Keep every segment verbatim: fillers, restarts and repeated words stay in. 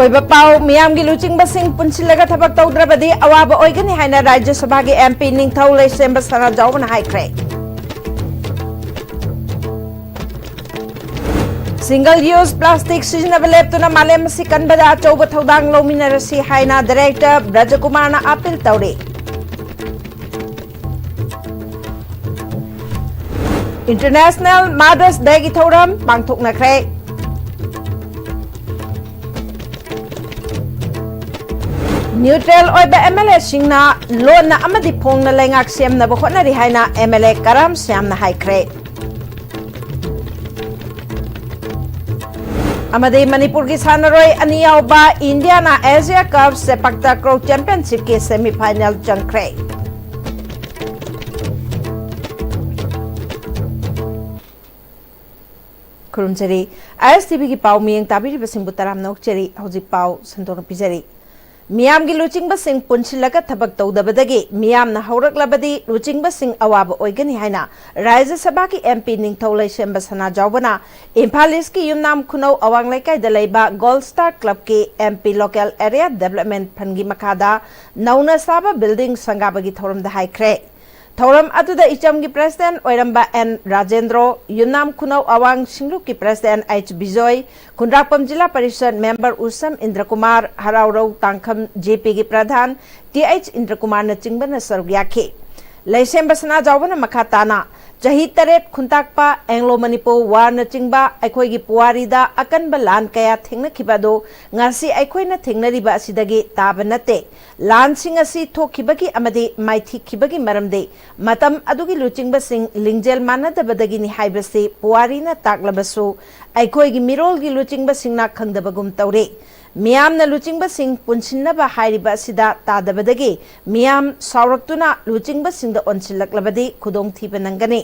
ꯑꯣꯏꯕ ꯄꯥꯎ, ꯃꯤꯌꯥꯝꯒꯤ ꯂꯨꯆꯤꯡꯕꯁꯤꯡ ꯄꯨꯟꯁꯤꯜꯂꯒ ꯊꯕꯛ ꯇꯧꯗ꯭ꯔꯕꯗꯤ ꯑꯋꯥꯕ ꯑꯣꯏꯒꯅꯤ ꯍꯥꯏꯅ ꯔꯥꯖ꯭ꯌ ꯁꯚꯥꯒꯤ MP ꯅꯤꯡꯊꯧ ꯂꯩꯁꯦꯝꯕ ꯁꯅꯥꯖꯥꯎꯕꯅ ꯍꯥꯏꯈ꯭ꯔꯦ꯫ Single use plastic ꯁꯤꯖꯤꯟꯅꯕ ꯂꯦꯞꯇꯨꯅ ꯃꯥꯂꯦꯝ ꯑꯁꯤ ꯀꯟꯕꯗ ꯑꯆꯧꯕ ꯊꯧꯗꯥꯡ ꯂꯧꯃꯤꯟꯅꯔꯁꯤ ꯍꯥꯏꯅ Director ꯕ꯭ꯔꯖꯀꯨꯃꯥꯔꯅ appeal ꯇꯧꯔꯤ꯫ International Mother's Dayꯒꯤ ꯊꯧꯔꯝ ꯄꯥꯡꯊꯣꯛꯅꯈ꯭ꯔꯦ꯫ Neutral ꯑꯣꯏꯕ MLAꯁꯤꯡꯅ ꯂꯣꯟꯅ ꯑꯃꯗꯤ ꯐꯣꯡꯅ ꯂꯩꯉꯥꯛ ꯁꯦꯝꯅꯕ ꯍꯣꯠꯅꯔꯤ ꯍꯥꯏꯅ MLA ꯀꯔꯥꯝ ꯁ꯭ꯌꯥꯝꯅ ꯍꯥꯏꯈ꯭ꯔꯦ꯫ ꯑꯃꯗꯤ ꯃꯅꯤꯄꯨꯔꯒꯤ ꯁꯥꯟꯅꯔꯣꯏ ꯑꯅꯤ ꯌꯥꯎꯕ ꯏꯟꯗꯤꯌꯥꯅ Asia Cup sepak ꯇꯀ꯭ꯔꯣ Championshipꯀꯤ semi final ꯆꯪꯈ꯭ꯔꯦ꯫ ꯈꯨꯔꯨꯝꯖꯔꯤ꯫ ISTVꯒꯤ ꯄꯥꯎ ꯃꯤꯌꯦꯡ ꯇꯥꯕꯤꯔꯤꯕꯁꯤꯡꯕꯨ ꯇꯔꯥꯝꯅ ꯑꯣꯛꯆꯔꯤ꯫ ꯍꯧꯖꯤꯛ ꯄꯥꯎ ꯁꯟꯗꯣꯛꯅ ꯄꯤꯖꯔꯤ꯫ ꯃꯤꯌꯥꯝꯒꯤ ꯂꯨꯆꯤꯡꯕꯁꯤꯡ ꯄꯨꯟꯁꯤꯜꯂꯒ ꯊꯕꯛ ꯇꯧꯗꯕꯗꯒꯤ ꯃꯤꯌꯥꯝꯅ ꯍꯧꯔꯛꯂꯕꯗꯤ ꯂꯨꯆꯤꯡꯕꯁꯤꯡ ꯑꯋꯥꯕ ꯑꯣꯏꯒꯅꯤ ꯍꯥꯏꯅ ꯔꯥꯖ꯭ꯌ ꯁꯚꯥꯒꯤ MP ꯅꯤꯡꯊꯧ ꯂꯩꯁꯦꯝꯕ ꯁꯅꯥꯖꯥꯎꯕꯅ ꯏꯝꯐꯥꯜ ꯏꯁꯀꯤ ꯌꯨꯝꯅꯥꯝ ꯈꯨꯅꯧ ꯑꯋꯥꯡ ꯂꯩꯀꯥꯏꯗ ꯂꯩꯕ Gold Star Clubꯀꯤ MP Local Area Development Fundꯀꯤ ꯃꯈꯥꯗ ꯅꯧꯅ ꯁꯥꯕ building ꯁꯪꯒꯥꯕꯒꯤ ꯊꯧꯔꯝꯗ ꯍꯥꯏꯈ꯭ꯔꯦ꯫ ꯊꯧꯔꯝ ꯑꯗꯨꯗ ꯏꯆꯝꯒꯤ president ꯑꯣꯏꯔꯝꯕ N ꯔꯥꯖꯦꯟꯗ꯭ꯔꯣ, ꯌꯨꯝꯅꯥꯝ ꯈꯨꯅꯧ ꯑꯋꯥꯡ ꯁꯤꯡꯂꯨꯞꯀꯤ president H ꯕꯤꯖꯣꯏ, ꯈꯨꯟꯗ꯭ꯔꯥꯛꯄꯝ ꯖꯤꯂꯥ ꯄꯔꯤꯁꯗ member ꯎꯁꯝ ꯏꯟꯗ꯭ꯔꯀꯨꯃꯥꯔ, ꯍꯔꯥꯎꯔꯧ ꯇꯥꯡꯈꯝ JPꯒꯤ ꯄ꯭ꯔꯙꯥꯟ Th ꯏꯟꯗ꯭ꯔꯀꯨꯃꯥꯔꯅꯆꯤꯡꯕꯅ ꯁꯔꯨꯛ ꯌꯥꯈꯤ꯫ ꯂꯩꯁꯦꯝꯕ ꯁꯅꯥꯖꯥꯎꯕꯅ ꯃꯈꯥ ꯇꯥꯅ ꯆꯍꯤ ꯇꯔꯦꯠ ꯈꯨꯟꯇꯥꯛꯄ Anglo Manipur Warꯅꯆꯤꯡꯕ ꯑꯩꯈꯣꯏꯒꯤ ꯄꯨꯋꯥꯔꯤꯗ ꯑꯀꯟꯕ ꯂꯥꯟ ꯀꯌꯥ ꯊꯦꯡꯅꯈꯤꯕ ꯑꯗꯨ ꯉꯁꯤ ꯑꯩꯈꯣꯏꯅ ꯊꯦꯡꯅꯔꯤꯕ ꯑꯁꯤꯗꯒꯤ ꯇꯥꯕ ꯅꯠꯇꯦ꯫ ꯂꯥꯟꯁꯤꯡ ꯑꯁꯤ ꯊꯣꯛꯈꯤꯕꯒꯤ ꯑꯃꯗꯤ ꯃꯥꯏꯊꯤꯈꯤꯕꯒꯤ ꯃꯔꯝꯗꯤ ꯃꯇꯝ ꯑꯗꯨꯒꯤ ꯂꯨꯆꯤꯡꯕꯁꯤꯡ ꯂꯤꯡꯖꯦꯜ ꯃꯥꯟꯅꯗꯕꯗꯒꯤꯅꯤ ꯍꯥꯏꯕꯁꯤ ꯄꯨꯋꯥꯔꯤꯅ ꯇꯥꯛꯂꯕꯁꯨ ꯑꯩꯈꯣꯏꯒꯤ ꯃꯤꯔꯣꯜꯒꯤ ꯂꯨꯆꯤꯡꯕꯁꯤꯡꯅ ꯈꯪꯗꯕꯒꯨꯝ ꯇꯧꯔꯦ꯫ ꯃꯤꯌꯥꯝꯅ ꯂꯨꯆꯤꯡꯕꯁꯤꯡ ꯄꯨꯟꯁꯤꯟꯅꯕ ꯍꯥꯏꯔꯤꯕ ꯑꯁꯤꯗ ꯇꯥꯗꯕꯗꯒꯤ ꯃꯤꯌꯥꯝ ꯁꯥꯎꯔꯛꯇꯨꯅ ꯂꯨꯆꯤꯡꯕꯁꯤꯡꯗ ꯑꯣꯟꯁꯤꯜꯂꯛꯂꯕꯗꯤ ꯈꯨꯗꯣꯡꯊꯤꯕ ꯅꯪꯒꯅꯤ꯫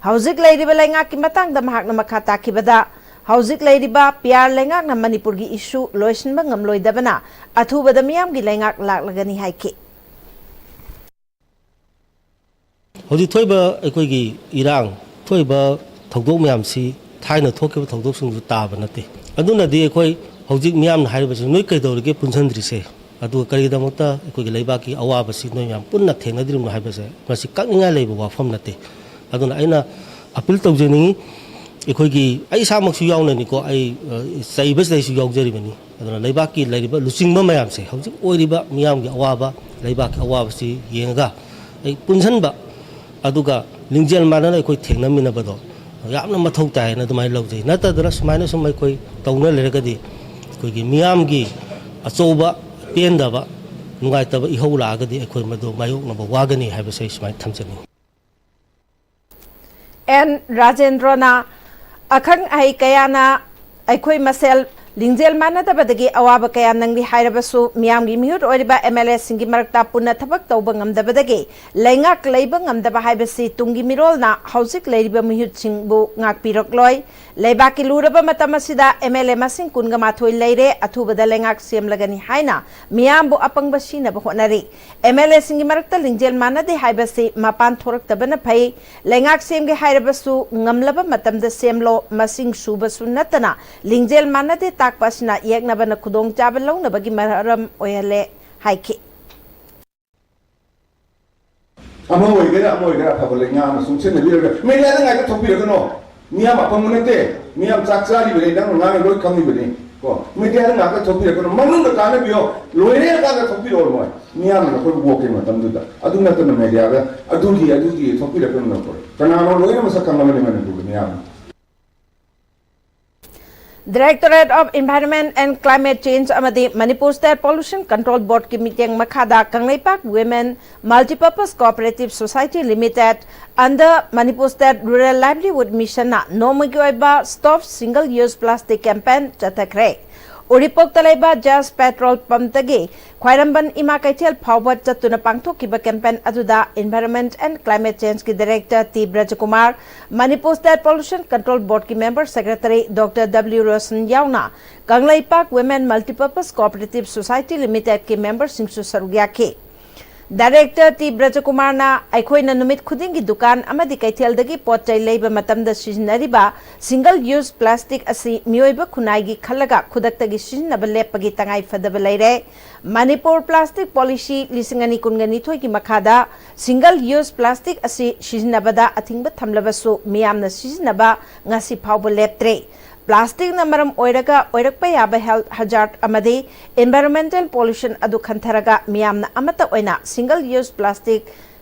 ꯍꯧꯖꯤꯛ ꯂꯩꯔꯤꯕ ꯂꯩꯉꯥꯛꯀꯤ ꯃꯇꯥꯡꯗ ꯃꯍꯥꯛꯅ ꯃꯈꯥ ꯇꯥꯈꯤꯕꯗ, ꯍꯧꯖꯤꯛ ꯂꯩꯔꯤꯕ PR ꯂꯩꯉꯥꯛꯅ ꯃꯅꯤꯄꯨꯔꯒꯤ issue ꯂꯣꯏꯁꯤꯟꯕ ꯉꯝꯂꯣꯏꯗꯕꯅ ꯑꯊꯨꯕꯗ ꯃꯤꯌꯥꯝꯒꯤ ꯂꯩꯉꯥꯛ ꯂꯥꯛꯂꯒꯅꯤ ꯍꯥꯏꯈꯤ꯫ ꯍꯧꯖꯤꯛ ꯊꯣꯛꯏꯕ ꯑꯩꯈꯣꯏꯒꯤ ꯏꯔꯥꯡ, ꯊꯣꯛꯏꯕ ꯊꯧꯗꯣꯛ ꯃꯌꯥꯝꯁꯤ ꯊꯥꯏꯅ ꯊꯣꯛꯈꯤꯕ ꯊꯧꯗꯣꯛꯁꯤꯡꯗꯨ ꯇꯥꯕ ꯅꯠꯇꯦ꯫ ꯑꯗꯨꯅꯗꯤ ꯑꯩꯈꯣꯏ ꯍꯧꯖꯤꯛ ꯃꯤꯌꯥꯝꯅ ꯍꯥꯏꯔꯤꯕꯁꯤ, "ꯅꯣꯏ ꯀꯩꯗꯧꯔꯤꯒꯦ ꯄꯨꯟꯁꯤꯟꯗ꯭ꯔꯤꯁꯦ? ꯑꯗꯨꯒ ꯀꯔꯤꯒꯤꯗꯃꯛꯇ ꯑꯩꯈꯣꯏꯒꯤ ꯂꯩꯕꯥꯛꯀꯤ ꯑꯋꯥꯕꯁꯤ ꯅꯣꯏ ꯃꯌꯥꯝ ꯄꯨꯟꯅ ꯊꯦꯡꯅꯗ꯭ꯔꯤꯕꯅꯣ?" ꯍꯥꯏꯕꯁꯦ, ꯃꯁꯤ ꯀꯛꯅꯤꯡꯉꯥꯏ ꯂꯩꯕ ꯋꯥꯐꯝ ꯅꯠꯇꯦ꯫ ꯑꯗꯨꯅ ꯑꯩꯅ ꯑꯄꯤꯜ ꯇꯧꯖꯅꯤꯡꯉꯤ, ꯑꯩꯈꯣꯏꯒꯤ, ꯑꯩ ꯏꯁꯥꯃꯛꯁꯨ ꯌꯥꯎꯅꯅꯤꯀꯣ, ꯑꯩ, ꯑ, ꯆꯩꯕꯁꯤꯗꯩꯁꯨ ꯌꯥꯎꯖꯔꯤꯕꯅꯤ꯫ ꯑꯗꯨꯅ ꯂꯩꯕꯥꯛꯀꯤ ꯂꯩꯔꯤꯕ ꯂꯨꯆꯤꯡꯕ ꯃꯌꯥꯝꯁꯦ, ꯍꯧꯖꯤꯛ ꯑꯣꯏꯔꯤꯕ ꯃꯤꯌꯥꯝꯒꯤ ꯑꯋꯥꯕ, ꯂꯩꯕꯥꯛꯀꯤ ꯑꯋꯥꯕꯁꯤ ꯌꯦꯡꯉꯒ ꯑꯩ ꯄꯨꯟꯁꯤꯟꯕ, ꯑꯗꯨꯒ ꯂꯤꯡꯖꯦꯜ ꯃꯥꯟꯅꯅ ꯑꯩꯈꯣꯏ ꯊꯦꯡꯅꯃꯤꯟꯅꯕꯗꯣ ꯌꯥꯝꯅ ꯃꯊꯧ ꯇꯥꯏ ꯍꯥꯏꯅ ꯑꯗꯨꯃꯥꯏꯅ ꯂꯧꯖꯩ꯫ ꯅꯠꯇꯗꯅ ꯁꯨꯃꯥꯏꯅ ꯁꯨꯝ ꯑꯩꯈꯣꯏ ꯇꯧꯅ ꯂꯩꯔꯒꯗꯤ ꯑꯩꯈꯣꯏꯒꯤ ꯃꯤꯌꯥꯝꯒꯤ ꯑꯆꯧꯕ ꯄꯦꯟꯗꯕ, ꯅꯨꯡꯉꯥꯏꯇꯕ ꯏꯍꯧ ꯂꯥꯛꯑꯒꯗꯤ ꯑꯩꯈꯣꯏ ꯃꯗꯨ ꯃꯥꯌꯣꯛꯅꯕ ꯋꯥꯒꯅꯤ ꯍꯥꯏꯕꯁꯦ ꯑꯩ ꯁꯨꯃꯥꯏꯅ ꯊꯝꯖꯅꯤꯡꯉꯤ꯫ ꯑꯦꯟ ꯔꯥꯖꯦꯟꯗ꯭ꯔꯣꯅ, ꯑꯈꯪ ꯑꯍꯩ ꯀꯌꯥꯅ ꯑꯩꯈꯣꯏ ꯃꯁꯦꯜ ꯂꯤꯡꯖꯦꯜ ꯃꯥꯟꯅꯗꯕꯗꯒꯤ ꯑꯋꯥꯕ ꯀꯌꯥ ꯅꯪꯂꯤ ꯍꯥꯏꯔꯕꯁꯨ, ꯃꯤꯌꯥꯝꯒꯤ ꯃꯤꯍꯨꯠ ꯑꯣꯏꯔꯤꯕ ꯑꯦꯝ ꯑꯦꯜ ꯑꯦꯁꯤꯡꯒꯤ ꯃꯔꯛꯇ ꯄꯨꯟꯅ ꯊꯕꯛ ꯇꯧꯕ ꯉꯝꯗꯕꯗꯒꯤ ꯂꯩꯉꯥꯛ ꯂꯩꯕ ꯉꯝꯗꯕ ꯍꯥꯏꯕꯁꯤ ꯇꯨꯡꯒꯤ ꯃꯤꯔꯣꯜꯅ ꯍꯧꯖꯤꯛ ꯂꯩꯔꯤꯕ ꯃꯤꯍꯨꯠꯁꯤꯡꯕꯨ ꯉꯥꯛꯄꯤꯔꯛꯂꯣꯏ꯫ ꯂꯩꯕꯥꯛꯀꯤ ꯂꯨꯔꯕ ꯃꯇꯝ ꯑꯁꯤꯗ ꯑꯦꯝ ꯑꯦꯜ ꯑꯦ ꯃꯁꯤꯡ ꯀꯨꯟꯒ ꯃꯥꯊꯣꯏ ꯂꯩꯔꯦ, ꯑꯊꯨꯕꯗ ꯂꯩꯉꯥꯛ ꯁꯦꯝꯂꯒꯅꯤ ꯍꯥꯏꯅ ꯃꯤꯌꯥꯝꯕꯨ ꯑꯄꯪꯕ ꯁꯤꯅꯕ ꯍꯣꯠꯅꯔꯤ꯫ ꯑꯦꯝ ꯑꯦꯜ ꯑꯦꯁꯤꯡꯒꯤ ꯃꯔꯛꯇ ꯂꯤꯡꯖꯦꯜ ꯃꯥꯟꯅꯗꯦ ꯍꯥꯏꯕꯁꯤ ꯃꯄꯥꯟ ꯊꯣꯔꯛꯇꯕꯅ ꯐꯩ꯫ ꯂꯩꯉꯥꯛ ꯁꯦꯝꯒꯦ ꯍꯥꯏꯔꯕꯁꯨ ꯉꯝꯂꯕ ꯃꯇꯝꯗ ꯁꯦꯝꯂꯣ, ꯃꯁꯤꯡ ꯁꯨꯕꯁꯨ ꯅꯠꯇꯅ ꯂꯤꯡꯖꯦꯜ ꯃꯥꯟꯅꯗꯦ ꯇꯥꯛꯄ ꯑꯁꯤꯅ ꯌꯦꯛꯅꯕꯅ ꯈꯨꯗꯣꯡꯆꯥꯕ ꯂꯧꯅꯕꯒꯤ ꯃꯔꯝ ꯑꯣꯏꯍꯜꯂꯦ ꯍꯥꯏꯈꯤ꯫ ꯑꯃ ꯑꯣꯏꯒꯦꯔꯥ ꯑꯃ ꯑꯣꯏꯒꯦꯔꯥ ꯑꯐꯕ ꯂꯩꯉꯥꯛ ꯑꯃ ꯁꯨꯝ ꯁꯤꯟꯅꯕꯤꯔꯒ ꯃꯦꯗꯤꯌꯥꯗ ꯉꯥꯏꯈ ꯊꯣꯛꯄꯤꯔꯒꯅꯣ꯫ ꯃꯤꯌꯥꯝ ꯑꯄꯪꯕ ꯅꯠꯇꯦ, ꯃꯤꯌꯥꯝ ꯆꯥꯛ ꯆꯥꯔꯤꯕꯅꯤ, ꯅꯪꯅ ꯉꯥꯡꯉꯤ ꯂꯣꯏ ꯈꯪꯉꯤꯕꯅꯤ ꯀꯣ꯫ ꯃꯦꯗꯤꯌꯥꯗ ꯉꯥꯏꯈ ꯊꯣꯛꯄꯤꯔꯒꯅꯣ, ꯃꯅꯨꯡꯗ ꯀꯥꯟꯅꯕꯤꯌꯣ, ꯂꯣꯏꯔꯦ ꯀꯥꯟꯗ ꯊꯣꯛꯄꯤꯔꯛꯑꯣ ꯃꯣꯏ꯫ ꯃꯤꯌꯥꯝꯅ ꯑꯩꯈꯣꯏ ꯋꯣꯛꯀꯤ ꯃꯇꯝꯗꯨꯗ ꯑꯗꯨ ꯅꯠꯇꯅ ꯃꯦꯗꯤꯌꯥꯗ ꯑꯗꯨꯒꯤ ꯑꯗꯨꯒꯤ ꯊꯣꯛꯄꯤꯔꯛꯀꯅꯨ꯫ ꯑꯩꯈꯣꯏ ꯀꯅꯥꯅꯣ ꯂꯣꯏꯅ ꯃꯁꯛ ꯈꯪꯉꯕꯅꯤ ꯃꯅꯤꯄꯨꯔꯒꯤ ꯃꯤꯌꯥꯝꯅ꯫ Directorate of Environment and Climate Change ꯑꯃꯗꯤ Manipur State Pollution Control Board ꯀꯤ ꯃꯤꯠꯌꯦꯡ ꯃꯈꯥꯗ Kangleipak Women Multipurpose Cooperative Society Limited under Manipur State Rural Livelihood Mission ꯅ ꯅꯣꯡꯃꯒꯤ ꯑꯣꯏꯕ Stop Single Use Plastic campaign ꯆꯠꯊꯈ꯭ꯔꯦ꯫ ꯎꯔꯤꯄꯣꯛꯇ ꯂꯩꯕ ꯖꯁ ꯄꯦꯇ꯭ꯔꯣꯜ ꯄꯝꯞꯇꯒꯤ ꯈ꯭ꯋꯥꯏꯔꯝꯕꯟ ꯏꯃꯥ ꯀꯩꯊꯦꯜ ꯐꯥꯎꯕ ꯆꯠꯇꯨꯅ ꯄꯥꯡꯊꯣꯛꯈꯤꯕ campaign ꯑꯗꯨꯗ Environment and Climate Change ꯀꯤ Director T Brajakumar, Manipur State Pollution Control Board ꯀꯤ Member Secretary Doctor W Roshan ꯌꯥꯎꯅ Kangleipak Women Multipurpose Cooperative Society Limited ꯀꯤ member ꯁꯤꯡꯁꯨ ꯁꯔꯨꯛ ꯌꯥꯈꯤ꯫ ꯗꯥꯏꯔꯦꯛꯇꯔ ꯇꯤ ꯕ꯭ꯔꯖꯀꯨꯃꯥꯔꯅ ꯑꯩꯈꯣꯏꯅ ꯅꯨꯃꯤꯠ ꯈꯨꯗꯤꯡꯒꯤ ꯗꯨꯀꯥꯟ ꯑꯃꯗꯤ ꯀꯩꯊꯦꯜꯗꯒꯤ ꯄꯣꯠ ꯆꯩ ꯂꯩꯕ ꯃꯇꯝꯗ ꯁꯤꯖꯤꯟꯅꯔꯤꯕ ꯁꯤꯡꯒꯜ ꯌꯨꯁ ꯄ꯭ꯂꯥꯁꯇꯤꯛ ꯑꯁꯤ ꯃꯤꯑꯣꯏꯕ ꯈꯨꯟꯅꯥꯏꯒꯤ ꯈꯜꯂꯒ ꯈꯨꯗꯛꯇꯒꯤ ꯁꯤꯖꯤꯟꯅꯕ ꯂꯦꯞꯄꯒꯤ ꯇꯉꯥꯏ ꯐꯗꯕ ꯂꯩꯔꯦ꯫ ꯃꯅꯤꯄꯨꯔ ꯄ꯭ꯂꯥꯁꯇꯤꯛ ꯄꯣꯂꯤꯁꯤ ꯂꯤꯁꯤꯡ ꯑꯅꯤ ꯀꯨꯟꯒ ꯅꯤꯊꯣꯏꯒꯤ ꯃꯈꯥꯗ ꯁꯤꯡꯒꯜ ꯌꯨꯁ ꯄ꯭ꯂꯥꯁꯇꯤꯛ ꯑꯁꯤ ꯁꯤꯖꯤꯟꯅꯕꯗ ꯑꯊꯤꯡꯕ ꯊꯝꯂꯕꯁꯨ ꯃꯤꯌꯥꯝꯅ ꯁꯤꯖꯤꯟꯅꯕ ꯉꯁꯤ ꯐꯥꯎꯕ ꯂꯦꯞꯇ꯭ꯔꯦ꯫ ꯄ꯭ꯂꯥꯁꯇꯤꯛꯅ ꯃꯔꯝ ꯑꯣꯏꯔꯒ ꯑꯣꯏꯔꯛꯄ ꯌꯥꯕ ꯍꯦꯜꯊ ꯍꯖꯥꯔꯗ ꯑꯃꯗꯤ ꯏꯟꯚꯥꯏꯔꯣꯟꯃꯦꯟꯇꯦꯜ ꯄꯣꯂꯨꯁꯟ ꯑꯗꯨ ꯈꯟꯊꯔꯒ ꯃꯤꯌꯥꯝꯅ ꯑꯃꯠꯇ ꯑꯣꯏꯅ ꯁꯤꯡꯒꯜ ꯌꯨꯁ ꯄ꯭ꯂꯥꯁꯇꯤꯛ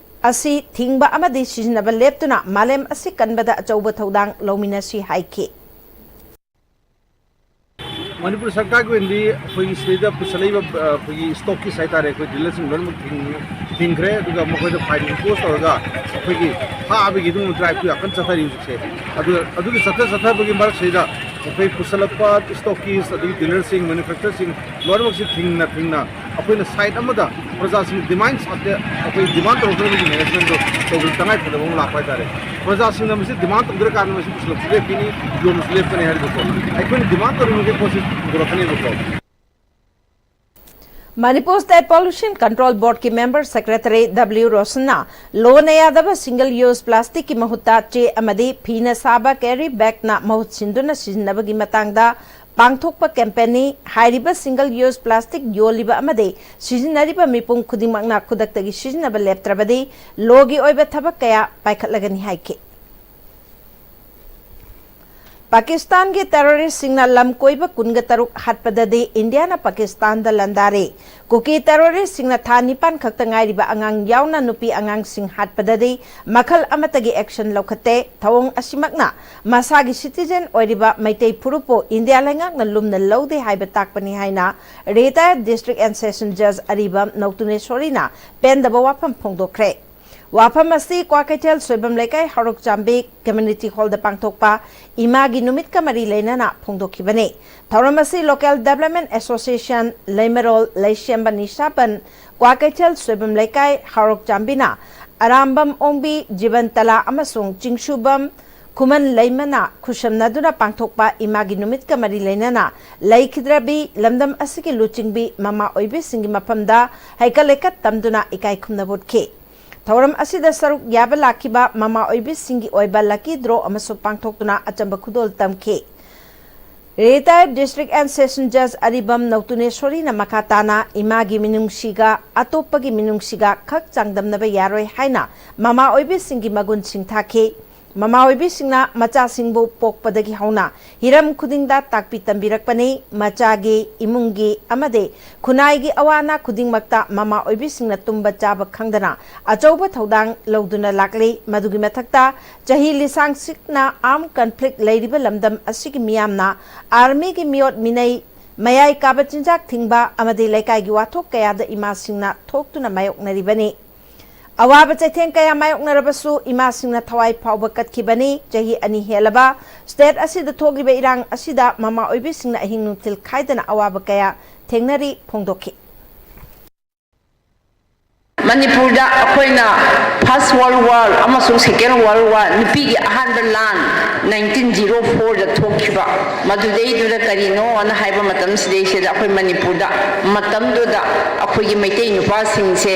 ꯑꯁꯤ ꯊꯤꯡꯕ ꯑꯃꯗꯤ ꯁꯤꯖꯤꯟꯅꯕ ꯂꯦꯞꯇꯨꯅ ꯃꯥꯂꯦꯝ ꯑꯁꯤ ꯀꯟꯕꯗ ꯑꯆꯧꯕ ꯊꯧꯗꯥꯡ ꯂꯧꯃꯤꯟꯅꯁꯤ ꯍꯥꯏꯈꯤ꯫ ꯃꯅꯤꯄꯨꯔ ꯁꯔꯀꯥꯔꯒꯤ ꯑꯣꯏꯅꯗꯤ ꯑꯩꯈꯣꯏꯒꯤ ꯁꯤꯗꯩꯗ ꯄꯨꯁꯜꯂꯛꯏꯕ, ꯑ, ꯑꯩꯈꯣꯏꯒꯤ ꯁ꯭ꯇꯣꯛꯀꯤꯁ ꯍꯥꯏꯇꯥꯔꯦ, ꯑꯩꯈꯣꯏ ꯗꯤꯂꯔꯁꯤꯡ ꯂꯣꯏꯅꯃꯛ ꯊꯤꯡ-, ꯊꯤꯡꯈ꯭ꯔꯦ꯫ ꯑꯗꯨꯒ ꯃꯈꯣꯏꯗ ꯐꯥꯏꯟ ꯏꯝꯄꯣꯁ ꯇꯧꯔꯒ ꯑꯩꯈꯣꯏꯒꯤ ꯐꯥꯕꯒꯤ ꯑꯗꯨꯝ ꯗ꯭ꯔꯥꯏꯚꯇꯨ ꯌꯥꯝ ꯀꯟꯅ ꯆꯠꯊꯔꯤ ꯍꯧꯖꯤꯛꯁꯦ꯫ ꯑꯗꯨ, ꯑꯗꯨꯒꯤ ꯆꯠꯊ ꯆꯠꯊꯕꯒꯤ ꯃꯔꯛꯁꯤꯗ ꯑꯩꯈꯣꯏ ꯄꯨꯁꯜꯂꯛꯄ ꯁ꯭ꯇꯣꯛꯀꯤꯁ, ꯑꯗꯒꯤ ꯗꯤꯂꯔꯁꯤꯡ, ꯃꯦꯅꯨꯐꯦꯛꯆꯔꯁꯤꯡ ꯂꯣꯏꯅꯃꯛꯁꯤ ꯊꯤꯡꯅ ꯊꯤꯡꯅ ꯑꯩꯈꯣꯏꯅ ꯁꯥꯏꯠ ꯑꯃꯗ ꯄ꯭ꯔꯖꯥꯁꯤꯡ ꯗꯤꯃꯥꯟ ꯁꯥꯠꯇꯦ, ꯑꯩꯈꯣꯏ ꯗꯤꯃꯥꯟ ꯇꯧꯔꯛꯇ꯭ꯔꯕꯒꯤ ꯃꯦꯅꯦꯖꯃꯦꯟꯗꯣ ꯇꯧꯕꯗ ꯇꯉꯥꯏ ꯐꯗꯕ ꯑꯃ ꯂꯥꯛꯄ ꯍꯥꯏꯇꯥꯔꯦ꯫ ꯄ꯭ꯔꯖꯥꯁꯤꯡꯅ ꯃꯁꯤ ꯗꯤꯃꯥꯟ ꯇꯧꯗ꯭ꯔꯀꯥꯟꯗ ꯃꯁꯤ ꯄꯨꯁꯤꯜꯂꯛꯄꯁꯨ ꯂꯦꯞꯈꯤꯅꯤ, ꯌꯣꯟꯕꯁꯨ ꯂꯦꯞꯀꯅꯤ ꯍꯥꯏꯔꯤꯕꯀꯣ꯫ ꯑꯩꯈꯣꯏꯅ ꯗꯤꯃꯥꯟ ꯇꯧꯔꯤꯕ ꯃꯈꯩ ꯄꯣꯠꯁꯤ ꯄꯨꯔꯛꯀꯅꯦꯕꯀꯣ꯫ ꯃꯅꯤꯄꯨꯔ ꯁ꯭ꯇꯦꯠ ꯄꯣꯂꯨꯁꯟ ꯀꯟꯇ꯭ꯔꯣꯜ ꯕꯣꯔꯗꯀꯤ ꯃꯦꯝꯕꯔ ꯁꯦꯀ꯭ꯔꯦꯇꯔꯤ ꯗꯕ꯭ꯂꯤꯎ ꯔꯣꯁꯟꯅ ꯂꯣꯅ ꯌꯥꯗꯕ ꯁꯤꯡꯒꯜ ꯌꯨꯁ ꯄ꯭ꯂꯥꯁꯇꯤꯛꯀꯤ ꯃꯍꯨꯠꯇ ꯆꯦ ꯑꯃꯗꯤ ꯐꯤꯅ ꯁꯥꯕ ꯀꯦꯔꯤ ꯕꯦꯒꯅ ꯃꯍꯨꯠ ꯁꯤꯟꯗꯨꯅ ꯁꯤꯖꯤꯟꯅꯕꯒꯤ ꯃꯇꯥꯡꯗ ꯄꯥꯡꯊꯣꯛꯄ ꯀꯦꯝꯄꯦꯟꯅꯤ꯫ ꯍꯥꯏꯔꯤꯕ ꯁꯤꯡꯒꯜ ꯌꯨꯁ ꯄ꯭ꯂꯥꯁꯇꯤꯛ ꯌꯣꯜꯂꯤꯕ ꯑꯃꯗꯤ ꯁꯤꯖꯤꯟꯅꯔꯤꯕ ꯃꯤꯄꯨꯝ ꯈꯨꯗꯤꯡꯃꯛꯅ ꯈꯨꯗꯛꯇꯒꯤ ꯁꯤꯖꯤꯟꯅꯕ ꯂꯦꯞꯇ꯭ꯔꯕꯗꯤ ꯂꯣꯒꯤ ꯑꯣꯏꯕ ꯊꯕꯛ ꯀꯌꯥ ꯄꯥꯏꯈꯠꯂꯒꯅꯤ ꯍꯥꯏꯈꯤ꯫ ꯄꯥꯀꯤꯁꯇꯥꯟꯒꯤ ꯇꯦꯔꯣꯔꯤꯁꯁꯤꯡꯅ ꯂꯝ ꯀꯣꯏꯕ ꯀꯨꯟꯒ ꯇꯔꯨꯛ ꯍꯥꯠꯄꯗꯗꯤ ꯏꯟꯗꯤꯌꯥꯅ ꯄꯥꯀꯤꯁꯇꯥꯟꯗ ꯂꯥꯟꯗꯥꯔꯤ꯫ ꯀꯨꯀꯤ ꯇꯦꯔꯣꯔꯤꯁꯁꯤꯡꯅ ꯊꯥ ꯅꯤꯄꯥꯟ ꯈꯛꯇ ꯉꯥꯏꯔꯤꯕ ꯑꯉꯥꯡ ꯌꯥꯎꯅ ꯅꯨꯄꯤ ꯑꯉꯥꯡꯁꯤꯡ ꯍꯥꯠꯄꯗꯗꯤ ꯃꯈꯜ ꯑꯃꯠꯇꯒꯤ ꯑꯦꯛꯁꯟ ꯂꯧꯈꯠꯇꯦ꯫ ꯊꯧꯑꯣꯡ ꯑꯁꯤꯃꯛꯅ ꯃꯁꯥꯒꯤ ꯁꯤꯇꯤꯖꯦꯟ ꯑꯣꯏꯔꯤꯕ ꯃꯩꯇꯩ ꯐꯨꯔꯨꯞꯄꯨ ꯏꯟꯗꯤꯌꯥ ꯂꯩꯉꯥꯛꯅ ꯂꯨꯝꯅ ꯂꯧꯗꯦ ꯍꯥꯏꯕ ꯇꯥꯛꯄꯅꯤ ꯍꯥꯏꯅ ꯔꯤꯇꯥꯌꯔ ꯗꯤꯁꯇ꯭ꯔꯤꯛ ꯑꯦꯟ ꯁꯦꯁꯟ ꯖꯖ ꯑꯔꯤꯕꯝ ꯅꯧꯇꯨꯅꯦꯁꯣꯔꯤꯅ ꯄꯦꯟꯗꯕ ꯋꯥꯐꯝ ꯐꯣꯡꯗꯣꯛꯈ꯭ꯔꯦ꯫ ꯋꯥꯐꯝ ꯑꯁꯤ ꯀ꯭ꯋꯥꯀꯩꯊꯦꯜ ꯁꯣꯏꯕꯝ ꯂꯩꯀꯥꯏ ꯍꯧꯔꯛ ꯆꯥꯝꯕꯤ ꯀꯝꯃ꯭ꯌꯨꯅꯤꯇꯤ ꯍꯣꯜꯗ ꯄꯥꯡꯊꯣꯛꯄ ꯏꯃꯥꯒꯤ ꯅꯨꯃꯤꯠꯀ ꯃꯔꯤ ꯂꯩꯅꯅ ꯐꯣꯡꯗꯣꯛꯈꯤꯕꯅꯤ꯫ ꯊꯧꯔꯝ ꯑꯁꯤ local development association, ꯂꯩꯃꯔꯣꯜ, ꯂꯩꯁꯦꯝꯕ ꯅꯤꯁꯥꯕꯟ, Kwakeithel Soibam ꯂꯩꯀꯥꯏ ꯍꯧꯔꯛ ꯆꯥꯝꯕꯤꯅ ꯑꯔꯥꯝꯕꯝ ꯑꯣꯡꯕꯤ, ꯖꯤꯕꯟ ꯇꯂꯥ ꯑꯃꯁꯨꯡ ꯆꯤꯡꯁꯨꯕꯝ ꯈꯨꯃꯟ ꯂꯩꯃꯅ ꯈꯨꯠꯁꯝꯅꯗꯨꯅ ꯄꯥꯡꯊꯣꯛꯄ ꯏꯃꯥꯒꯤ ꯅꯨꯃꯤꯠꯀ ꯃꯔꯤ ꯂꯩꯅꯅ ꯂꯩꯈꯤꯗ꯭ꯔꯕꯤ ꯂꯝꯗꯝ ꯑꯁꯤꯒꯤ ꯂꯨꯆꯤꯡꯕꯤ ꯃꯃꯥ ꯑꯣꯏꯕꯤꯁꯤꯡꯒꯤ ꯃꯐꯝꯗ ꯍꯩꯀꯠ ꯂꯩꯀꯠ ꯇꯝꯗꯨꯅ ꯏꯀꯥꯏ ꯈꯨꯝꯅꯕ ꯎꯠꯈꯤ꯫ ꯊꯧꯔꯝ ꯑꯁꯤꯗ ꯁꯔꯨꯛ ꯌꯥꯕ ꯂꯥꯛꯈꯤꯕ ꯃꯃꯥ ꯑꯣꯏꯕꯤꯁꯤꯡꯒꯤ ꯑꯣꯏꯕ lucky draw ꯑꯃꯁꯨ ꯄꯥꯡꯊꯣꯛꯇꯨꯅ ꯑꯆꯝꯕ ꯈꯨꯗꯣꯜ ꯇꯝꯈꯤ꯫ Retired District and Session Judge ꯑꯔꯤꯕꯝ ꯅꯧꯇꯨꯅꯦꯁꯣꯔꯤꯅ ꯃꯈꯥ ꯇꯥꯅ ꯏꯃꯥꯒꯤ ꯃꯤꯅꯨꯡꯁꯤꯒ ꯑꯇꯣꯞꯄꯒꯤ ꯃꯤꯅꯨꯡꯁꯤꯒ ꯈꯛ ꯆꯥꯡꯗꯝꯅꯕ ꯌꯥꯔꯣꯏ ꯍꯥꯏꯅ ꯃꯃꯥ ꯑꯣꯏꯕꯤꯁꯤꯡꯒꯤ ꯃꯒꯨꯟꯁꯤꯡ ꯊꯥꯈꯤ꯫ ꯃꯃꯥ ꯑꯣꯏꯕꯤꯁꯤꯡꯅ ꯃꯆꯥꯁꯤꯡꯕꯨ ꯄꯣꯛꯄꯗꯒꯤ ꯍꯧꯅ ꯍꯤꯔꯝ ꯈꯨꯗꯤꯡꯗ ꯇꯥꯛꯄꯤ ꯇꯝꯕꯤꯔꯛꯄꯅꯤ꯫ ꯃꯆꯥꯒꯤ, ꯏꯃꯨꯡꯒꯤ ꯑꯃꯗꯤ ꯈꯨꯟꯅꯥꯏꯒꯤ ꯑꯋꯥ ꯑꯅꯥ ꯈꯨꯗꯤꯡꯃꯛꯇ ꯃꯃꯥ ꯑꯣꯏꯕꯤꯁꯤꯡꯅ ꯇꯨꯝꯕ ꯆꯥꯕ ꯈꯪꯗꯅ ꯑꯆꯧꯕ ꯊꯧꯗꯥꯡ ꯂꯧꯗꯨꯅ ꯂꯥꯛꯂꯤ꯫ ꯃꯗꯨꯒꯤ ꯃꯊꯛꯇ ꯆꯍꯤ ꯂꯤꯁꯥꯡ ꯁꯤꯛꯅ armed conflict ꯂꯩꯔꯤꯕ ꯂꯝꯗꯝ ꯑꯁꯤꯒꯤ ꯃꯤꯌꯥꯝꯅ armyꯒꯤ ꯃꯤꯑꯣꯠ ꯃꯤꯅꯩ ꯃꯌꯥꯏ ꯀꯥꯕ ꯆꯤꯟꯖꯥꯛ ꯊꯤꯡꯕ ꯑꯃꯗꯤ ꯂꯩꯀꯥꯏꯒꯤ ꯋꯥꯊꯣꯛ ꯀꯌꯥꯗ ꯏꯃꯥꯁꯤꯡꯅ ꯊꯣꯛꯇꯨꯅ ꯃꯥꯌꯣꯛꯅꯔꯤꯕꯅꯤ꯫ ꯑꯋꯥꯕ ꯆꯩꯊꯦꯡ ꯀꯌꯥ ꯃꯥꯌꯣꯛꯅꯔꯕꯁꯨ ꯏꯃꯥꯁꯤꯡꯅ ꯊꯋꯥꯏ ꯐꯥꯎꯕ ꯀꯠꯈꯤꯕꯅꯤ꯫ ꯆꯍꯤ ꯑꯅꯤ ꯍꯦꯜꯂꯕ state ꯑꯁꯤꯗ ꯊꯣꯛꯂꯤꯕ ꯏꯔꯥꯡ ꯑꯁꯤꯗ ꯃꯃꯥ ꯑꯣꯏꯕꯤꯁꯤꯡꯅ ꯑꯍꯤꯡ ꯅꯨꯡꯊꯤꯜ ꯈꯥꯏꯗꯅ ꯑꯋꯥꯕ ꯀꯌꯥ ꯊꯦꯡꯅꯔꯤ ꯐꯣꯡꯗꯣꯛꯈꯤ꯫ ꯃꯅꯤꯄꯨꯔꯗ ꯑꯩꯈꯣꯏꯅ First World War ꯑꯃꯁꯨꯡ Second World War, ꯅꯨꯄꯤꯒꯤ ꯑꯍꯥꯟꯕ ꯂꯥꯟ nineteen zero fourꯗ ꯊꯣꯛꯈꯤꯕ, ꯃꯗꯨꯗꯩꯗꯨꯗ ꯀꯔꯤꯅꯣꯅ ꯍꯥꯏꯕ ꯃꯇꯝꯁꯤꯗꯩꯁꯤꯗ ꯑꯩꯈꯣꯏ ꯃꯅꯤꯄꯨꯔꯗ ꯃꯇꯝꯗꯨꯗ ꯑꯩꯈꯣꯏꯒꯤ ꯃꯩꯇꯩ ꯅꯨꯄꯥꯁꯤꯡꯁꯦ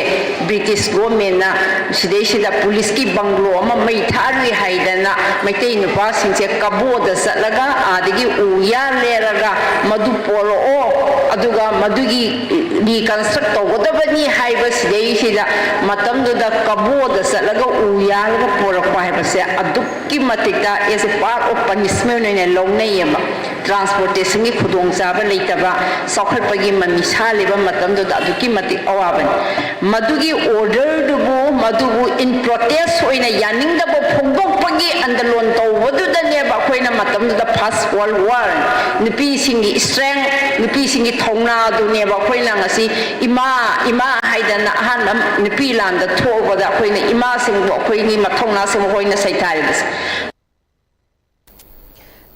British governmentꯅ ꯁꯤꯗꯩꯁꯤꯗ policeꯀꯤ bungalow ꯑꯃ ꯃꯩ ꯊꯥꯔꯨꯏ ꯍꯥꯏꯗꯅ ꯃꯩꯇꯩ ꯅꯨꯄꯥꯁꯤꯡꯁꯦ ꯀꯕꯣꯗ ꯆꯠꯂꯒ ꯑꯥꯗꯒꯤ ꯎ ꯌꯥꯜꯂꯦꯔꯒ ꯃꯗꯨ ꯄꯣꯔꯛꯑꯣ, ꯑꯗꯨꯒ ꯃꯗꯨꯒꯤ reconstruct ꯇꯧꯒꯗꯕꯅꯤ ꯍꯥꯏꯕ ꯁꯤꯗꯩꯁꯤꯗ ꯃꯇꯝꯗꯨꯗ ꯀꯕꯣꯗ ꯆꯠꯂꯒ ꯎ ꯌꯥꯜꯂꯒ ꯄꯣꯔꯛꯄ ꯍꯥꯏꯕꯁꯦ ꯑꯗꯨꯛꯀꯤ ꯃꯇꯤꯛꯇ as a part of punishment ꯑꯣꯏꯅ ꯂꯧꯅꯩꯌꯦꯕ꯫ Transportationꯒꯤ ꯈꯨꯗꯣꯡꯆꯥꯕ ꯂꯩꯇꯕ, ꯆꯥꯎꯈꯠꯄꯒꯤ ꯃꯃꯤ ꯁꯥꯜꯂꯤꯕ ꯃꯇꯝꯗꯨꯗ ꯑꯗꯨꯛꯀꯤ ꯃꯇꯤꯛ ꯑꯋꯥꯕꯅꯤ꯫ ꯃꯗꯨꯒꯤ orderꯗꯨꯕꯨ, ꯃꯗꯨꯕꯨ in protest ꯑꯣꯏꯅ ꯌꯥꯅꯤꯡꯗꯕ ꯐꯣꯡꯗꯣꯛꯄꯒꯤ ꯑꯟꯗꯂꯣꯟ ꯇꯧꯕꯗꯨꯗꯅꯦꯕ ꯑꯩꯈꯣꯏꯅ ꯃꯇꯝꯗꯨꯗ First World War, ꯅꯨꯄꯤꯁꯤꯡꯒꯤ strength, ꯅꯨꯄꯤꯁꯤꯡꯒꯤ ꯊꯧꯅꯥꯗꯨꯅꯦꯕ ꯑꯩꯈꯣꯏꯅ ꯉꯁꯤ ꯏꯃꯥ, ꯏꯃꯥ ꯍꯥꯏꯗꯅ ꯑꯍꯥꯟꯕ ꯅꯨꯄꯤ ꯂꯥꯟꯗ ꯊꯣꯛꯎꯕꯗ ꯑꯩꯈꯣꯏꯅ ꯏꯃꯥꯁꯤꯡꯕꯨ, ꯑꯩꯈꯣꯏꯒꯤ ꯃꯊꯧꯅꯥꯁꯤꯡꯕꯨ ꯑꯩꯈꯣꯏꯅ ꯁꯩꯊꯥꯔꯤꯕꯁꯦ꯫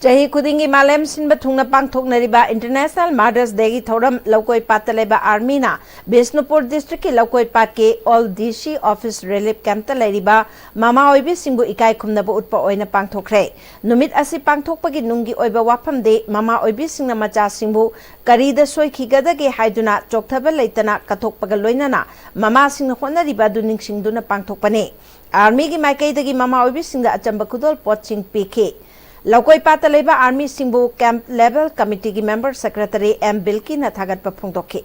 ꯆꯍꯤ ꯈꯨꯗꯤꯡꯒꯤ ꯃꯥꯂꯦꯝ ꯁꯤꯟꯕ ꯊꯨꯡꯅ ꯄꯥꯡꯊꯣꯛꯅꯔꯤꯕ International Mother's Dayꯒꯤ ꯊꯧꯔꯝ ꯂꯧꯀꯣꯏ ꯄꯥꯠꯇ ꯂꯩꯕ ꯑꯥꯔꯃꯤꯅ ꯕꯤꯁꯅꯨꯄꯨꯔ ꯗꯤꯁꯇ꯭ꯔꯤꯛꯀꯤ ꯂꯧꯀꯣꯏ ꯄꯥꯠꯀꯤ ꯑꯣꯜ ꯗꯤ ꯁꯤ ꯑꯣꯐꯤꯁ ꯔꯤꯂꯤꯐ ꯀꯦꯝꯞꯇ ꯂꯩꯔꯤꯕ ꯃꯃꯥ ꯑꯣꯏꯕꯤꯁꯤꯡꯕꯨ ꯏꯀꯥꯏ ꯈꯨꯝꯅꯕ ꯎꯠꯄ ꯑꯣꯏꯅ ꯄꯥꯡꯊꯣꯛꯈ꯭ꯔꯦ꯫ ꯅꯨꯃꯤꯠ ꯑꯁꯤ ꯄꯥꯡꯊꯣꯛꯄꯒꯤ ꯅꯨꯡꯒꯤ ꯑꯣꯏꯕ ꯋꯥꯐꯝꯗꯤ ꯃꯃꯥ ꯑꯣꯏꯕꯤꯁꯤꯡꯅ ꯃꯆꯥꯁꯤꯡꯕꯨ ꯀꯔꯤꯗ ꯁꯣꯏꯈꯤꯒꯗꯒꯦ ꯍꯥꯏꯗꯨꯅ ꯆꯣꯛꯊꯕ ꯂꯩꯇꯅ ꯀꯠꯊꯣꯛꯄꯒ ꯂꯣꯏꯅꯅ ꯃꯃꯥꯁꯤꯡꯅ ꯍꯣꯠꯅꯔꯤꯕ ꯑꯗꯨ ꯅꯤꯡꯁꯤꯡꯗꯨꯅ ꯄꯥꯡꯊꯣꯛꯄꯅꯤ꯫ ꯑꯥꯔꯃꯤꯒꯤ ꯃꯥꯏꯀꯩꯗꯒꯤ ꯃꯃꯥ ꯑꯣꯏꯕꯤꯁꯤꯡꯗ ꯑꯆꯝꯕ ꯈꯨꯗꯣꯜꯄꯣꯠꯁꯤꯡ ꯄꯤꯈꯤ꯫ ꯂꯧꯀꯣꯏ ꯄꯥꯠꯇ ꯂꯩꯕ ꯑꯥꯔꯃꯤꯁꯤꯡꯕꯨ ꯀꯦꯝꯞ ꯂꯦꯚꯦꯜ ꯀꯃꯤꯇꯤꯒꯤ ꯃꯦꯝꯕꯔ ꯁꯦꯀ꯭ꯔꯦꯇꯔꯤ ꯑꯦꯝ ꯕꯤꯜꯀꯤꯅ ꯊꯥꯒꯠꯄ ꯐꯣꯡꯗꯣꯛꯈꯤ꯫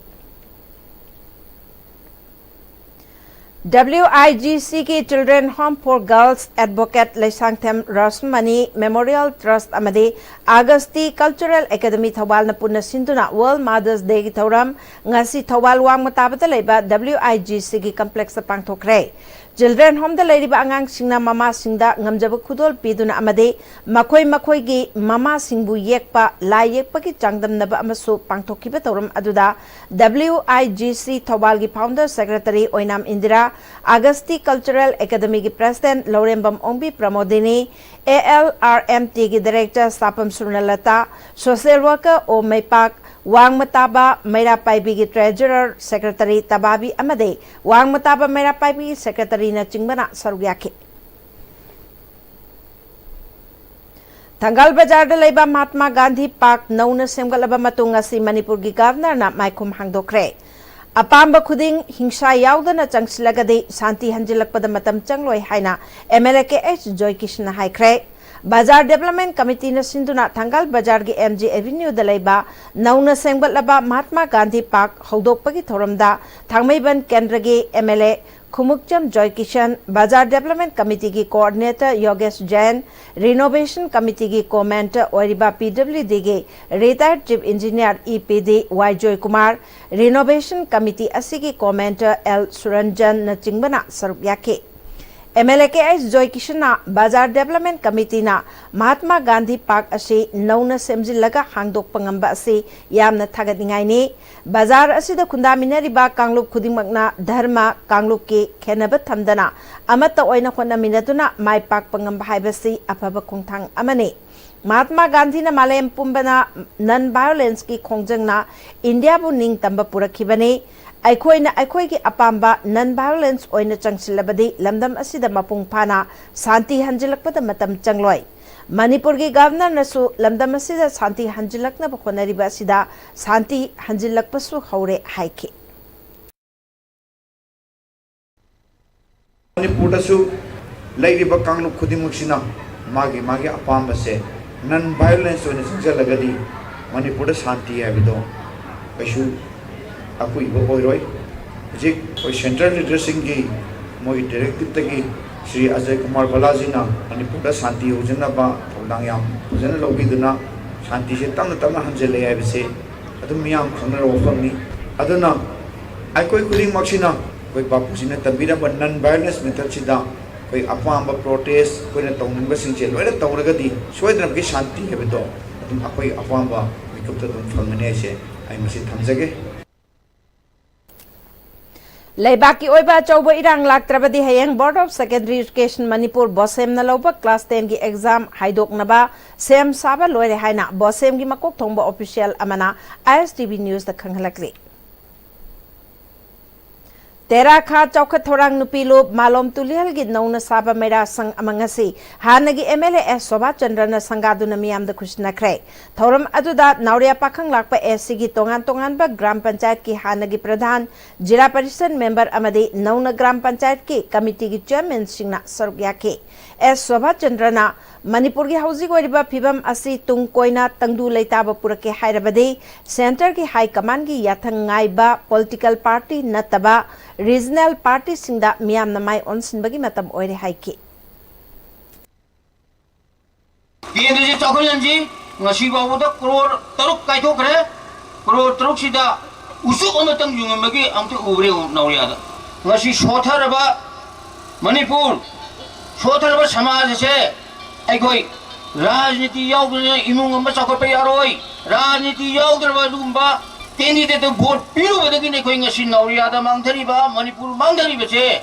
ꯗꯕ꯭ꯂꯤꯎ ꯑꯥꯏ ꯖꯤ ꯁꯤꯒꯤ Children Home for Girls Advocate Leishangthem Rashmani Memorial Trust ꯑꯃꯗꯤ ꯑꯥꯒꯁꯇꯤ Cultural Academy ꯊꯧꯕꯥꯜꯅ ꯄꯨꯟꯅ ꯁꯤꯟꯗꯨꯅ World Mother's Dayꯒꯤ ꯊꯧꯔꯝ ꯉꯁꯤ ꯊꯧꯕꯥꯜ ꯋꯥꯡꯃ ꯇꯥꯕꯗ ꯂꯩꯕ ꯗꯕ꯭ꯂꯤꯎ ꯑꯥꯏ ꯖꯤ ꯁꯤꯒꯤ ꯀꯝꯄ꯭ꯂꯦꯛꯁꯇ ꯄꯥꯡꯊꯣꯛꯈ꯭ꯔꯦ꯫ Children Homeꯗ ꯂꯩꯔꯤꯕ ꯑꯉꯥꯡꯁꯤꯡꯅ ꯃꯃꯥꯁꯤꯡꯗ ꯉꯝꯖꯕ ꯈꯨꯗꯣꯜ ꯄꯤꯗꯨꯅ ꯑꯃꯗꯤ ꯃꯈꯣꯏ ꯃꯈꯣꯏꯒꯤ ꯃꯃꯥꯁꯤꯡꯕꯨ ꯌꯦꯛꯄ ꯂꯥꯏ ꯌꯦꯛꯄꯒꯤ ꯆꯥꯡꯗꯝꯅꯕ ꯑꯃꯁꯨ ꯄꯥꯡꯊꯣꯛꯈꯤꯕ ꯊꯧꯔꯝ ꯑꯗꯨꯗ ꯗꯕ꯭ꯂꯤꯎ ꯑꯥꯏ ꯖꯤ ꯁꯤ ꯊꯧꯕꯥꯜꯒꯤ founder secretary Oinam Indira, Agasti Cultural Academyꯒꯤ president Laurembam Ongbi Pramodini, A L R M ꯇꯤꯒꯤ director Sapam Surnalata, social worker O Meipak, ꯋꯥꯡꯃ ꯇꯥꯕ ꯃꯩꯔꯥ ꯄꯥꯏꯕꯤꯒꯤ ꯇ꯭ꯔꯦꯖꯔꯔ ꯁꯦꯀ꯭ꯔꯦꯇꯔꯤ ꯇꯕꯥꯕꯤ ꯑꯃꯗꯤ ꯋꯥꯡꯃ ꯇꯥꯕ ꯃꯩꯔꯥ ꯄꯥꯏꯕꯤꯒꯤ ꯁꯦꯀ꯭ꯔꯦꯇꯔꯤꯅꯆꯤꯡꯕꯅ ꯁꯔꯨꯛ ꯌꯥꯈꯤ꯫ ꯊꯪꯒꯥꯜ ꯕꯖꯥꯔꯗ ꯂꯩꯕ ꯃꯍꯥꯠꯃꯥ ꯒꯥꯟꯙꯤ ꯄꯥꯔꯛ ꯅꯧꯅ ꯁꯦꯝꯒꯠꯂꯕ ꯃꯇꯨꯡ ꯉꯁꯤ ꯃꯅꯤꯄꯨꯔꯒꯤ ꯒꯚꯔꯅꯔꯅ ꯃꯥꯏꯈꯨꯝ ꯍꯥꯡꯗꯣꯛꯈ꯭ꯔꯦ꯫ ꯑꯄꯥꯝꯕ ꯈꯨꯗꯤꯡ ꯍꯤꯡꯁꯥ ꯌꯥꯎꯗꯅ ꯆꯪꯁꯤꯜꯂꯒꯗꯤ ꯁꯥꯟꯇꯤ ꯍꯟꯖꯤꯜꯂꯛꯄꯗ ꯃꯇꯝ ꯆꯪꯂꯣꯏ ꯍꯥꯏꯅ M L A K H ꯖꯣꯏꯀꯤꯁꯟꯅ ꯍꯥꯏꯈ꯭ꯔꯦ꯫ ꯕꯖꯥꯔ ꯗꯦꯕꯂꯞꯃꯦꯟꯠ ꯀꯃꯤꯇꯤꯅ ꯁꯤꯟꯗꯨꯅ ꯊꯪꯒꯥꯜ ꯕꯖꯥꯔꯒꯤ ꯑꯦꯝ ꯖꯤ ꯑꯦꯚꯦꯅ꯭ꯌꯨꯗ ꯂꯩꯕ ꯅꯧꯅ ꯁꯦꯝꯒꯠꯂꯕ ꯃꯍꯥꯠꯃꯥ ꯒꯥꯟꯙꯤ ꯄꯥꯔꯛ ꯍꯧꯗꯣꯛꯄꯒꯤ ꯊꯧꯔꯝꯗ ꯊꯥꯡꯃꯩꯕꯟ ꯀꯦꯟꯗ꯭ꯔꯒꯤ ꯑꯦꯝ ꯑꯦꯜ ꯑꯦ ꯈꯨꯃꯨꯛꯆꯝ ꯖꯣꯏꯀꯤꯁꯟ, ꯕꯖꯥꯔ ꯗꯦꯕꯂꯞꯃꯦꯟꯠ ꯀꯃꯤꯇꯤꯒꯤ ꯀꯣꯑꯣꯔꯗꯤꯅꯦꯇꯔ ꯌꯣꯒꯦꯁ ꯖꯩꯟ, ꯔꯤꯅꯣꯚꯦꯁꯟ ꯀꯃꯤꯇꯤꯒꯤ ꯀꯣ-ꯃꯦꯟꯇꯔ ꯑꯣꯏꯔꯤꯕ ꯄꯤ ꯗꯕ꯭ꯂꯤꯎ ꯗꯤꯒꯤ retired chief engineer E P D Y Joykumar, renovation committee ꯑꯁꯤꯒꯤ ꯀꯣ-ꯃꯦꯟꯇꯔ ꯑꯦꯜ ꯁꯨꯔꯟꯖꯟꯅꯆꯤꯡꯕꯅ ꯁꯔꯨꯛ ꯌꯥꯈꯤ꯫ M L A K H ꯖꯣꯏꯀꯤꯁꯟꯅ ꯕꯖꯥꯔ ꯗꯦꯕꯂꯞꯃꯦꯟꯠ ꯀꯃꯤꯇꯤꯅ ꯃꯍꯥꯠꯃꯥ ꯒꯥꯟꯙꯤ ꯄꯥꯔꯛ ꯑꯁꯤ ꯅꯧꯅ ꯁꯦꯝꯖꯤꯜꯂꯒ ꯍꯥꯡꯗꯣꯛꯄ ꯉꯝꯕ ꯑꯁꯤ ꯌꯥꯝꯅ ꯊꯥꯒꯠꯅꯤꯡꯉꯥꯏꯅꯤ꯫ ꯕꯖꯥꯔ ꯑꯁꯤꯗ ꯈꯨꯟꯗꯥꯃꯤꯟꯅꯔꯤꯕ ꯀꯥꯡꯂꯨꯞ ꯈꯨꯗꯤꯡꯃꯛꯅ ꯙꯔꯃ, ꯀꯥꯡꯂꯨꯞꯀꯤ ꯈꯦꯟꯅꯕ ꯊꯝꯗꯅ ꯑꯃꯠꯇ ꯑꯣꯏꯅ ꯍꯣꯠꯅꯃꯤꯟꯅꯗꯨꯅ ꯃꯥꯏ ꯄꯥꯛꯄ ꯉꯝꯕ ꯍꯥꯏꯕꯁꯤ ꯑꯐꯕ ꯈꯣꯡꯊꯥꯡ ꯑꯃꯅꯤ꯫ ꯃꯍꯥꯠꯃꯥ ꯒꯥꯟꯙꯤꯅ ꯃꯥꯂꯦꯝ ꯄꯨꯝꯕꯅ ꯅꯟ ꯚꯥꯏꯑꯣꯂꯦꯟꯁꯀꯤ ꯈꯣꯡꯖꯪꯅ ꯏꯟꯗꯤꯌꯥꯕꯨ ꯅꯤꯡꯇꯝꯕ ꯄꯨꯔꯛꯈꯤꯕꯅꯤ꯫ ꯑꯩꯈꯣꯏꯅ ꯑꯩꯈꯣꯏꯒꯤ ꯑꯄꯥꯝꯕ ꯅꯟ ꯚꯥꯏꯑꯣꯂꯦꯟꯁ ꯑꯣꯏꯅ ꯆꯪꯁꯤꯜꯂꯕꯗꯤ ꯂꯝꯗꯝ ꯑꯁꯤꯗ ꯃꯄꯨꯡ ꯐꯥꯅ ꯁꯥꯟꯇꯤ ꯍꯟꯖꯤꯜꯂꯛꯄꯗ ꯃꯇꯝ ꯆꯪꯂꯣꯏ꯫ ꯃꯅꯤꯄꯨꯔꯒꯤ ꯒꯚꯔꯅꯔꯅꯁꯨ ꯂꯝꯗꯝ ꯑꯁꯤꯗ ꯁꯥꯟꯇꯤ ꯍꯟꯖꯤꯜꯂꯛꯅꯕ ꯍꯣꯠꯅꯔꯤꯕ ꯑꯁꯤꯗ ꯁꯥꯟꯇꯤ ꯍꯟꯖꯤꯜꯂꯛꯄꯁꯨ ꯍꯧꯔꯦ ꯍꯥꯏꯈꯤ꯫ ꯃꯅꯤꯄꯨꯔꯗꯁꯨ ꯂꯩꯔꯤꯕ ꯀꯥꯡꯂꯨꯞ ꯈꯨꯗꯤꯡꯃꯛꯁꯤꯅ ꯃꯥꯒꯤ ꯃꯥꯒꯤ ꯑꯄꯥꯝꯕꯁꯦ ꯅꯟ ꯚꯥꯏꯑꯣꯂꯦꯟꯁ ꯑꯣꯏꯅ ꯆꯪꯁꯤꯜꯂꯒꯗꯤ ꯃꯅꯤꯄꯨꯔꯗ ꯁꯥꯟꯇꯤ ꯍꯥꯏꯕꯗꯣ ꯀꯩꯁꯨ ꯑꯀꯨꯏꯕ ꯑꯣꯏꯔꯣꯏ꯫ ꯍꯧꯖꯤꯛ ꯑꯩꯈꯣꯏ ꯁꯦꯟꯇ꯭ꯔꯦꯜ ꯂꯤꯗꯔꯁꯤꯡꯒꯤ ꯃꯣꯏꯒꯤ ꯗꯤꯔꯦꯛꯇꯤꯞꯇꯒꯤ ꯁ꯭ꯔꯤ ꯑꯖꯌ ꯀꯨꯃꯥꯔ ꯕꯂꯥꯖꯤꯅ ꯃꯅꯤꯄꯨꯔꯗ ꯁꯥꯟꯇꯤ ꯍꯧꯖꯅꯕ ꯊꯧꯗꯥꯡ ꯌꯥꯝ ꯐꯖꯅ ꯂꯧꯕꯤꯗꯨꯅ ꯁꯥꯟꯇꯤꯁꯦ ꯇꯞꯅ ꯇꯞꯅ ꯍꯟꯖꯤꯜꯂꯛꯑꯦ ꯍꯥꯏꯕꯁꯦ ꯑꯗꯨꯝ ꯃꯤꯌꯥꯝ ꯈꯪꯅꯔꯕ ꯋꯥꯐꯝꯅꯤ꯫ ꯑꯗꯨꯅ ꯑꯩꯈꯣꯏ ꯈꯨꯗꯤꯡꯃꯛꯁꯤꯅ ꯑꯩꯈꯣꯏ ꯕꯥꯄꯨꯖꯤꯅ ꯇꯝꯕꯤꯔꯝꯕ ꯅꯟ ꯚꯥꯏꯑꯣꯂꯦꯟꯁ ꯃꯦꯊꯠꯁꯤꯗ ꯑꯩꯈꯣꯏ ꯑꯄꯥꯝꯕ ꯄ꯭ꯔꯣꯇꯦꯁ ꯑꯩꯈꯣꯏꯅ ꯇꯧꯅꯤꯡꯕꯁꯤꯡꯁꯦ ꯂꯣꯏꯅ ꯇꯧꯔꯒꯗꯤ ꯁꯣꯏꯗꯅꯃꯛꯀꯤ ꯁꯥꯟꯇꯤ ꯍꯥꯏꯕꯗꯣ ꯑꯗꯨꯝ ꯑꯩꯈꯣꯏ ꯑꯄꯥꯝꯕ ꯃꯤꯀꯨꯞꯇ ꯑꯗꯨꯝ ꯐꯪꯒꯅꯤ ꯍꯥꯏꯁꯦ ꯑꯩ ꯃꯁꯤ ꯊꯝꯖꯒꯦ꯫ ꯂꯩꯕꯥꯛꯀꯤ ꯑꯣꯏꯕ ꯑꯆꯧꯕ ꯏꯔꯥꯡ ꯂꯥꯛꯇ꯭ꯔꯕꯗꯤ ꯍꯌꯦꯡ Board of Secondary Education Manipur, ꯕꯣꯁꯦꯝꯅ ꯂꯧꯕ class ten ꯒꯤ exam ꯍꯥꯏꯗꯣꯛꯅꯕ ꯁꯦꯝ ꯁꯥꯕ ꯂꯣꯏꯔꯦ ꯍꯥꯏꯅ ꯕꯣꯁꯦꯝꯒꯤ ꯃꯀꯣꯛ ꯊꯣꯡꯕ official ꯑꯃꯅ ISTV News ꯗ ꯈꯪꯍꯜꯂꯛꯂꯤ꯫ ꯇꯦꯔꯥ ꯈꯥ ꯆꯥꯎꯈꯠ ꯊꯧꯔꯥꯡ ꯅꯨꯄꯤ ꯂꯨꯞ ꯃꯥꯂꯣꯝ ꯇꯨꯂꯤꯍꯜꯒꯤ ꯅꯧꯅ ꯁꯥꯕ ꯃꯩꯔꯥ ꯁꯪ ꯑꯃ ꯉꯁꯤ ꯍꯥꯟꯅꯒꯤ MLA S ꯁꯣꯚꯥꯆꯟꯗ꯭ꯔꯅ ꯁꯪꯒꯥꯗꯨꯅ ꯃꯤꯌꯥꯝꯗ ꯈꯨꯠꯁꯤꯟꯅꯈ꯭ꯔꯦ꯫ ꯊꯧꯔꯝ ꯑꯗꯨꯗ ꯅꯥꯎꯔꯤꯌꯥ ꯄꯥꯈꯪ ꯂꯥꯛꯄ SC ꯒꯤ ꯇꯣꯉꯥꯟ ꯇꯣꯉꯥꯟꯕ ꯒ꯭ꯔꯥꯝ ꯄꯟꯆꯥꯌꯠꯀꯤ ꯍꯥꯟꯅꯒꯤ ꯄ꯭ꯔꯙꯥꯟ, ꯖꯤꯂꯥ ꯄꯔꯤꯁꯗ member ꯑꯃꯗꯤ ꯅꯧꯅ ꯒ꯭ꯔꯥꯝ ꯄꯟꯆꯥꯌꯠꯀꯤ ꯀꯃꯤꯇꯤꯒꯤ chairman ꯁꯤꯡꯅ ꯁꯔꯨꯛ ꯌꯥꯈꯤ꯫ S ꯁꯣꯚꯥꯆꯟꯗ꯭ꯔꯅ ꯃꯅꯤꯄꯨꯔꯒꯤ ꯍꯧꯖꯤꯛ ꯑꯣꯏꯔꯤꯕ ꯐꯤꯕꯝ ꯑꯁꯤ ꯇꯨꯡ ꯀꯣꯏꯅ ꯇꯪꯗꯨ ꯂꯩꯇꯥꯕ ꯄꯨꯔꯛꯀꯦ ꯍꯥꯏꯔꯕꯗꯤ centre ꯒꯤ high command ꯒꯤ ꯌꯥꯊꯪ ꯉꯥꯏꯕ political party ꯅꯠꯇꯕ regional party ꯁꯤꯡꯗ ꯃꯤꯌꯥꯝꯅ ꯃꯥꯏ ꯑꯣꯟꯁꯤꯟꯕꯒꯤ ꯃꯇꯝ ꯑꯣꯏꯔꯦ ꯍꯥꯏꯈꯤ꯫ ꯀꯦꯟꯗ꯭ꯔꯁꯤ ꯆꯥꯎꯈꯠꯍꯟꯁꯤ꯫ ꯉꯁꯤ ꯐꯥꯎꯕꯗ ꯀ꯭ꯔꯣꯔ ꯇꯔꯨꯛ ꯀꯥꯏꯊꯣꯛꯈ꯭ꯔꯦ꯫ ꯀ꯭ꯔꯣꯔ ꯇꯔꯨꯛꯁꯤꯗ ꯎꯆꯨꯛ ꯑꯃꯇꯪ ꯌꯨꯡꯉꯝꯕꯒꯤ ꯑꯃꯇ ꯎꯕ꯭ꯔꯦ ꯅꯥꯎꯔꯤꯌꯥꯗ꯫ ꯉꯁꯤ ꯁꯣꯊꯔꯕ ꯃꯅꯤꯄꯨꯔ, ꯁꯣꯊꯔꯕ ꯁꯃꯥꯖ ꯑꯁꯦ ꯑꯩꯈꯣꯏ ꯔꯥꯖꯅꯤꯇꯤ ꯌꯥꯎꯗꯅ ꯏꯃꯨꯡ ꯑꯃ ꯆꯥꯎꯈꯠꯄ ꯌꯥꯔꯣꯏ꯫ ꯔꯥꯖꯅꯤꯇꯤ ꯌꯥꯎꯗ꯭ꯔꯕ ꯑꯗꯨꯒꯨꯝꯕ candidate ꯇ vote ꯄꯤꯔꯨꯕꯗꯒꯤꯅꯤ ꯑꯩꯈꯣꯏ ꯉꯁꯤ ꯅꯥꯎꯔꯤꯌꯥꯗ ꯃꯥꯡꯊꯔꯤꯕ, ꯃꯅꯤꯄꯨꯔ ꯃꯥꯡꯊꯔꯤꯕꯁꯦ꯫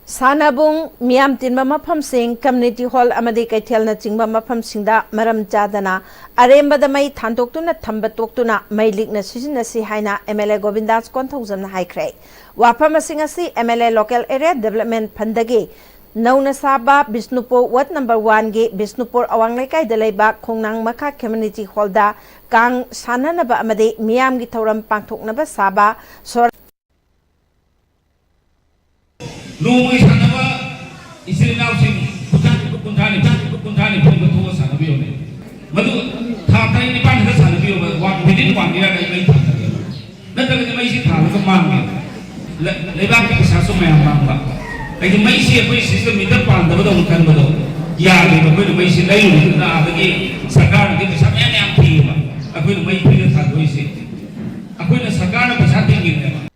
ꯁꯥꯟꯅꯕꯨꯡ, ꯃꯤꯌꯥꯝ ꯇꯤꯟꯕ ꯃꯐꯝꯁꯤꯡ, community hall ꯑꯃꯗꯤ ꯀꯩꯊꯦꯜꯅꯆꯤꯡꯕ ꯃꯐꯝꯁꯤꯡꯗ ꯃꯔꯝ ꯆꯥꯗꯅ ꯑꯔꯦꯝꯕꯗ ꯃꯩ ꯊꯥꯟꯗꯣꯛꯇꯨꯅ ꯊꯝꯕ ꯇꯣꯛꯇꯨꯅ ꯃꯩ ꯂꯤꯛꯅ ꯁꯤꯖꯤꯟꯅꯁꯤ ꯍꯥꯏꯅ M L A ꯒꯣꯕꯤꯟꯗꯥꯁ ꯀꯣꯟꯊꯧꯖꯝꯅ ꯍꯥꯏꯈ꯭ꯔꯦ꯫ ꯋꯥꯐꯝ ꯑꯁꯤꯡ ꯑꯁꯤ M L A Local Area Development Fund ꯗꯒꯤ ꯅꯧꯅ ꯁꯥꯕ ꯕꯤꯁꯅꯨꯄꯨꯔ Ward number one ꯒꯤ ꯕꯤꯁꯅꯨꯄꯨꯔ ꯑꯋꯥꯡ ꯂꯩꯀꯥꯏꯗ ꯂꯩꯕ ꯈꯣꯡꯅꯥꯡ ꯃꯈꯥ community hall ꯗ ꯀꯥꯡ ꯁꯥꯟꯅꯅꯕ ꯑꯃꯗꯤ ꯃꯤꯌꯥꯝꯒꯤ ꯊꯧꯔꯝ ꯄꯥꯡꯊꯣꯛꯅꯕ ꯁꯥꯕ ꯁꯣꯔ ꯅꯣꯡꯃꯒꯤ ꯁꯥꯟꯅꯕ ꯏꯆꯤꯜ ꯏꯅꯥꯎꯁꯤꯡ ꯀꯨꯟꯊ꯭ꯔꯥ ꯅꯤꯐꯨ, ꯀꯨꯟꯊ꯭ꯔꯥ ꯅꯤꯐꯨ, ꯀꯨꯟꯊ꯭ꯔꯥ ꯅꯤꯐꯨ ꯊꯣꯛꯑ ꯁꯥꯟꯅꯕꯤꯌꯨꯅꯦ꯫ ꯃꯗꯨ ꯊꯥ ꯇꯔꯦꯠ ꯅꯤꯄꯥꯟ ꯈꯛꯇ ꯁꯥꯟꯅꯕꯤꯌꯣꯕ, ꯋꯥꯟ, within one year ꯗ ꯑꯩ ꯃꯩ ꯊꯥꯟꯖꯒꯦ꯫ ꯅꯠꯇ꯭ꯔꯒꯗꯤ ꯃꯩꯁꯤ ꯊꯥꯜꯂꯒ ꯃꯥꯡꯉꯦ꯫ ꯂ-, ꯂꯩꯕꯥꯛꯀꯤ ꯄꯩꯁꯥꯁꯨ ꯃꯌꯥꯝ ꯃꯥꯡꯕ꯫ ꯍꯥꯏꯗꯤ ꯃꯩꯁꯤ ꯑꯩꯈꯣꯏ system meter ꯄꯥꯟꯗꯕꯗꯧꯅ ꯈꯟꯕꯗꯣ ꯌꯥꯗꯦꯕ꯫ ꯑꯩꯈꯣꯏꯅ ꯃꯩꯁꯤ ꯂꯩꯔꯨꯕꯗꯨꯅ ꯑꯥꯗꯒꯤ ꯁꯔꯀꯥꯔꯅꯗꯤ ꯄꯩꯁꯥ ꯃꯌꯥꯝ ꯃꯌꯥꯝ ꯊꯤꯌꯦꯕ꯫ ꯑꯩꯈꯣꯏꯅ ꯃꯩ free ꯗ ꯊꯥꯟꯗꯣꯛꯏꯁꯦ꯫ ꯑꯩꯈꯣꯏꯅ ꯁꯔꯀꯥꯔꯅ ꯄꯩꯁꯥ ꯇꯤꯡꯉꯤꯅꯦꯕ꯫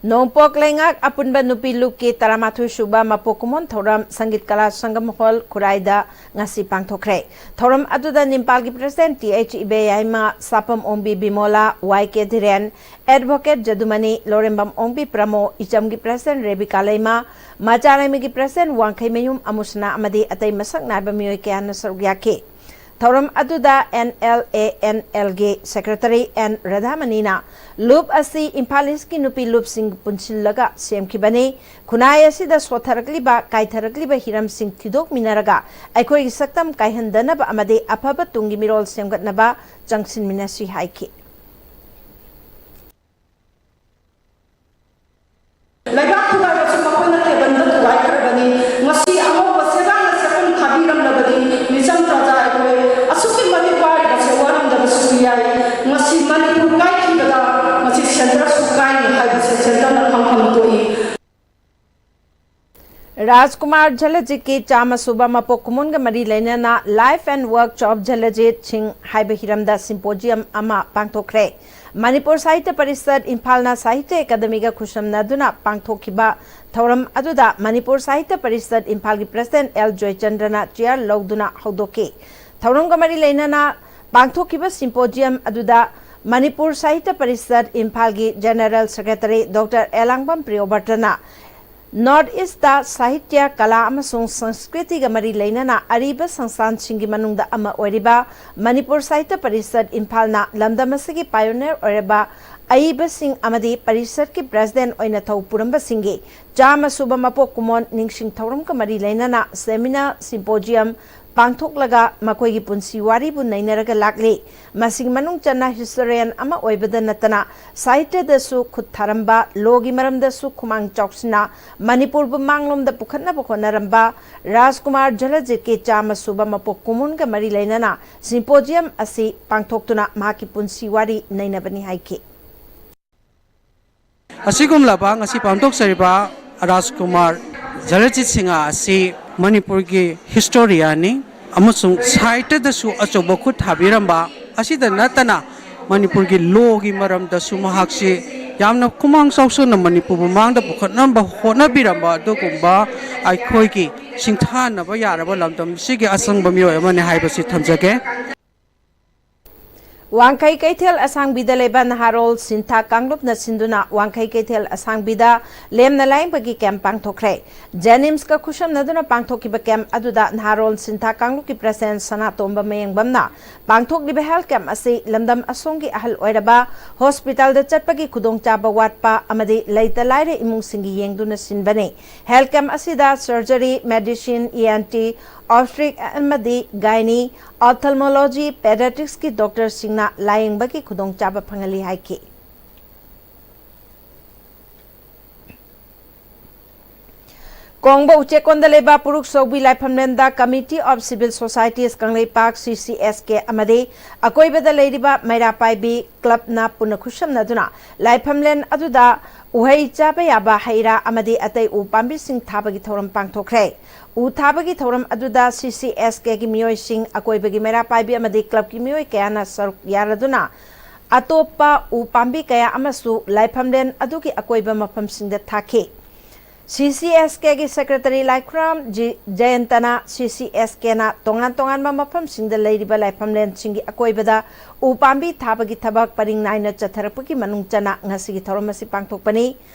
ꯅꯣꯡꯄꯣꯛ ꯂꯩꯉꯥꯛ ꯑꯄꯨꯟꯕ ꯅꯨꯄꯤ ꯂꯨꯞꯀꯤ ꯇꯔꯥꯃꯥꯊꯣꯏ ꯁꯨꯕ ꯃꯄꯣꯛ ꯀꯨꯝꯑꯣꯟ ꯊꯧꯔꯝ ꯁꯪꯒꯤꯠ ꯀꯂꯥ ꯁꯪꯒꯝ ꯍꯣꯜ ꯈꯨꯔꯥꯏꯗ ꯉꯁꯤ ꯄꯥꯡꯊꯣꯛꯈ꯭ꯔꯦ꯫ ꯊꯧꯔꯝ ꯑꯗꯨꯗ ꯅꯤꯝꯄꯥꯜꯒꯤ president T H ꯏꯕꯦꯌꯥꯏꯃ, ꯁꯥꯄꯝ ꯑꯣꯡꯕꯤ ꯕꯤꯃꯣꯂꯥ, Y K ꯙꯤꯔꯦꯟ, advocate ꯖꯗꯨꯃꯅꯤ, ꯂꯣꯔꯦꯝꯕꯝ ꯑꯣꯡꯕꯤ ꯄ꯭ꯔꯃꯣ, ꯏꯆꯝꯒꯤ president ꯔꯦꯕꯤꯀꯥ ꯂꯩꯃ, ꯃꯆꯥꯔꯩꯃꯒꯤ president ꯋꯥꯡꯈꯩꯃꯌꯨꯝ ꯑꯃꯨꯁꯅꯥ ꯑꯃꯗꯤ ꯑꯇꯩ ꯃꯁꯛ ꯅꯥꯏꯕ ꯃꯤꯑꯣꯏ ꯀꯌꯥꯅ ꯁꯔꯨꯛ ꯌꯥꯈꯤ꯫ ꯊꯧꯔꯝ ꯑꯗꯨꯗ N L A N L ꯒꯤ secretary N ꯔꯥꯙꯥꯃꯅꯤꯅ ꯂꯨꯞ ꯑꯁꯤ ꯏꯝꯐꯥꯜ ꯏꯁꯀꯤ ꯅꯨꯄꯤ ꯂꯨꯞꯁꯤꯡ ꯄꯨꯟꯁꯤꯜꯂꯒ ꯁꯦꯝꯈꯤꯕꯅꯤ꯫ ꯈꯨꯟꯅꯥꯏ ꯑꯁꯤꯗ ꯁꯣꯠꯊꯔꯛꯂꯤꯕ, ꯀꯥꯏꯊꯔꯛꯂꯤꯕ ꯍꯤꯔꯝꯁꯤꯡ ꯊꯤꯗꯣꯛꯃꯤꯟꯅꯔꯒ ꯑꯩꯈꯣꯏꯒꯤ ꯁꯛꯇꯝ ꯀꯥꯏꯍꯟꯗꯅꯕ ꯑꯃꯗꯤ ꯑꯐꯕ ꯇꯨꯡꯒꯤ ꯃꯤꯔꯣꯜ ꯁꯦꯝꯒꯠꯅꯕ ꯆꯪꯁꯤꯟꯃꯤꯟꯅꯁꯤ ꯍꯥꯏꯈꯤ꯫ ꯂꯩꯕꯥꯛ ꯊꯨꯒꯥꯏꯕꯁꯨ ꯃꯈꯣꯏꯅ ꯇꯦꯕꯜꯗ ꯊꯨꯒꯥꯏꯈ꯭ꯔꯕꯅꯤ꯫ ꯉꯁꯤ ꯑꯉꯧꯕ ꯆꯦꯕꯥꯡꯅ ꯆꯦꯐꯨꯝ ꯊꯥꯕꯤꯔꯝꯂꯕꯗꯤ ꯃꯤꯆꯝ ꯄ꯭ꯔꯖꯥ ꯑꯩꯈꯣꯏ ꯑꯁꯨꯛꯀꯤ ꯃꯇꯤꯛ ꯋꯥꯔꯤꯕꯁꯦ ꯋꯥꯔꯝꯗꯕꯁꯨ ꯌꯥꯏ꯫ ꯉꯁꯤ ꯃꯅꯤꯄꯨꯔ ꯀꯥꯏꯈꯤꯕꯗ ꯉꯁꯤ centre ꯁꯨ ꯀꯥꯏꯅꯤ ꯍꯥꯏꯕꯁꯦ centre ꯅ ꯈꯪꯐꯝ ꯊꯣꯛꯏ꯫ ꯔꯥꯖꯀꯨꯃꯥꯔ ꯖꯂꯖꯤꯠꯀꯤ ꯆꯥꯝꯃ ꯁꯨꯕ ꯃꯄꯣꯛ ꯀꯨꯝꯑꯣꯟꯒ ꯃꯔꯤ ꯂꯩꯅꯅ Life and Works of ꯖꯂꯖꯤꯠ ꯁꯤꯡ ꯍꯥꯏꯕ ꯍꯤꯔꯝꯗ symposium ꯑꯃ ꯄꯥꯡꯊꯣꯛꯈ꯭ꯔꯦ꯫ ꯃꯅꯤꯄꯨꯔ ꯁꯥꯍꯤꯇ꯭ꯌ ꯄꯔꯤꯁꯠ ꯏꯝꯐꯥꯜꯅ ꯁꯥꯍꯤꯇ꯭ꯌ ꯑꯦꯀꯥꯗꯃꯤꯒ ꯈꯨꯠꯁꯝꯅꯗꯨꯅ ꯄꯥꯡꯊꯣꯛꯈꯤꯕ ꯊꯧꯔꯝ ꯑꯗꯨꯗ ꯃꯅꯤꯄꯨꯔ ꯁꯥꯍꯤꯇ꯭ꯌ ꯄꯔꯤꯁꯠ ꯏꯝꯐꯥꯜꯒꯤ president L ꯖꯣꯏꯆꯟꯗ꯭ꯔꯅ chair ꯂꯧꯗꯨꯅ ꯍꯧꯗꯣꯛꯈꯤ꯫ ꯊꯧꯔꯝꯒ ꯃꯔꯤ ꯂꯩꯅꯅ ꯄꯥꯡꯊꯣꯛꯈꯤꯕ symposium ꯑꯗꯨꯗ ꯃꯅꯤꯄꯨꯔ ꯁꯥꯍꯤꯇ꯭ꯌ ꯄꯔꯤꯁꯠ ꯏꯝꯐꯥꯜꯒꯤ general secretary Doctor ꯑꯦꯂꯥꯡꯕꯝ ꯄ꯭ꯔꯤꯌꯣꯕ꯭ꯔꯇꯅ North East ꯁꯥꯍꯤꯇ꯭ꯌ, ꯀꯂꯥ ꯑꯃꯁꯨꯡ ꯁꯪꯁꯀ꯭ꯔꯤꯇꯤꯒ ꯃꯔꯤ ꯂꯩꯅꯅ ꯑꯔꯤꯕ ꯁꯪꯁꯊꯥꯟꯁꯤꯡꯒꯤ ꯃꯅꯨꯡꯗ ꯑꯃ ꯑꯣꯏꯔꯤꯕ ꯃꯅꯤꯄꯨꯔ ꯁꯥꯍꯤꯇ꯭ꯌ ꯄꯔꯤꯁꯠ ꯏꯝꯐꯥꯜꯅ ꯂꯝꯗꯝ ꯑꯁꯤꯒꯤ pioneer ꯑꯣꯏꯔꯕ ꯑꯏꯕꯁꯤꯡ ꯑꯃꯗꯤ ꯄꯔꯤꯁꯠꯀꯤ president ꯑꯣꯏꯅ ꯊꯧ ꯄꯨꯔꯝꯕꯁꯤꯡꯒꯤ ꯆꯥꯝꯃ ꯁꯨꯕ ꯃꯄꯣꯛ ꯀꯨꯝꯑꯣꯟ ꯅꯤꯡꯁꯤꯡ ꯊꯧꯔꯝꯒ ꯃꯔꯤ ꯂꯩꯅꯅ seminar, symposium ꯄꯥꯡꯊꯣꯛꯂꯒ ꯃꯈꯣꯏꯒꯤ ꯄꯨꯟꯁꯤ ꯋꯥꯔꯤꯕꯨ ꯅꯩꯅꯔꯒ ꯂꯥꯛꯂꯤ꯫ ꯃꯁꯤꯒꯤ ꯃꯅꯨꯡ ꯆꯟꯅ historian ꯑꯃ ꯑꯣꯏꯕꯗ ꯅꯠꯇꯅ ꯁꯥꯍꯤꯇ꯭ꯌꯗꯁꯨ ꯈꯨꯠ ꯊꯥꯔꯝꯕ, lawꯒꯤ ꯃꯔꯝꯗꯁꯨ ꯈꯨꯃꯥꯡ ꯆꯥꯎꯁꯤꯟꯅ ꯃꯅꯤꯄꯨꯔꯕꯨ ꯃꯥꯡꯂꯣꯝꯗ ꯄꯨꯈꯠꯅꯕ ꯍꯣꯠꯅꯔꯝꯕ ꯔꯥꯖꯀꯨꯃꯥꯔ ꯖꯂꯖꯤꯠꯀꯤ ꯆꯥꯝꯃ ꯁꯨꯕ ꯃꯄꯣꯛ ꯀꯨꯝꯑꯣꯟꯒ ꯃꯔꯤ ꯂꯩꯅꯅ symposium ꯑꯁꯤ ꯄꯥꯡꯊꯣꯛꯇꯨꯅ ꯃꯍꯥꯛꯀꯤ ꯄꯨꯟꯁꯤ ꯋꯥꯔꯤ ꯅꯩꯅꯕꯅꯤ ꯍꯥꯏꯈꯤ꯫ ꯑꯁꯤꯒꯨꯝꯂꯕ ꯉꯁꯤ ꯄꯥꯡꯊꯣꯛꯆꯔꯤꯕ ꯔꯥꯖꯀꯨꯃꯥꯔ ꯖꯂꯖꯤꯠ ꯁꯤꯡꯍ ꯑꯁꯤ ꯃꯅꯤꯄꯨꯔꯒꯤ historianꯅꯤ ꯑꯃꯁꯨꯡ ꯁꯥꯍꯤꯇ꯭ꯌꯗꯁꯨ ꯑꯆꯧꯕ ꯈꯨꯠ ꯊꯥꯕꯤꯔꯝꯕ ꯑꯁꯤꯗ ꯅꯠꯇꯅ ꯃꯅꯤꯄꯨꯔꯒꯤ lawꯒꯤ ꯃꯔꯝꯗꯁꯨ ꯃꯍꯥꯛꯁꯤ ꯌꯥꯝꯅ ꯈꯨꯃꯥꯡ ꯆꯥꯎꯁꯟꯅ ꯃꯅꯤꯄꯨꯔꯕꯨ ꯃꯥꯡꯗ ꯄꯨꯈꯠꯅꯕ ꯍꯣꯠꯅꯕꯤꯔꯝꯕ ꯑꯗꯨꯒꯨꯝꯕ ꯑꯩꯈꯣꯏꯒꯤ ꯁꯤꯡꯊꯥꯅꯕ ꯌꯥꯔꯕ ꯂꯝꯗꯝꯁꯤꯒꯤ ꯑꯆꯪꯕ ꯃꯤꯑꯣꯏ ꯑꯃꯅꯤ ꯍꯥꯏꯕꯁꯤ ꯊꯝꯖꯒꯦ꯫ ꯋꯥꯡꯈꯩ ꯀꯩꯊꯦꯜ ꯑꯁꯥꯡꯕꯤꯗ ꯂꯩꯕ ꯅꯍꯥꯔꯣꯜ ꯁꯤꯟꯊꯥ ꯀꯥꯡꯂꯨꯞꯅ ꯁꯤꯟꯗꯨꯅ ꯋꯥꯡꯈꯩ ꯀꯩꯊꯦꯜ ꯑꯁꯥꯡꯕꯤꯗ ꯂꯦꯝꯅ ꯂꯥꯌꯦꯡꯕꯒꯤ camp ꯄꯥꯡꯊꯣꯛꯈ꯭ꯔꯦ꯫ JNIMSꯀ ꯈꯨꯠꯁꯝꯅꯗꯨꯅ ꯄꯥꯡꯊꯣꯛꯈꯤꯕ camp ꯑꯗꯨꯗ ꯅꯍꯥꯔꯣꯜ ꯁꯤꯟꯊꯥ ꯀꯥꯡꯂꯨꯞꯀꯤ president ꯁꯅꯥꯇꯣꯝꯕ ꯃꯌꯦꯡꯕꯝꯅ ꯄꯥꯡꯊꯣꯛꯂꯤꯕ health camp ꯑꯁꯤ ꯂꯝꯗꯝ ꯑꯁꯣꯝꯒꯤ ꯑꯍꯜ ꯑꯣꯏꯔꯕ hospitalꯗ ꯆꯠꯄꯒꯤ ꯈꯨꯗꯣꯡꯆꯥꯕ ꯋꯥꯠꯄ ꯑꯃꯗꯤ ꯂꯩꯇ ꯂꯥꯏꯔ ꯏꯃꯨꯡꯁꯤꯡꯒꯤ ꯌꯦꯡꯗꯨꯅ ꯁꯤꯟꯕꯅꯤ꯫ Health camp ꯑꯁꯤꯗ surgery, medicine, ENT, obstetric ꯑꯃꯗꯤ gynae, ophthalmology, pediatricsꯀꯤ doctorꯁꯤꯡꯅ ꯂꯥꯌꯦꯡꯕꯒꯤ ꯈꯨꯗꯣꯡꯆꯥꯕ ꯐꯪꯍꯜꯂꯤ ꯍꯥꯏꯈꯤ꯫ ꯀꯣꯡꯕ ꯎꯆꯦꯛꯀꯣꯟꯗ ꯂꯩꯕ ꯄꯨꯔꯨꯛ ꯁꯧꯕꯤ ꯂꯥꯏꯐꯝꯂꯦꯟꯗ Committee of Civil Societies Kangleipak, CCSK, ꯑꯃꯗꯤ ꯑꯀꯣꯏꯕꯗ ꯂꯩꯔꯤꯕ ꯃꯩꯔꯥ ꯄꯥꯏꯕꯤ clubꯅ ꯄꯨꯟꯅ ꯈꯨꯠꯁꯝꯅꯗꯨꯅ ꯂꯥꯏꯐꯝꯂꯦꯟ ꯑꯗꯨꯗ ꯎꯍꯩ ꯆꯥꯕ ꯌꯥꯕ ꯍꯩ ꯔꯥ ꯑꯃꯗꯤ ꯑꯇꯩ ꯎ ꯄꯥꯝꯕꯤꯁꯤꯡ ꯊꯥꯕꯒꯤ ꯊꯧꯔꯝ ꯄꯥꯡꯊꯣꯛꯈ꯭ꯔꯦ꯫ ꯎ ꯊꯥꯕꯒꯤ ꯊꯧꯔꯝ ꯑꯗꯨꯗ CCSKꯒꯤ ꯃꯤꯑꯣꯏꯁꯤꯡ, ꯑꯀꯣꯏꯕꯒꯤ ꯃꯩꯔꯥ ꯄꯥꯏꯕꯤ ꯑꯃꯗꯤ clubꯀꯤ ꯃꯤꯑꯣꯏ ꯀꯌꯥꯅ ꯁꯔꯨꯛ ꯌꯥꯔꯗꯨꯅ ꯑꯇꯣꯞꯄ ꯎ ꯄꯥꯝꯕꯤ ꯀꯌꯥ ꯑꯃꯁꯨ ꯂꯥꯏꯐꯝꯂꯦꯟ ꯑꯗꯨꯒꯤ ꯑꯀꯣꯏꯕ ꯃꯐꯝꯁꯤꯡꯗ ꯊꯥꯈꯤ꯫ ꯁꯤ ꯁꯤ ꯑꯦꯁ ꯀꯦꯒꯤ ꯁꯦꯀ꯭ꯔꯦꯇꯔꯤ ꯂꯥꯏꯈꯨꯔꯥꯝ ꯖꯤ ꯖꯌꯟꯇꯅ ꯁꯤ ꯁꯤ ꯑꯦꯁ ꯀꯦꯅ ꯇꯣꯉꯥꯟ ꯇꯣꯉꯥꯟꯕ ꯃꯐꯝꯁꯤꯡꯗ ꯂꯩꯔꯤꯕ ꯂꯥꯏꯐꯝꯂꯦꯟꯁꯤꯡꯒꯤ ꯑꯀꯣꯏꯕꯗ ꯎ ꯄꯥꯝꯕꯤ ꯊꯥꯕꯒꯤ ꯊꯕꯛ ꯄꯔꯤꯡ ꯅꯥꯏꯅ ꯆꯠꯊꯔꯛꯄꯒꯤ ꯃꯅꯨꯡ ꯆꯟꯅ ꯉꯁꯤꯒꯤ ꯊꯧꯔꯝ ꯑꯁꯤ ꯄꯥꯡꯊꯣꯛꯄꯅꯤ꯫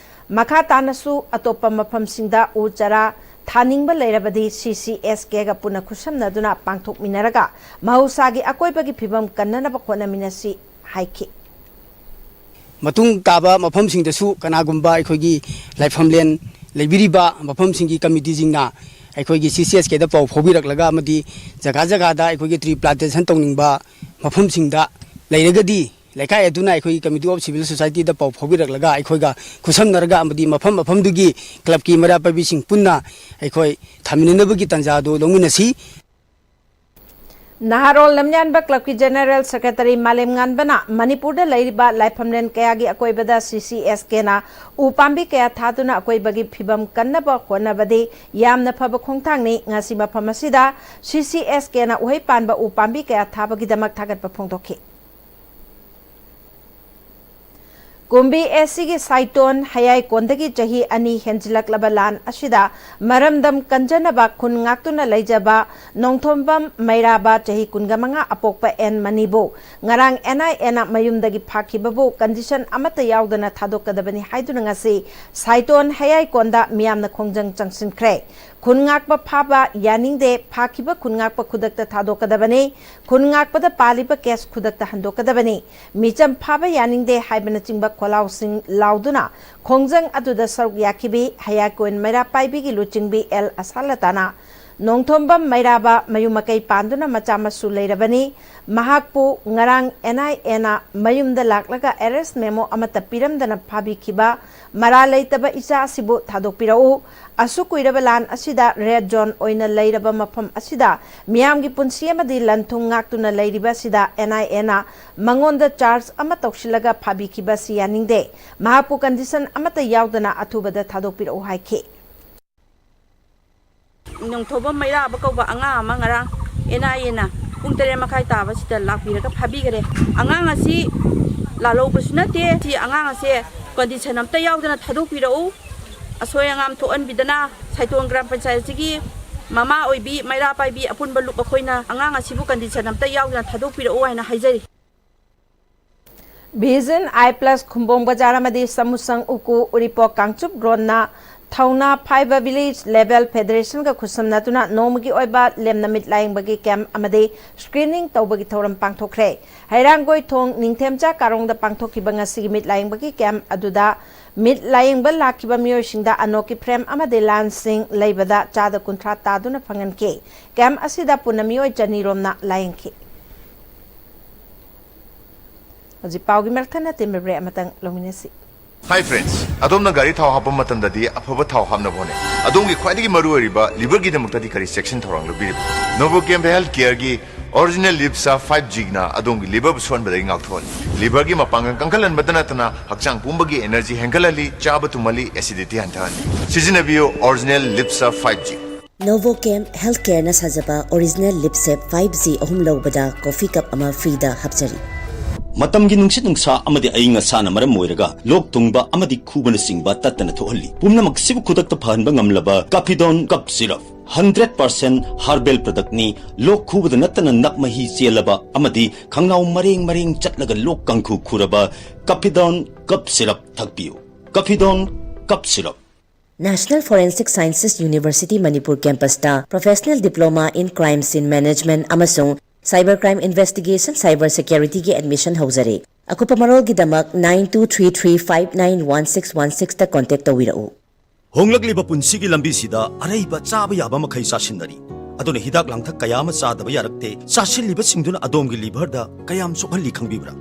ꯃꯈꯥ ꯇꯥꯅꯁꯨ ꯑꯇꯣꯞꯄ ꯃꯐꯝꯁꯤꯡꯗ ꯎ ꯆꯥꯔꯥ ꯊꯥꯅꯤꯡꯕ ꯂꯩꯔꯕꯗꯤ ꯁꯤ ꯁꯤ ꯑꯦꯁ ꯀꯦꯒ ꯄꯨꯟꯅ ꯈꯨꯠꯁꯝꯅꯗꯨꯅ ꯄꯥꯡꯊꯣꯛꯃꯤꯟꯅꯔꯒ ꯃꯍꯧꯁꯥꯒꯤ ꯑꯀꯣꯏꯕꯒꯤ ꯐꯤꯕꯝ ꯀꯟꯅꯅꯕ ꯍꯣꯠꯅꯃꯤꯟꯅꯁꯤ ꯍꯥꯏꯈꯤ꯫ ꯃꯇꯨꯡ ꯇꯥꯕ ꯃꯐꯝꯁꯤꯡꯗꯁꯨ ꯀꯅꯥꯒꯨꯝꯕ ꯑꯩꯈꯣꯏꯒꯤ ꯂꯥꯏꯐꯝꯂꯦꯟ ꯂꯩꯕꯤꯔꯤꯕ ꯃꯐꯝꯁꯤꯡꯒꯤ ꯀꯃꯤꯇꯤꯁꯤꯡꯅ ꯑꯩꯈꯣꯏꯒꯤ ꯁꯤ ꯁꯤ ꯑꯦꯁ ꯀꯦꯗ ꯄꯥꯎ ꯐꯥꯎꯕꯤꯔꯛꯂꯒ ꯑꯃꯗꯤ ꯖꯒꯥ ꯖꯒꯥꯗ ꯑꯩꯈꯣꯏꯒꯤ ꯇ꯭ꯔꯤ ꯄ꯭ꯂꯥꯟꯇꯦꯁꯟ ꯇꯧꯅꯤꯡꯕ ꯃꯐꯝꯁꯤꯡꯗ ꯂꯩꯔꯒꯗꯤ ꯂꯩꯀꯥꯏ ꯑꯗꯨꯅ ꯑꯩꯈꯣꯏꯒꯤ ꯀꯃꯤꯇꯤ ꯑꯣꯐ ꯁꯤꯚꯤꯜ ꯁꯣꯁꯥꯏꯇꯤꯗ ꯄꯥꯎ ꯐꯥꯎꯕꯤꯔꯛꯂꯒ ꯑꯩꯈꯣꯏꯒ ꯈꯨꯠꯁꯝꯅꯔꯒ ꯑꯃꯗꯤ ꯃꯐꯝ ꯃꯐꯝꯗꯨꯒꯤ ꯀ꯭ꯂꯕꯀꯤ ꯃꯩꯔꯥ ꯄꯥꯏꯕꯤꯁꯤꯡ ꯄꯨꯟꯅ ꯑꯩꯈꯣꯏ ꯊꯥꯃꯤꯟꯅꯅꯕꯒꯤ ꯇꯥꯟꯖꯥ ꯑꯗꯨ ꯂꯧꯃꯤꯟꯅꯁꯤ꯫ ꯅꯍꯥꯔꯣꯜ ꯂꯝꯌꯥꯟꯕ ꯀ꯭ꯂꯕꯀꯤ ꯖꯦꯅꯦꯔꯦꯜ ꯁꯦꯀ꯭ꯔꯦꯇꯔꯤ ꯃꯥꯂꯦꯝꯉꯥꯟꯕꯅ ꯃꯅꯤꯄꯨꯔꯗ ꯂꯩꯔꯤꯕ ꯂꯥꯏꯐꯝꯂꯦꯟ ꯀꯌꯥꯒꯤ ꯑꯀꯣꯏꯕꯗ ꯁꯤ ꯁꯤ ꯑꯦꯁ ꯀꯦꯅ ꯎ ꯄꯥꯝꯕꯤ ꯀꯌꯥ ꯊꯥꯗꯨꯅ ꯑꯀꯣꯏꯕꯒꯤ ꯐꯤꯕꯝ ꯀꯟꯅꯕ ꯍꯣꯠꯅꯕꯗꯤ ꯌꯥꯝꯅ ꯐꯕ ꯈꯣꯡꯊꯥꯡꯅꯤ꯫ ꯉꯁꯤ ꯃꯐꯝ ꯑꯁꯤꯗ ꯁꯤ ꯁꯤ ꯑꯦꯁ ꯀꯦꯅ ꯎꯍꯩ ꯄꯥꯟꯕ ꯎ ꯄꯥꯝꯕꯤ ꯀꯌꯥ ꯊꯥꯕꯒꯤꯗꯃꯛ ꯊꯥꯒꯠꯄ ꯐꯣꯡꯗꯣꯛꯈꯤ꯫ ꯀꯨꯝꯕꯤ ꯑꯦꯁ ꯁꯤꯒꯤ ꯁꯥꯏꯇꯣꯟ ꯍꯌꯥꯏꯀꯣꯟꯗꯒꯤ ꯆꯍꯤ ꯑꯅꯤ ꯍꯦꯟꯖꯤꯜꯂꯛꯂꯕ ꯂꯥꯟ ꯑꯁꯤꯗ ꯃꯔꯝꯗꯝ ꯀꯟꯖꯅꯕ ꯈꯨꯟ ꯉꯥꯛꯇꯨꯅ ꯂꯩꯖꯕ ꯅꯣꯡꯊꯣꯝꯕꯝ ꯃꯩꯔꯥꯕ ꯆꯍꯤ ꯀꯨꯟꯒ ꯃꯉꯥ ꯑꯄꯣꯛꯄ ꯑꯦꯟ ꯃꯅꯤꯕꯨ ꯉꯔꯥꯡ ꯑꯦꯟ ꯑꯥꯏ ꯑꯦꯅ ꯃꯌꯨꯝꯗꯒꯤ ꯐꯥꯈꯤꯕꯕꯨ ꯀꯟꯗꯤꯁꯟ ꯑꯃꯠꯇ ꯌꯥꯎꯗꯅ ꯊꯥꯗꯣꯛꯀꯗꯕꯅꯤ ꯍꯥꯏꯗꯨꯅ ꯉꯁꯤ ꯁꯥꯏꯇꯣꯟ ꯍꯌꯥꯏꯀꯣꯟꯗ ꯃꯤꯌꯥꯝꯅ ꯈꯣꯡꯖꯪ ꯆꯪꯁꯤꯟꯈ꯭ꯔꯦ꯫ ꯈꯨꯟ ꯉꯥꯛꯄ ꯐꯥꯕ ꯌꯥꯅꯤꯡꯗꯦ, ꯐꯥꯈꯤꯕ ꯈꯨꯟ ꯉꯥꯛꯄ ꯈꯨꯗꯛꯇ ꯊꯥꯗꯣꯛꯀꯗꯕꯅꯤ, ꯈꯨꯟ ꯉꯥꯛꯄꯗ ꯄꯥꯜꯂꯤꯕ ꯀꯦꯁ ꯈꯨꯗꯛꯇ ꯍꯟꯗꯣꯛꯀꯗꯕꯅꯤ꯫ ꯃꯤꯆꯝ ꯐꯥꯕ ꯌꯥꯅꯤꯡꯗꯦ ꯍꯥꯏꯕꯅꯆꯤꯡꯕ ꯈꯣꯜꯂꯥꯎꯁꯤꯡ ꯂꯥꯎꯗꯨꯅ ꯈꯣꯡꯖꯪ ꯑꯗꯨꯗ ꯁꯔꯨꯛ ꯌꯥꯈꯤꯕꯤ ꯍꯌꯥꯀꯣꯏꯟ ꯃꯩꯔꯥ ꯄꯥꯏꯕꯤꯒꯤ ꯂꯨꯆꯤꯡꯕꯤ ꯑꯦꯜ ꯑꯁꯥꯂꯇꯥꯅ ꯅꯣꯡꯊꯣꯝꯕꯝ ꯃꯩꯔꯥꯕ ꯃꯌꯨꯝ ꯃꯀꯩ ꯄꯥꯟꯗꯨꯅ ꯃꯆꯥ ꯃꯁꯨ ꯂꯩꯔꯕꯅꯤ꯫ ꯃꯍꯥꯛꯄꯨ ꯉꯔꯥꯡ ꯑꯦꯟ ꯑꯥꯏ ꯑꯦꯅ ꯃꯌꯨꯝꯗ ꯂꯥꯛꯂꯒ ꯑꯦꯔꯦꯁ ꯃꯦꯃꯣ ꯑꯃꯠꯇ ꯄꯤꯔꯝꯗꯅ ꯐꯥꯕꯤꯈꯤꯕ ꯃꯔꯥ ꯂꯩꯇꯕ ꯏꯆꯥ ꯑꯁꯤꯕꯨ ꯊꯥꯗꯣꯛꯄꯤꯔꯛꯎ꯫ ꯑꯁꯨꯛ ꯀꯨꯏꯔꯕ ꯂꯥꯟ ꯑꯁꯤꯗ ꯔꯦꯗ ꯖꯣꯟ ꯑꯣꯏꯅ ꯂꯩꯔꯕ ꯃꯐꯝ ꯑꯁꯤꯗ ꯃꯤꯌꯥꯝꯒꯤ ꯄꯨꯟꯁꯤ ꯑꯃꯗꯤ ꯂꯟ ꯊꯨꯝ ꯉꯥꯛꯇꯨꯅ ꯂꯩꯔꯤꯕ ꯑꯁꯤꯗ ꯑꯦꯟ ꯑꯥꯏ ꯑꯦꯅ ꯃꯉꯣꯟꯗ ꯆꯥꯔꯖ ꯑꯃ ꯇꯧꯁꯤꯜꯂꯒ ꯐꯥꯕꯤꯈꯤꯕ ꯑꯁꯤ ꯌꯥꯅꯤꯡꯗꯦ꯫ ꯃꯍꯥꯛꯄꯨ ꯀꯟꯗꯤꯁꯟ ꯑꯃꯠꯇ ꯌꯥꯎꯗꯅ ꯑꯊꯨꯕꯗ ꯊꯥꯗꯣꯛꯄꯤꯔꯛꯎ ꯍꯥꯏꯈꯤ꯫ ꯅꯣꯡꯊꯣꯝꯕꯝ ꯃꯩꯔꯥꯕ ꯀꯧꯕ ꯑꯉꯥꯡ ꯑꯃ ꯉꯔꯥꯡ ꯑꯦꯟ ꯑꯥꯏ ꯑꯦꯅ ꯄꯨꯡ ꯇꯔꯦꯠ ꯃꯈꯥꯏ ꯇꯥꯕꯁꯤꯗ ꯂꯥꯛꯄꯤꯔꯒ ꯐꯥꯕꯤꯈꯔꯦ꯫ ꯑꯉꯥꯡ ꯑꯁꯤ ꯂꯥꯜꯍꯧꯕꯁꯨ ꯅꯠꯇꯦ꯫ ꯁꯤ ꯑꯉꯥꯡ ꯑꯁꯦ ꯀꯟꯗꯤꯁꯟ ꯑꯝꯇ ꯌꯥꯎꯗꯅ ꯊꯥꯗꯣꯛꯄꯤꯔꯛꯎ꯫ ꯑꯁꯣꯏ ꯑꯉꯥꯝ ꯊꯣꯛꯍꯟꯕꯤꯗꯅ ꯁꯥꯏꯇꯣꯟ ꯒ꯭ꯔꯥꯝ ꯄꯟꯆꯥꯌꯠꯁꯤꯒꯤ ꯃꯃꯥ ꯑꯣꯏꯕꯤ, ꯃꯩꯔꯥ ꯄꯥꯏꯕꯤ ꯑꯄꯨꯟꯕ ꯂꯨꯞ ꯑꯩꯈꯣꯏꯅ ꯑꯉꯥꯡ ꯑꯁꯤꯕꯨ ꯀꯟꯗꯤꯁꯟ ꯑꯝꯇ ꯌꯥꯎꯗꯅ ꯊꯥꯗꯣꯛꯄꯤꯔꯛꯎ ꯍꯥꯏꯅ ꯍꯥꯏꯖꯔꯤ꯫ ꯚꯤꯖꯟ ꯑꯥꯏ ꯄ꯭ꯂꯁ ꯈꯨꯝꯕꯣꯡ ꯕꯖꯥꯔ ꯑꯃꯗꯤ ꯁꯃꯨꯁꯪ ꯎꯀꯨ ꯎꯔꯤꯄꯣꯛ ꯀꯥꯡꯆꯨꯞ ꯔꯣꯟꯅ ꯊꯧꯅꯥ ꯐꯥꯏꯕ ꯚꯤꯂꯦꯖ ꯂꯦꯚꯦꯜ ꯐꯦꯗꯔꯦꯁꯟꯒ ꯈꯨꯠꯁꯝꯅꯗꯨꯅ ꯅꯣꯡꯃꯒꯤ ꯑꯣꯏꯕ ꯂꯦꯝꯅ ꯃꯤꯠ ꯂꯥꯌꯦꯡꯕꯒꯤ ꯀꯦꯝꯞ ꯑꯃꯗꯤ ꯁ꯭ꯀ꯭ꯔꯤꯅꯤꯡ ꯇꯧꯕꯒꯤ ꯊꯧꯔꯝ ꯄꯥꯡꯊꯣꯛꯈ꯭ꯔꯦ꯫ ꯍꯩꯔꯥꯡꯒꯣꯏꯊꯣꯡ ꯅꯤꯡꯊꯦꯝꯆꯥ ꯀꯥꯔꯣꯡꯗ ꯄꯥꯡꯊꯣꯛꯈꯤꯕ ꯉꯁꯤꯒꯤ ꯃꯤꯠ ꯂꯥꯌꯦꯡꯕꯒꯤ ꯀꯦꯝꯞ ꯑꯗꯨꯗ ꯃꯤꯠ ꯂꯥꯌꯦꯡꯕ ꯂꯥꯛꯈꯤꯕ ꯃꯤꯑꯣꯏꯁꯤꯡꯗ ꯑꯅꯣꯛꯀꯤ ꯐ꯭ꯔꯦꯝ ꯑꯃꯗꯤ ꯂꯥꯟꯁꯤꯡ ꯂꯩꯕꯗ ꯆꯥꯗ ꯀꯨꯟꯊ꯭ꯔꯥ ꯇꯥꯗꯨꯅ ꯐꯪꯍꯟꯈꯤ꯫ ꯀꯦꯝꯞ ꯑꯁꯤꯗ ꯄꯨꯟꯅ ꯃꯤꯑꯣꯏ ꯆꯅꯤ ꯔꯣꯝꯅ ꯂꯥꯌꯦꯡꯈꯤ꯫ ꯍꯧꯖꯤꯛ ꯄꯥꯎꯒꯤ ꯃꯔꯛꯊꯠꯅ ꯇꯦꯟꯕ ꯕ꯭ꯔꯦꯛ ꯑꯃꯇꯪ ꯂꯧꯃꯤꯟꯅꯁꯤ꯫ ꯍꯥꯏ ꯐ꯭ꯔꯦꯟꯁ, ꯑꯗꯣꯝꯅ ꯒꯥꯔꯤ ꯊꯥꯎ ꯍꯥꯞꯄ ꯃꯇꯝꯗꯗꯤ ꯑꯐꯕ ꯊꯥꯎ ꯍꯥꯞꯅꯕ ꯍꯣꯠꯅꯩ꯫ ꯑꯗꯣꯝꯒꯤ ꯈ꯭ꯋꯥꯏꯗꯒꯤ ꯃꯔꯨ ꯑꯣꯏꯔꯤꯕ ꯂꯤꯚꯔꯒꯤꯗꯃꯛꯇꯗꯤ ꯀꯔꯤ ꯆꯦꯛꯁꯤꯟ ꯊꯧꯔꯥꯡ ꯂꯧꯕꯤꯔꯤꯕ? ꯅꯣꯚꯣꯀꯦꯝ ꯍꯦꯜꯊ ꯀꯦꯌꯔꯒꯤ ꯑꯣꯔꯤꯖꯤꯅꯦꯜ ꯂꯤꯞꯁꯥ ꯐꯥꯏꯚ ꯖꯤꯅ ꯑꯗꯣꯝꯒꯤ ꯂꯤꯚꯔꯕꯨ ꯁꯣꯛꯍꯟꯕꯗꯒꯤ ꯉꯥꯛꯊꯣꯛꯍꯜꯂꯤ꯫ ꯂꯤꯚꯔꯒꯤ ꯃꯄꯥꯡꯒꯜ ꯀꯟꯈꯠꯍꯟꯕꯇ ꯅꯠꯇꯅ ꯍꯛꯆꯥꯡ ꯄꯨꯝꯕꯒꯤ ꯑꯦꯅꯔꯖꯤ ꯍꯦꯟꯒꯠꯍꯜꯂꯤ, ꯆꯥꯕ ꯇꯨꯝꯍꯜꯂꯤ, ꯑꯦꯁꯤꯗꯤꯇꯤ ꯍꯟꯊꯍꯜꯂꯤ꯫ ꯁꯤꯖꯤꯟꯅꯕꯤꯌꯨ ꯑꯣꯔꯤꯖꯤꯅꯦꯜ ꯂꯤꯞꯁꯥ ꯐꯥꯏꯚ ꯖꯤ꯫ ꯅꯣꯚꯣꯀꯦꯝ ꯍꯦꯜꯊ ꯀꯦꯌꯔꯅ ꯁꯥꯖꯕ ꯑꯣꯔꯤꯖꯤꯅꯦꯜ ꯂꯤꯞꯁꯦꯞ ꯐꯥꯏꯚ ꯖꯤ ꯑꯍꯨꯝ ꯂꯧꯕꯗ ꯀꯣꯐꯤ ꯀꯞ ꯑꯃ ꯐ꯭ꯔꯤꯗ ꯍꯥꯞꯆꯔꯤ꯫ ꯃꯇꯝꯒꯤ ꯅꯨꯡꯁꯤꯠ ꯅꯨꯡꯁꯥ ꯑꯃꯗꯤ ꯑꯏꯪ ꯑꯁꯥꯅ ꯃꯔꯝ ꯑꯣꯏꯔꯒ ꯂꯣꯛ ꯊꯨꯡꯕ ꯑꯃꯗꯤ ꯈꯨꯕꯅꯆꯤꯡꯕ ꯇꯠꯇꯅ ꯊꯣꯛꯍꯜꯂꯤ꯫ ꯄꯨꯝꯅꯃꯛꯁꯤꯕꯨ ꯈꯨꯗꯛꯇ ꯐꯍꯟꯕ ꯉꯝꯂꯕ ꯀꯥꯐꯤꯗꯣꯟ ꯀꯞ ꯁꯤꯔꯞ, ꯍꯟꯗ꯭ꯔꯦꯠ ꯄꯥꯔꯁꯦꯟ ꯍꯥꯔꯕꯦꯜ ꯄ꯭ꯔꯗꯛꯅꯤ꯫ ꯂꯣꯛ ꯈꯨꯕꯗ ꯅꯠꯇꯅ ꯅꯞ ꯃꯍꯤ ꯆꯦꯜꯂꯕ ꯑꯃꯗꯤ ꯈꯪꯅꯥꯎ ꯃꯔꯦꯡ ꯃꯔꯦꯡ ꯆꯠꯂꯒ ꯂꯣꯛ ꯀꯥꯡꯈꯨ ꯈꯨꯔꯕ ꯀꯥꯐꯤꯗꯣꯟ ꯀꯞ ꯁꯤꯔꯞ ꯊꯛꯄꯤꯌꯨ꯫ ꯀꯥꯐꯤꯗꯣꯟ ꯀꯞ syrup. National Forensic Sciences University Manipur campus ꯇ Professional Diploma in Crime Scene Management ꯑꯃꯁꯨꯡ Cyber Crime Investigation, Cyber Security ꯒꯤ admission ꯍꯧꯖꯔꯦ꯫ ꯑꯀꯨꯞꯄ ꯃꯔꯣꯜꯒꯤꯗꯃꯛ nine two three three five nine one six one six ꯇ contact ꯇꯧꯕꯤꯔꯛꯎ꯫ ꯍꯣꯡꯂꯛꯂꯤꯕ ꯄꯨꯟꯁꯤꯒꯤ ꯂꯝꯕꯤꯁꯤꯗ ꯑꯔꯩꯕ ꯆꯥꯕ ꯌꯥꯕ ꯃꯈꯩ ꯆꯥꯁꯤꯟꯅꯔꯤ꯫ ꯑꯗꯨꯅ ꯍꯤꯗꯥꯛ ꯂꯥꯡꯊꯛ ꯀꯌꯥ ꯑꯃ ꯆꯥꯗꯕ ꯌꯥꯔꯛꯇꯦ꯫ ꯆꯥꯁꯤꯜꯂꯤꯕꯁꯤꯡꯗꯨꯅ ꯑꯗꯣꯝꯒꯤ ꯂꯤꯚꯔꯗ ꯀꯌꯥꯝ ꯁꯣꯛꯍꯜꯂꯤ ꯈꯪꯕꯤꯕ꯭ꯔꯥ?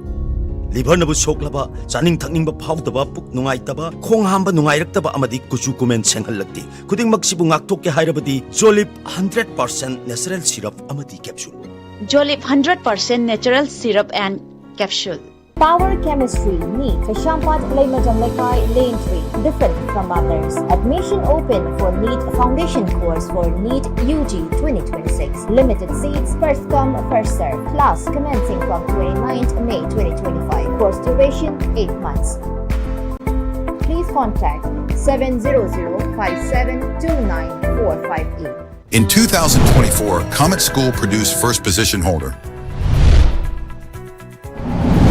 ꯂꯤꯚꯔꯅꯕꯨ ꯁꯣꯛꯂꯕ, ꯆꯥꯅꯤꯡ ꯊꯛꯅꯤꯡꯕ ꯐꯥꯎꯗꯕ, ꯄꯨꯛ ꯅꯨꯡꯉꯥꯏꯇꯕ, ꯈꯣꯡ ꯍꯥꯝꯕ ꯅꯨꯡꯉꯥꯏꯔꯛꯇꯕ ꯑꯃꯗꯤ ꯀꯨꯆꯨ ꯀꯨꯃꯦꯟ ꯁꯦꯡꯍꯜꯂꯛꯇꯦ꯫ ꯈꯨꯗꯤꯡꯃꯛꯁꯤꯕꯨ ꯉꯥꯛꯊꯣꯛꯀꯦ ꯍꯥꯏꯔꯕꯗꯤ ꯖꯣꯂꯤꯞ ꯍꯟꯗ꯭ꯔꯦꯠ ꯄꯥꯔꯁꯦꯟ natural syrup ꯑꯃꯗꯤ capsule꯫ Jolip hundred percent natural syrup and capsule. Power Chemistry, NEET, Kaisampad, Leimajam Lekai, Lane three, different from others. Admission open for NEET Foundation Course for NEET U G twenty twenty-six. Limited seats, first come, first serve. Class commencing from twenty-ninth May twenty twenty-five. Course duration, eight months. Please contact seven zero zero five seven two nine four five eight. In two thousand twenty-four, Comet School produced first position holder.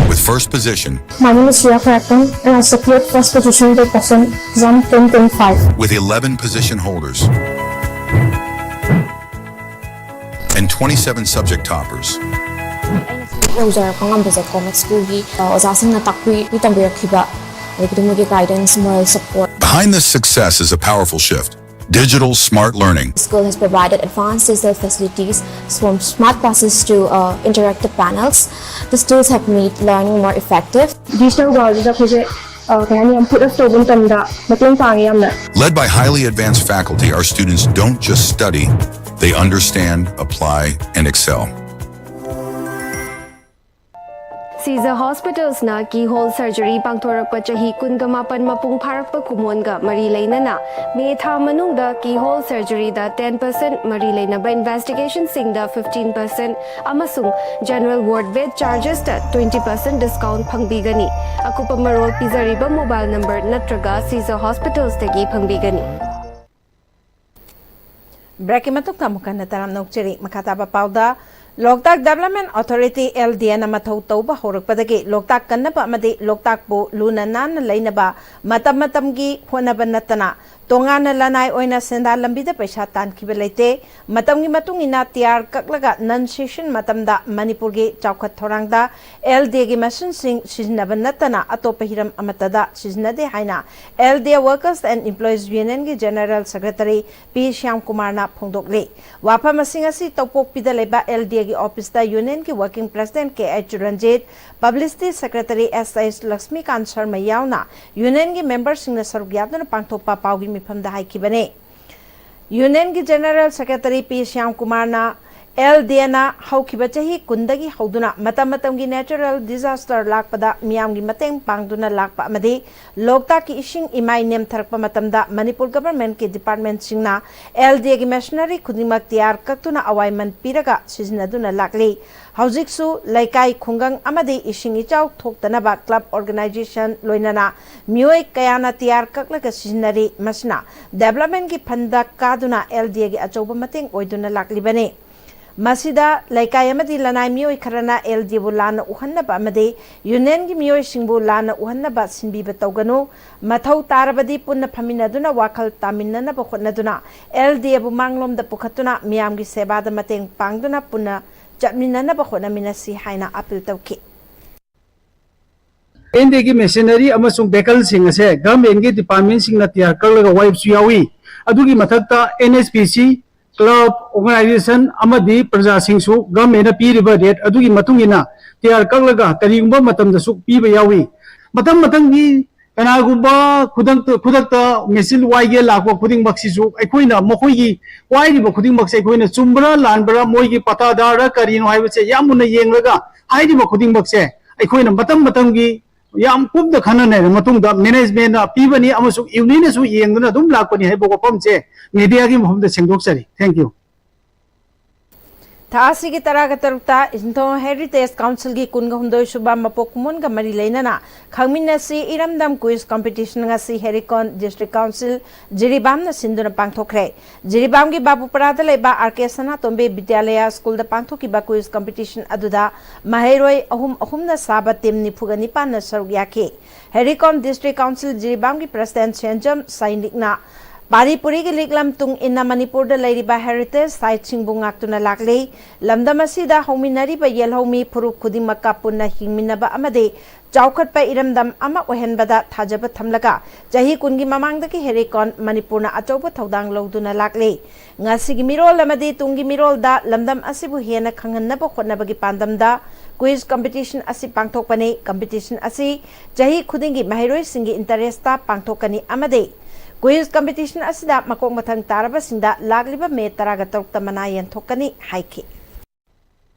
With first position, My name is Shreya Kraken, and I secured first position by percent exam twenty twenty-five. With eleven position holders and twenty-seven subject toppers. ꯂꯧꯖꯔꯛꯄ ꯉꯝꯕꯁꯦ comet ꯁ꯭ꯀꯨꯜꯒꯤ ꯑꯣꯖꯥꯁꯤꯡꯅ ꯇꯥꯛꯄꯤ ꯇꯝꯕꯤꯔꯛꯈꯤꯕ ꯑꯗꯒꯤꯗꯤ ꯃꯣꯏꯒꯤ guidance, moral support. Behind this success is a powerful shift. Digital smart learning. School has provided advanced digital facilities from smart classes to uh, interactive panels. These tools have made learning more effective. Digital world ꯗ ꯑꯩꯈꯣꯏꯁꯦ ꯑ, ꯀꯩ ꯍꯥꯏꯅꯤ, ꯌꯥꯝ put up ꯇꯧꯕ ꯃꯇꯝꯗ ꯃꯇꯦꯡ ꯄꯥꯡꯉꯦ ꯌꯥꯝꯅ. Led by highly advanced faculty, our students don't just study, they understand, apply, and excel. Caesar Hospitals ꯅ keyhole surgery ꯄꯥꯡꯊꯣꯔꯛꯄ ꯆꯍꯤ ꯀꯨꯟꯒ ꯃꯥꯄꯟ ꯃꯄꯨꯡ ꯐꯥꯔꯛꯄ ꯀꯨꯃꯣꯟꯒ ꯃꯔꯤ ꯂꯩꯅꯅ ꯃꯦ ꯊꯥ ꯃꯅꯨꯡꯗ keyhole surgery ꯗ ten percent, ꯃꯔꯤ ꯂꯩꯅꯕ investigation ꯁꯤꯡꯗ fifteen percent ꯑꯃꯁꯨꯡ general ward bed charges ꯇ twenty percent discount ꯐꯪꯕꯤꯒꯅꯤ꯫ ꯑꯀꯨꯞꯄ ꯃꯔꯣꯜ ꯄꯤꯖꯔꯤꯕ mobile number ꯅꯠꯇ꯭ꯔꯒ Caesar Hospitals ꯇꯒꯤ ꯐꯪꯕꯤꯒꯅꯤ꯫ ꯕ꯭ꯔꯦꯛꯀꯤ ꯃꯇꯨꯡꯗ ꯑꯃꯨꯛ ꯍꯟꯅ ꯇꯔꯥꯝꯅ ꯑꯣꯛꯆꯔꯤ꯫ ꯃꯈꯥ ꯇꯥꯕ ꯄꯥꯎꯗ, ꯂꯣꯛꯇꯥꯛ Development Authority, L D A ꯅ ꯃꯊꯧ ꯇꯧꯕ ꯍꯧꯔꯛꯄꯗꯒꯤ ꯂꯣꯛꯇꯥꯛ ꯀꯟꯅꯕ ꯑꯃꯗꯤ ꯂꯣꯛꯇꯥꯛꯄꯨ ꯂꯨꯅ ꯅꯥꯟꯅ ꯂꯩꯅꯕ ꯃꯇꯝ ꯃꯇꯝꯒꯤ ꯍꯣꯠꯅꯕ ꯅꯠꯇꯅ ꯇꯣꯉꯥꯟꯅ ꯂꯅꯥꯏ ꯑꯣꯏꯅ ꯁꯦꯟꯗꯥꯟ ꯂꯝꯕꯤꯗ ꯄꯩꯁꯥ ꯇꯥꯟꯈꯤꯕ ꯂꯩꯇꯦ꯫ ꯃꯇꯝꯒꯤ ꯃꯇꯨꯡ ꯏꯟꯅ ꯇꯤꯌꯥꯔ ꯀꯛꯂꯒ non season ꯃꯇꯝꯗ ꯃꯅꯤꯄꯨꯔꯒꯤ ꯆꯥꯎꯈꯠ ꯊꯧꯔꯥꯡꯗ L D A ꯒꯤ ꯃꯁꯤꯟꯁꯤꯡ ꯁꯤꯖꯤꯟꯅꯕ ꯅꯠꯇꯅ ꯑꯇꯣꯞꯄ ꯍꯤꯔꯝ ꯑꯃꯠꯇꯗ ꯁꯤꯖꯤꯟꯅꯗꯦ ꯍꯥꯏꯅ L D A Workers and Employees Union ꯒꯤ General Secretary ꯄꯤ ꯁ꯭ꯌꯥꯝ ꯀꯨꯃꯥꯔꯅ ꯐꯣꯡꯗꯣꯛꯂꯤ꯫ ꯋꯥꯐꯝ ꯑꯁꯤꯡ ꯑꯁꯤ ꯇꯧꯄꯣꯛꯄꯤꯗ ꯂꯩꯕ L D A ꯒꯤ office ꯇ Union ꯒꯤ Working President ꯀꯦ ꯑꯩꯆ ꯔꯟꯖꯤꯠ, Publicity Secretary ꯑꯦꯁ ꯑꯩꯆ ꯂꯛꯁꯃꯤꯀꯥꯟ ꯁꯔꯃ ꯌꯥꯎꯅ Union ꯒꯤ member ꯁꯤꯡꯅ ꯁꯔꯨꯛ ꯌꯥꯗꯨꯅ ꯄꯥꯡꯊꯣꯛꯄ ꯄꯥꯎꯒꯤ ꯃꯤꯐꯝꯗ ꯍꯥꯏꯈꯤꯕꯅꯤ꯫ Union ꯒꯤ General Secretary ꯄꯤ ꯁ꯭ꯌꯥꯝ ꯀꯨꯃꯥꯔꯅ ꯑꯦꯜ ꯗꯤ ꯑꯦꯅ ꯍꯧꯈꯤꯕ ꯆꯍꯤ ꯀꯨꯟꯗꯒꯤ ꯍꯧꯗꯨꯅ ꯃꯇꯝ ꯃꯇꯝꯒꯤ natural disaster ꯂꯥꯛꯄꯗ ꯃꯤꯌꯥꯝꯒꯤ ꯃꯇꯦꯡ ꯄꯥꯡꯗꯨꯅ ꯂꯥꯛꯄ ꯑꯃꯗꯤ ꯂꯣꯛꯇꯥꯛꯀꯤ ꯏꯁꯤꯡ ꯏꯃꯥꯏ ꯅꯦꯝꯊꯔꯛꯄ ꯃꯇꯝꯗ ꯃꯅꯤꯄꯨꯔ governmentꯀꯤ departmentꯁꯤꯡꯅ ꯑꯦꯜ ꯗꯤ ꯑꯦꯒꯤ machinery ꯈꯨꯗꯤꯡꯃꯛ ꯇꯤꯌꯥꯔ ꯀꯛꯇꯨꯅ ꯑꯋꯥꯏꯃꯟ ꯄꯤꯔꯒ ꯁꯤꯖꯤꯟꯅꯗꯨꯅ ꯂꯥꯛꯂꯤ꯫ ꯍꯧꯖꯤꯛꯁꯨ ꯂꯩꯀꯥꯏ, ꯈꯨꯡꯒꯪ ꯑꯃꯗꯤ ꯏꯁꯤꯡ ꯏꯆꯥꯎ ꯊꯣꯛꯇꯅꯕ club organization ꯂꯣꯏꯅꯅ ꯃꯤꯑꯣꯏ ꯀꯌꯥꯅ ꯇꯤꯌꯥꯔ ꯀꯛꯂꯒ ꯁꯤꯖꯤꯟꯅꯔꯤ꯫ ꯃꯁꯤꯅ developmentꯀꯤ fundꯗ ꯀꯥꯗꯨꯅ ꯑꯦꯜ ꯗꯤ ꯑꯦꯒꯤ ꯑꯆꯧꯕ ꯃꯇꯦꯡ ꯑꯣꯏꯗꯨꯅ ꯂꯥꯛꯂꯤꯕꯅꯤ꯫ ꯃꯁꯤꯗ ꯂꯩꯀꯥꯏ ꯑꯃꯗꯤ ꯂꯅꯥꯏ ꯃꯤꯑꯣꯏ ꯈꯔꯅ ꯑꯦꯜ ꯗꯤ ꯑꯦꯕꯨ ꯂꯥꯟꯅ ꯎꯍꯟꯅꯕ ꯑꯃꯗꯤ unionꯒꯤ ꯃꯤꯑꯣꯏꯁꯤꯡꯕꯨ ꯂꯥꯟꯅ ꯎꯍꯟꯅꯕ ꯁꯤꯟꯕꯤꯕ ꯇꯧꯒꯅꯨ꯫ ꯃꯊꯧ ꯇꯥꯔꯕꯗꯤ ꯄꯨꯟꯅ ꯐꯝꯃꯤꯟꯅꯗꯨꯅ ꯋꯥꯈꯜ ꯇꯥꯃꯤꯟꯅꯅꯕ ꯍꯣꯠꯅꯗꯨꯅ ꯑꯦꯜ ꯗꯤ ꯑꯦꯕꯨ ꯃꯥꯡꯂꯣꯝꯗ ꯄꯨꯈꯠꯇꯨꯅ ꯃꯤꯌꯥꯝꯒꯤ ꯁꯦꯕꯥꯗ ꯃꯇꯦꯡ ꯄꯥꯡꯗꯨꯅ ꯄꯨꯟꯅ ꯆꯠꯃꯤꯟꯅꯅꯕ ꯍꯣꯠꯅꯃꯤꯟꯅꯁꯤ ꯍꯥꯏꯅ appeal ꯇꯧꯈꯤ꯫ ꯑꯦꯜ ꯗꯤ ꯑꯦꯒꯤ machinery ꯑꯃꯁꯨꯡ vehicleꯁꯤꯡ ꯑꯁꯦ governmentꯀꯤ departmentꯁꯤꯡꯅ ꯇꯤꯌꯥꯔ ꯀꯛꯂꯒ ꯋꯥꯏꯕꯁꯨ ꯌꯥꯎꯏ꯫ ꯑꯗꯨꯒꯤ ꯃꯊꯛꯇ N H P C, club, organization ꯑꯃꯗꯤ ꯄ꯭ꯔꯖꯥꯁꯤꯡꯁꯨ governmentꯅ ꯄꯤꯔꯤꯕ rate ꯑꯗꯨꯒꯤ ꯃꯇꯨꯡ ꯏꯟꯅ ꯇꯤꯌꯥꯔ ꯀꯛꯂꯒ ꯀꯔꯤꯒꯨꯝꯕ ꯃꯇꯝꯗꯁꯨ ꯄꯤꯕ ꯌꯥꯎꯏ꯫ ꯃꯇꯝ ꯃꯇꯝꯒꯤ ꯀꯅꯥꯒꯨꯝꯕ ꯈꯨꯗꯛꯇ, ꯈꯨꯗꯛꯇ machine ꯋꯥꯏꯒꯦ ꯂꯥꯛꯄ ꯈꯨꯗꯤꯡꯃꯛꯁꯤꯁꯨ ꯑꯩꯈꯣꯏꯅ ꯃꯈꯣꯏꯒꯤ ꯋꯥꯏꯔꯤꯕ ꯈꯨꯗꯤꯡꯃꯛꯁꯦ ꯑꯩꯈꯣꯏꯅ ꯆꯨꯝꯕ꯭ꯔꯥ ꯂꯥꯟꯕ꯭ꯔꯥ, ꯃꯣꯏꯒꯤ ꯄꯇꯥꯗꯥꯔ ꯀꯔꯤꯅꯣ ꯍꯥꯏꯕꯁꯦ ꯌꯥꯝ ꯃꯨꯟꯅ ꯌꯦꯡꯂꯒ ꯍꯥꯏꯔꯤꯕ ꯈꯨꯗꯤꯡꯃꯛꯁꯦ ꯑꯩꯈꯣꯏꯅ ꯃꯇꯝ ꯃꯇꯝꯒꯤ ꯌꯥꯝ ꯀꯨꯞꯅ ꯈꯟꯅ ꯅꯩꯔꯕ ꯃꯇꯨꯡꯗ managementꯅ ꯄꯤꯕꯅꯤ ꯑꯃꯁꯨꯡ unionꯅꯁꯨ ꯌꯦꯡꯗꯨꯅ ꯑꯗꯨꯝ ꯂꯥꯛꯄꯅꯤ ꯍꯥꯏꯕ ꯋꯥꯐꯝꯁꯦ mediaꯒꯤ ꯃꯐꯝꯗ ꯁꯦꯡꯗꯣꯛꯆꯔꯤ꯫ Thank you꯫ ꯊꯥ ꯑꯁꯤꯒꯤ ꯇꯔꯥꯒ ꯇꯔꯨꯛꯇ ꯏꯟꯊꯣ Heritage Councilꯒꯤ ꯀꯨꯟꯒ ꯍꯨꯝꯗꯣꯏ ꯁꯨꯕ ꯃꯄꯣꯛ ꯀꯨꯝꯑꯣꯟꯒ ꯃꯔꯤ ꯂꯩꯅꯅ ꯈꯪꯃꯤꯟꯅꯁꯤ ꯏꯔꯝꯗꯝ quiz competition ꯉꯁꯤ ꯍꯦꯔꯤꯀꯣꯟ District Council ꯖꯤꯔꯤꯕꯥꯝꯅ ꯁꯤꯟꯗꯨꯅ ꯄꯥꯡꯊꯣꯛꯈ꯭ꯔꯦ꯫ ꯖꯤꯔꯤꯕꯥꯝꯒꯤ ꯕꯥꯕꯨꯄꯔꯥꯗ ꯂꯩꯕ R K ꯁꯅꯥꯇꯣꯝꯕꯤ ꯕꯤꯗ꯭ꯌꯥꯂꯌ ꯁ꯭ꯀꯨꯜꯗ ꯄꯥꯡꯊꯣꯛꯈꯤꯕ quiz competition ꯑꯗꯨꯗ ꯃꯍꯩꯔꯣꯏ ꯑꯍꯨꯝ ꯑꯍꯨꯝꯅ ꯁꯥꯕ team ꯅꯤꯐꯨꯒ ꯅꯤꯄꯥꯟꯅ ꯁꯔꯨꯛ ꯌꯥꯈꯤ꯫ ꯍꯦꯔꯤꯀꯣꯟ District Council ꯖꯤꯔꯤꯕꯥꯝꯒꯤ President ꯁꯦꯟꯖꯝ ꯁꯥꯏꯅꯤꯛꯅ ꯄꯥꯔꯤ ꯄꯨꯔꯤꯒꯤ ꯂꯤꯛꯂꯝ ꯇꯨꯡ ꯏꯟꯅ ꯃꯅꯤꯄꯨꯔꯗ ꯂꯩꯔꯤꯕ heritage siteꯁꯤꯡꯕꯨ ꯉꯥꯛꯇꯨꯅ ꯂꯥꯛꯂꯤ꯫ ꯂꯝꯗꯝ ꯑꯁꯤꯗ ꯍꯧꯃꯤꯟꯅꯔꯤꯕ ꯌꯦꯜꯍꯧꯃꯤ ꯐꯨꯔꯨꯞ ꯈꯨꯗꯤꯡꯃꯛꯀ ꯄꯨꯟꯅ ꯍꯤꯡꯃꯤꯟꯅꯕ ꯑꯃꯗꯤ ꯆꯥꯎꯈꯠꯄ ꯏꯔꯝꯗꯝ ꯑꯃ ꯑꯣꯏꯍꯟꯕꯗ ꯊꯥꯖꯕ ꯊꯝꯂꯒ ꯆꯍꯤ ꯀꯨꯟꯒꯤ ꯃꯃꯥꯡꯗꯒꯤ ꯍꯦꯔꯤꯀꯣꯟ ꯃꯅꯤꯄꯨꯔꯅ ꯑꯆꯧꯕ ꯊꯧꯗꯥꯡ ꯂꯧꯗꯨꯅ ꯂꯥꯛꯂꯤ꯫ ꯉꯁꯤꯒꯤ ꯃꯤꯔꯣꯜ ꯑꯃꯗꯤ ꯇꯨꯡꯒꯤ ꯃꯤꯔꯣꯜꯗ ꯂꯝꯗꯝ ꯑꯁꯤꯕꯨ ꯍꯦꯟꯅ ꯈꯪꯍꯟꯅꯕ ꯍꯣꯠꯅꯕꯒꯤ ꯄꯥꯟꯗꯝꯗ quiz competition ꯑꯁꯤ ꯄꯥꯡꯊꯣꯛꯄꯅꯤ꯫ Competition ꯑꯁꯤ ꯆꯍꯤ ꯈꯨꯗꯤꯡꯒꯤ ꯃꯍꯩꯔꯣꯏꯁꯤꯡꯒꯤ interestꯇ ꯄꯥꯡꯊꯣꯛꯀꯅꯤ ꯑꯃꯗꯤ Quiz competition ꯑꯁꯤꯗ ꯃꯀꯣꯛ ꯃꯊꯪ ꯇꯥꯔꯕꯁꯤꯡꯗ ꯂꯥꯛꯂꯤꯕ ꯃꯦ ꯇꯔꯥꯒ ꯇꯔꯨꯛꯇ ꯃꯅꯥ ꯌꯦꯟꯊꯣꯛꯀꯅꯤ ꯍꯥꯏꯈꯤ꯫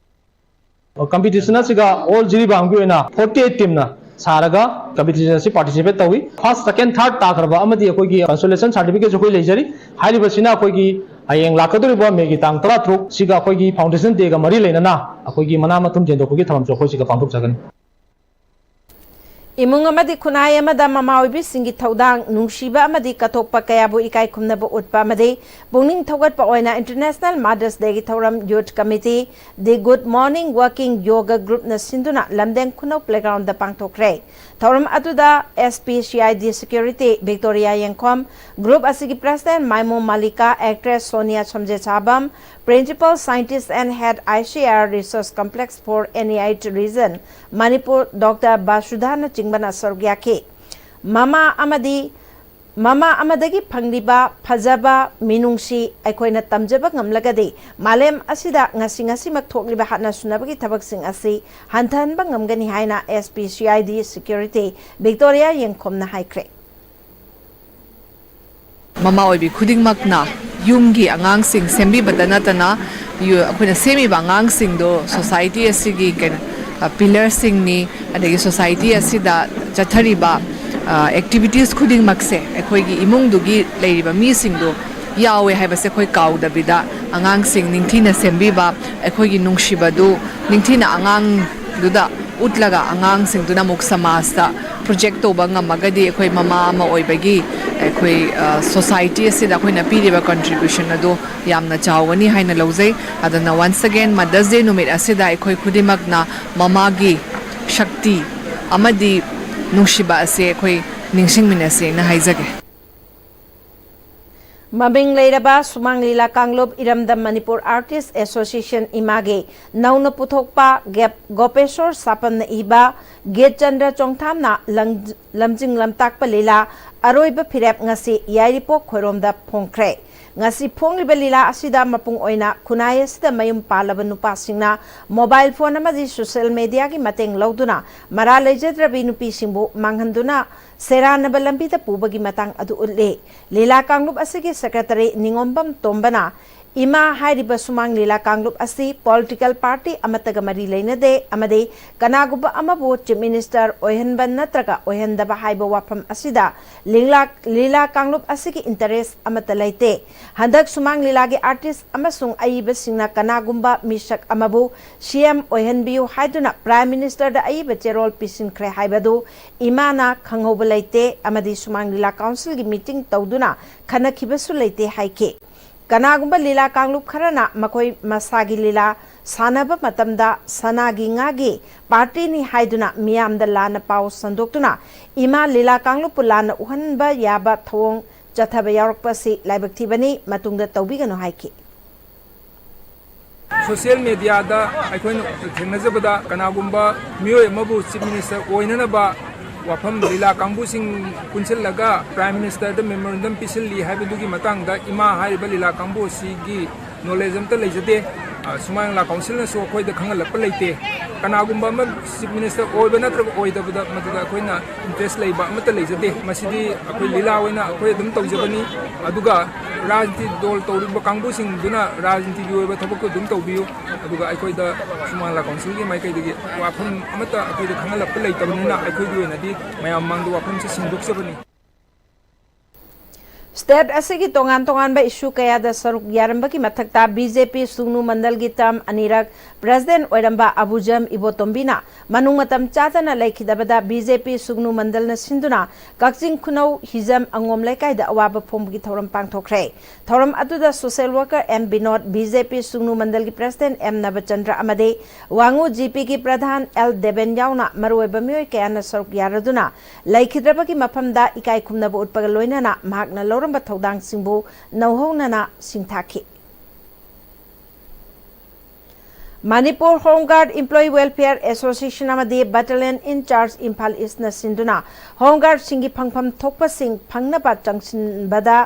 ꯀꯝꯄꯤꯇꯤꯁꯟ ꯑꯁꯤꯒ ꯑꯣꯜ ꯖꯤꯔꯤꯕꯥꯝꯒꯤ ꯑꯣꯏꯅ ꯐꯣꯔꯇꯤ ꯑꯩꯠ ꯇꯤꯝꯅ ꯁꯥꯔꯒ ꯀꯝꯄꯤꯇꯤꯁꯟ ꯑꯁꯤ ꯄꯥꯔꯇꯤꯁꯤꯄꯦꯠ ꯇꯧꯏ꯫ ꯐꯥꯔꯁ, ꯁꯦꯀꯦꯟ, ꯊꯥꯔꯠ ꯇꯥꯈ꯭ꯔꯕ ꯑꯃꯗꯤ ꯑꯩꯈꯣꯏꯒꯤ ꯀꯟꯁꯣꯂꯦꯁꯟ ꯁꯥꯔꯇꯤꯐꯤꯀꯦꯠꯁꯨ ꯑꯩꯈꯣꯏ ꯂꯩꯖꯔꯤ꯫ ꯍꯥꯏꯔꯤꯕꯁꯤꯅ ꯑꯩꯈꯣꯏꯒꯤ ꯍꯌꯦꯡ ꯂꯥꯛꯀꯗꯧꯔꯤꯕ ꯃꯦꯒꯤ ꯇꯥꯡ ꯇꯔꯥꯇꯔꯨꯛ ꯁꯤꯒ ꯑꯩꯈꯣꯏꯒꯤ ꯐꯥꯎꯟꯗꯦꯁꯟ ꯗꯦꯒ ꯃꯔꯤ ꯂꯩꯅꯅ ꯑꯩꯈꯣꯏꯒꯤ ꯃꯅꯥ ꯃꯊꯨꯝ ꯌꯦꯟꯊꯣꯛꯄꯒꯤ ꯊꯧꯔꯝꯁꯨ ꯑꯩꯈꯣꯏ ꯁꯤꯒ ꯄꯥꯡꯊꯣꯛꯆꯒꯅꯤ꯫ ꯏꯃꯨꯡ ꯑꯃꯗꯤ ꯈꯨꯟꯅꯥꯏ ꯑꯃꯗ ꯃꯃꯥ ꯑꯣꯏꯕꯤꯁꯤꯡꯒꯤ ꯊꯧꯗꯥꯡ, ꯅꯨꯡꯁꯤꯕ ꯑꯃꯗꯤ ꯀꯠꯊꯣꯛꯄ ꯀꯌꯥꯕꯨ ꯏꯀꯥꯏ ꯈꯨꯝꯅꯕ ꯎꯠꯄ ꯑꯃꯗꯤ ꯄꯨꯛꯅꯤꯡ ꯊꯧꯒꯠꯄ ꯑꯣꯏꯅ International Mother's Dayꯒꯤ ꯊꯧꯔꯝ ꯌꯨꯠ committee, The Good Morning Working Yoga Groupꯅ ꯁꯤꯟꯗꯨꯅ ꯂꯝꯗꯦꯡ ꯈꯨꯅꯧ ꯄ꯭ꯂꯦꯒ꯭ꯔꯥꯎꯟꯗ ꯄꯥꯡꯊꯣꯛꯈ꯭ꯔꯦ꯫ ꯊꯧꯔꯝ ꯑꯗꯨꯗ S P C I D Security Victoria Yengkhom, group ꯑꯁꯤꯒꯤ president Maimo Malika, actress Sonia Somjesabam, Principal Scientist and Head I C R Research Complex for N E I Tourism Manipur Doctor ꯕꯥꯁꯨꯙꯥꯅꯆꯤꯡꯕꯅ ꯁꯔꯨꯛ ꯌꯥꯈꯤ꯫ ꯃꯃꯥ ꯑꯃꯗꯤ ꯃꯃꯥ ꯑꯃꯗꯒꯤ ꯐꯪꯂꯤꯕ ꯐꯖꯕ ꯃꯤꯅꯨꯡꯁꯤ ꯑꯩꯈꯣꯏꯅ ꯇꯝꯖꯕ ꯉꯝꯂꯒꯗꯤ ꯃꯥꯂꯦꯝ ꯑꯁꯤꯗ ꯉꯁꯤ ꯉꯁꯤꯃꯛ ꯊꯣꯛꯂꯤꯕ ꯍꯥꯠꯅ ꯁꯨꯅꯕꯒꯤ ꯊꯕꯛꯁꯤꯡ ꯑꯁꯤ ꯍꯟꯊꯍꯟꯕ ꯉꯝꯒꯅꯤ ꯍꯥꯏꯅ S P C I D Security Victoria ꯌꯦꯡꯈꯣꯝꯅ ꯍꯥꯏꯈ꯭ꯔꯦ꯫ ꯃꯃꯥ ꯑꯣꯏꯕꯤ ꯈꯨꯗꯤꯡꯃꯛꯅ ꯌꯨꯝꯒꯤ ꯑꯉꯥꯡꯁꯤꯡ ꯁꯦꯝꯕꯤꯕꯗ ꯅꯠꯇꯅ ꯌꯨ- ꯑꯩꯈꯣꯏꯅ ꯁꯦꯝꯃꯤꯕ ꯑꯉꯥꯡꯁꯤꯡꯗꯣ ꯁꯣꯁꯥꯏꯇꯤ ꯑꯁꯤꯒꯤ ꯀꯩꯅꯣ, ꯑ, ꯄꯤꯂꯔꯁꯤꯡꯅꯤ꯫ ꯑꯗꯒꯤ ꯁꯣꯁꯥꯏꯇꯤ ꯑꯁꯤꯗ ꯆꯠꯊꯔꯤꯕ, ꯑ, ꯑꯦꯛꯇꯤꯚꯤꯇꯤꯁ ꯈꯨꯗꯤꯡꯃꯛꯁꯦ ꯑꯩꯈꯣꯏꯒꯤ ꯏꯃꯨꯡꯗꯨꯒꯤ ꯂꯩꯔꯤꯕ ꯃꯤꯁꯤꯡꯗꯣ ꯌꯥꯎꯋꯦ ꯍꯥꯏꯕꯁꯦ ꯑꯩꯈꯣꯏ ꯀꯥꯎꯗꯕꯤꯗ, ꯑꯉꯥꯡꯁꯤꯡ ꯅꯤꯡꯊꯤꯅ ꯁꯦꯝꯕꯤꯕ, ꯑꯩꯈꯣꯏꯒꯤ ꯅꯨꯡꯁꯤꯕꯗꯨ ꯅꯤꯡꯊꯤꯅ ꯑꯉꯥꯡꯗꯨꯗ ꯎꯠꯂꯒ ꯑꯉꯥꯡꯁꯤꯡꯗꯨꯅ ꯑꯃꯨꯛ ꯁꯃꯥꯖꯇ ꯄ꯭ꯔꯣꯖꯦꯛ ꯇꯧꯕ ꯉꯝꯃꯒꯗꯤ ꯑꯩꯈꯣꯏ ꯃꯃꯥ ꯑꯃ ꯑꯣꯏꯕꯒꯤ ꯑꯩꯈꯣꯏ, ꯑ, ꯁꯣꯁꯥꯏꯇꯤ ꯑꯁꯤꯗ ꯑꯩꯈꯣꯏꯅ ꯄꯤꯔꯤꯕ ꯀꯟꯇ꯭ꯔꯤꯕ꯭ꯌꯨꯁꯟ ꯑꯗꯨ ꯌꯥꯝꯅ ꯆꯥꯎꯒꯅꯤ ꯍꯥꯏꯅ ꯂꯧꯖꯩ꯫ ꯑꯗꯨꯅ once again Mother's Day ꯅꯨꯃꯤꯠ ꯑꯁꯤꯗ ꯑꯩꯈꯣꯏ ꯈꯨꯗꯤꯡꯃꯛꯅ ꯃꯃꯥꯒꯤ ꯁꯛꯇꯤ ꯑꯃꯗꯤ ꯅꯨꯡꯁꯤꯕ ꯑꯁꯦ ꯑꯩꯈꯣꯏ ꯅꯤꯡꯁꯤꯡꯃꯤꯟꯅꯁꯦꯅ ꯍꯥꯏꯖꯒꯦ꯫ ꯃꯃꯤꯡ ꯂꯩꯔꯕ ꯁꯨꯃꯥꯡ ꯂꯤꯂꯥ ꯀꯥꯡꯂꯨꯞ ꯏꯔꯝꯗꯝ ꯃꯅꯤꯄꯨꯔ ꯑꯥꯔꯇꯤꯁ ꯑꯦꯁꯣꯁꯤꯌꯦꯁꯟ ꯏꯃꯥꯒꯤ ꯅꯧꯅ ꯄꯨꯊꯣꯛꯄ ꯒꯦꯞ ꯒꯣꯄꯦꯁꯣꯔ ꯁꯥꯄꯝꯅ ꯏꯕ ꯒꯤꯠ ꯆꯟꯗ꯭ꯔ ꯆꯣꯡꯊꯥꯝꯅ ꯂꯪ-, ꯂꯝꯖꯤꯡ ꯂꯝꯇꯥꯛꯄ ꯂꯤꯂꯥ ꯑꯔꯣꯏꯕ ꯐꯤꯔꯦꯞ ꯉꯁꯤ ꯌꯥꯏꯔꯤꯄꯣꯛ ꯈꯣꯏꯔꯣꯝꯗ ꯐꯣꯡꯈ꯭ꯔꯦ꯫ ꯉꯁꯤ ꯐꯣꯡꯂꯤꯕ ꯂꯤꯂꯥ ꯑꯁꯤꯗ ꯃꯄꯨꯡ ꯑꯣꯏꯅ ꯈꯨꯟꯅꯥꯏ ꯑꯁꯤꯗ ꯃꯌꯨꯝ ꯄꯥꯜꯂꯕ ꯅꯨꯄꯥꯁꯤꯡꯅ mobile phone ꯑꯃꯗꯤ social mediaꯒꯤ ꯃꯇꯦꯡ ꯂꯧꯗꯨꯅ ꯃꯔꯥ ꯂꯩꯖꯗ꯭ꯔꯕꯤ ꯅꯨꯄꯤꯁꯤꯡꯕꯨ ꯃꯥꯡꯍꯟꯗꯨꯅ ꯁꯦꯔꯥꯟꯅꯕ ꯂꯝꯕꯤꯗ ꯄꯨꯕꯒꯤ ꯃꯇꯥꯡ ꯑꯗꯨ ꯎꯠꯂꯤ꯫ ꯂꯤꯂꯥ ꯀꯥꯡꯂꯨꯞ ꯑꯁꯤꯒꯤ secretary ꯅꯤꯉꯣꯝꯕꯝ ꯇꯣꯝꯕꯅ ꯏꯃꯥ ꯍꯥꯏꯔꯤꯕ ꯁꯨꯃꯥꯡ ꯂꯤꯂꯥ ꯀꯥꯡꯂꯨꯞ ꯑꯁꯤ political party ꯑꯃꯠꯇꯒ ꯃꯔꯤ ꯂꯩꯅꯗꯦ ꯑꯃꯗꯤ ꯀꯅꯥꯒꯨꯝꯕ ꯑꯃꯕꯨ Chief Minister ꯑꯣꯏꯍꯟꯕ ꯅꯠꯇ꯭ꯔꯒ ꯑꯣꯏꯍꯟꯗꯕ ꯍꯥꯏꯕ ꯋꯥꯐꯝ ꯑꯁꯤꯗ ꯂꯤꯂꯥ, ꯂꯤꯂꯥ ꯀꯥꯡꯂꯨꯞ ꯑꯁꯤꯒꯤ interest ꯑꯃꯠꯇ ꯂꯩꯇꯦ꯫ ꯍꯟꯗꯛ ꯁꯨꯃꯥꯡ ꯂꯤꯂꯥꯒꯤ artist ꯑꯃꯁꯨꯡ ꯑꯏꯕꯁꯤꯡꯅ ꯀꯅꯥꯒꯨꯝꯕ ꯃꯤꯁꯛ ꯑꯃꯕꯨ C M ꯑꯣꯏꯍꯟꯕꯤꯌꯨ ꯍꯥꯏꯗꯨꯅ Prime Ministerꯗ ꯑꯏꯕ ꯆꯦꯔꯣꯜ ꯄꯤꯁꯤꯟꯈ꯭ꯔꯦ ꯍꯥꯏꯕꯗꯨ ꯏꯃꯥꯅ ꯈꯪꯍꯧꯕ ꯂꯩꯇꯦ ꯑꯃꯗꯤ ꯁꯨꯃꯥꯡ ꯂꯤꯂꯥ councilꯒꯤ meeting ꯇꯧꯗꯨꯅ ꯈꯟꯅꯈꯤꯕꯁꯨ ꯂꯩꯇꯦ ꯍꯥꯏꯈꯤ꯫ ꯀꯅꯥꯒꯨꯝꯕ ꯂꯤꯂꯥ ꯀꯥꯡꯂꯨꯞ ꯈꯔꯅ ꯃꯈꯣꯏ ꯃꯁꯥꯒꯤ ꯂꯤꯂꯥ ꯁꯥꯟꯅꯕ ꯃꯇꯝꯗ ꯁꯅꯥꯒꯤ ꯉꯥꯒꯤ partyꯅꯤ ꯍꯥꯏꯗꯨꯅ ꯃꯤꯌꯥꯝꯗ ꯂꯥꯟꯅ ꯄꯥꯎ ꯁꯟꯗꯣꯛꯇꯨꯅ ꯏꯃꯥ ꯂꯤꯂꯥ ꯀꯥꯡꯂꯨꯞꯄꯨ ꯂꯥꯟꯅ ꯎꯍꯟꯕ ꯌꯥꯕ ꯊꯧꯑꯣꯡ ꯆꯠꯊꯕ ꯌꯥꯎꯔꯛꯄ ꯑꯁꯤ ꯂꯥꯏꯕꯛ ꯊꯤꯕꯅꯤ, ꯃꯇꯨꯡꯗ ꯇꯧꯕꯤꯒꯅꯨ ꯍꯥꯏꯈꯤ꯫ Social mediaꯗ ꯑꯩꯈꯣꯏꯅ ꯊꯦꯡꯅꯖꯕꯗ ꯀꯅꯥꯒꯨꯝꯕ ꯃꯤꯑꯣꯏ ꯑꯃꯕꯨ Chief Minister ꯑꯣꯏꯅꯅꯕ ꯋꯥꯐꯝ ꯂꯤꯂꯥ ꯀꯥꯡꯕꯨꯁꯤꯡ ꯄꯨꯟꯁꯤꯜꯂꯒ Prime Ministerꯗ memorandum ꯄꯤꯁꯤꯜꯂꯤ ꯍꯥꯏꯕꯗꯨꯒꯤ ꯃꯇꯥꯡꯗ ꯏꯃꯥ ꯍꯥꯏꯔꯤꯕ ꯂꯤꯂꯥ ꯀꯥꯡꯕꯨ ꯑꯁꯤꯒꯤ knowledge ꯑꯝꯇ ꯂꯩꯖꯗꯦ꯫ ꯑ, ꯁꯨꯃꯥꯡ ꯂꯤꯂꯥ councilꯅꯁꯨ ꯑꯩꯈꯣꯏꯗ ꯈꯪꯍꯜꯂꯛꯄ ꯂꯩꯇꯦ꯫ ꯀꯅꯥꯒꯨꯝꯕ ꯑꯃ Chief Minister ꯑꯣꯏꯕ ꯅꯠꯇ꯭ꯔꯒ ꯑꯣꯏꯗꯕꯗ ꯃꯗꯨꯗ ꯑꯩꯈꯣꯏꯅ interest ꯂꯩꯕ ꯑꯃꯠꯇ ꯂꯩꯖꯗꯦ꯫ ꯃꯁꯤꯗꯤ ꯑꯩꯈꯣꯏ ꯂꯤꯂꯥ ꯑꯣꯏꯅ ꯑꯩꯈꯣꯏ ꯑꯗꯨꯝ ꯇꯧꯖꯕꯅꯤ꯫ ꯑꯗꯨꯒ ꯔꯥꯖꯅꯤꯇꯤ ꯗꯣꯜ ꯇꯧꯔꯤꯕ ꯀꯥꯡꯕꯨꯁꯤꯡꯗꯨꯅ ꯔꯥꯖꯅꯤꯇꯤꯒꯤ ꯑꯣꯏꯕ ꯊꯕꯛꯇꯨ ꯑꯗꯨꯝ ꯇꯧꯕꯤꯌꯨ꯫ ꯑꯗꯨꯒ ꯑꯩꯈꯣꯏꯗ ꯁꯨꯃꯥꯡ ꯂꯤꯂꯥ councilꯒꯤ ꯃꯥꯏꯀꯩꯗꯒꯤ ꯋꯥꯐꯝ ꯑꯃꯠꯇ ꯑꯩꯈꯣꯏꯗ ꯈꯪꯍꯜꯂꯛꯄ ꯂꯩꯇꯕꯅꯤꯅ ꯑꯩꯈꯣꯏꯒꯤ ꯑꯣꯏꯅꯗꯤ ꯃꯌꯥꯝ ꯃꯥꯡꯗ ꯋꯥꯐꯝꯁꯤ ꯁꯦꯡꯗꯣꯛꯆꯕꯅꯤ꯫ State ꯑꯁꯤꯒꯤ ꯇꯣꯉꯥꯟ ꯇꯣꯉꯥꯟꯕ issue ꯀꯌꯥꯗ ꯁꯔꯨꯛ ꯌꯥꯔꯝꯕꯒꯤ ꯃꯊꯛꯇ B J P ꯁꯨꯒꯅꯨ ꯃꯟꯗꯜꯒꯤ term ꯑꯅꯤꯔꯛ president ꯑꯣꯏꯔꯝꯕ ꯑꯕꯨꯖꯝ ꯏꯕꯣꯇꯣꯝꯕꯤꯅ ꯃꯅꯨꯡ ꯃꯇꯝ ꯆꯥꯗꯅ ꯂꯩꯈꯤꯗꯕꯗ B J P ꯁꯨꯒꯅꯨ ꯃꯟꯗꯜꯅ ꯁꯤꯟꯗꯨꯅ ꯀꯛꯆꯤꯡ ꯈꯨꯅꯧ ꯍꯤꯖꯝ ꯑꯉꯣꯝ ꯂꯩꯀꯥꯏꯗ ꯑꯋꯥꯕ ꯐꯣꯡꯕꯒꯤ ꯊꯧꯔꯝ ꯄꯥꯡꯊꯣꯛꯈ꯭ꯔꯦ꯫ ꯊꯧꯔꯝ ꯑꯗꯨꯗ social worker M Vinod, B J P ꯁꯨꯒꯅꯨ ꯃꯟꯗꯜꯒꯤ president M ꯅꯕꯆꯟꯗ꯭ꯔ ꯑꯃꯗꯤ ꯋꯥꯉꯨ G Pꯒꯤ ꯄ꯭ꯔꯙꯥꯟ L ꯗꯦꯕꯦꯟ ꯌꯥꯎꯅ ꯃꯔꯨꯑꯣꯏꯕ ꯃꯤꯑꯣꯏ ꯀꯌꯥꯅ ꯁꯔꯨꯛ ꯌꯥꯔꯗꯨꯅ ꯂꯩꯈꯤꯗ꯭ꯔꯕꯒꯤ ꯃꯐꯝꯗ ꯏꯀꯥꯏ ꯈꯨꯝꯅꯕ ꯎꯠꯄꯒ ꯂꯣꯏꯅꯅ ꯃꯍꯥꯛꯅ ꯂꯧꯔꯝꯕ ꯊꯧꯗꯥꯡꯁꯤꯡꯕꯨ ꯅꯧꯍꯧꯅꯅ ꯁꯤꯡꯊꯥꯈꯤ꯫ Manipur home guard employee welfare association ꯑꯃꯗꯤ ꯕꯦꯇꯥꯂꯤꯌꯟ ꯏꯟ ꯆꯥꯔꯖ ꯏꯝꯐꯥꯜ ꯏꯁꯅ ꯁꯤꯟꯗꯨꯅ ꯍꯣꯝ ꯒꯥꯔꯗꯁꯤꯡꯒꯤ ꯐꯪꯐꯝ ꯊꯣꯛꯄꯁꯤꯡ ꯐꯪꯅꯕ ꯆꯪꯁꯤꯟꯕꯗ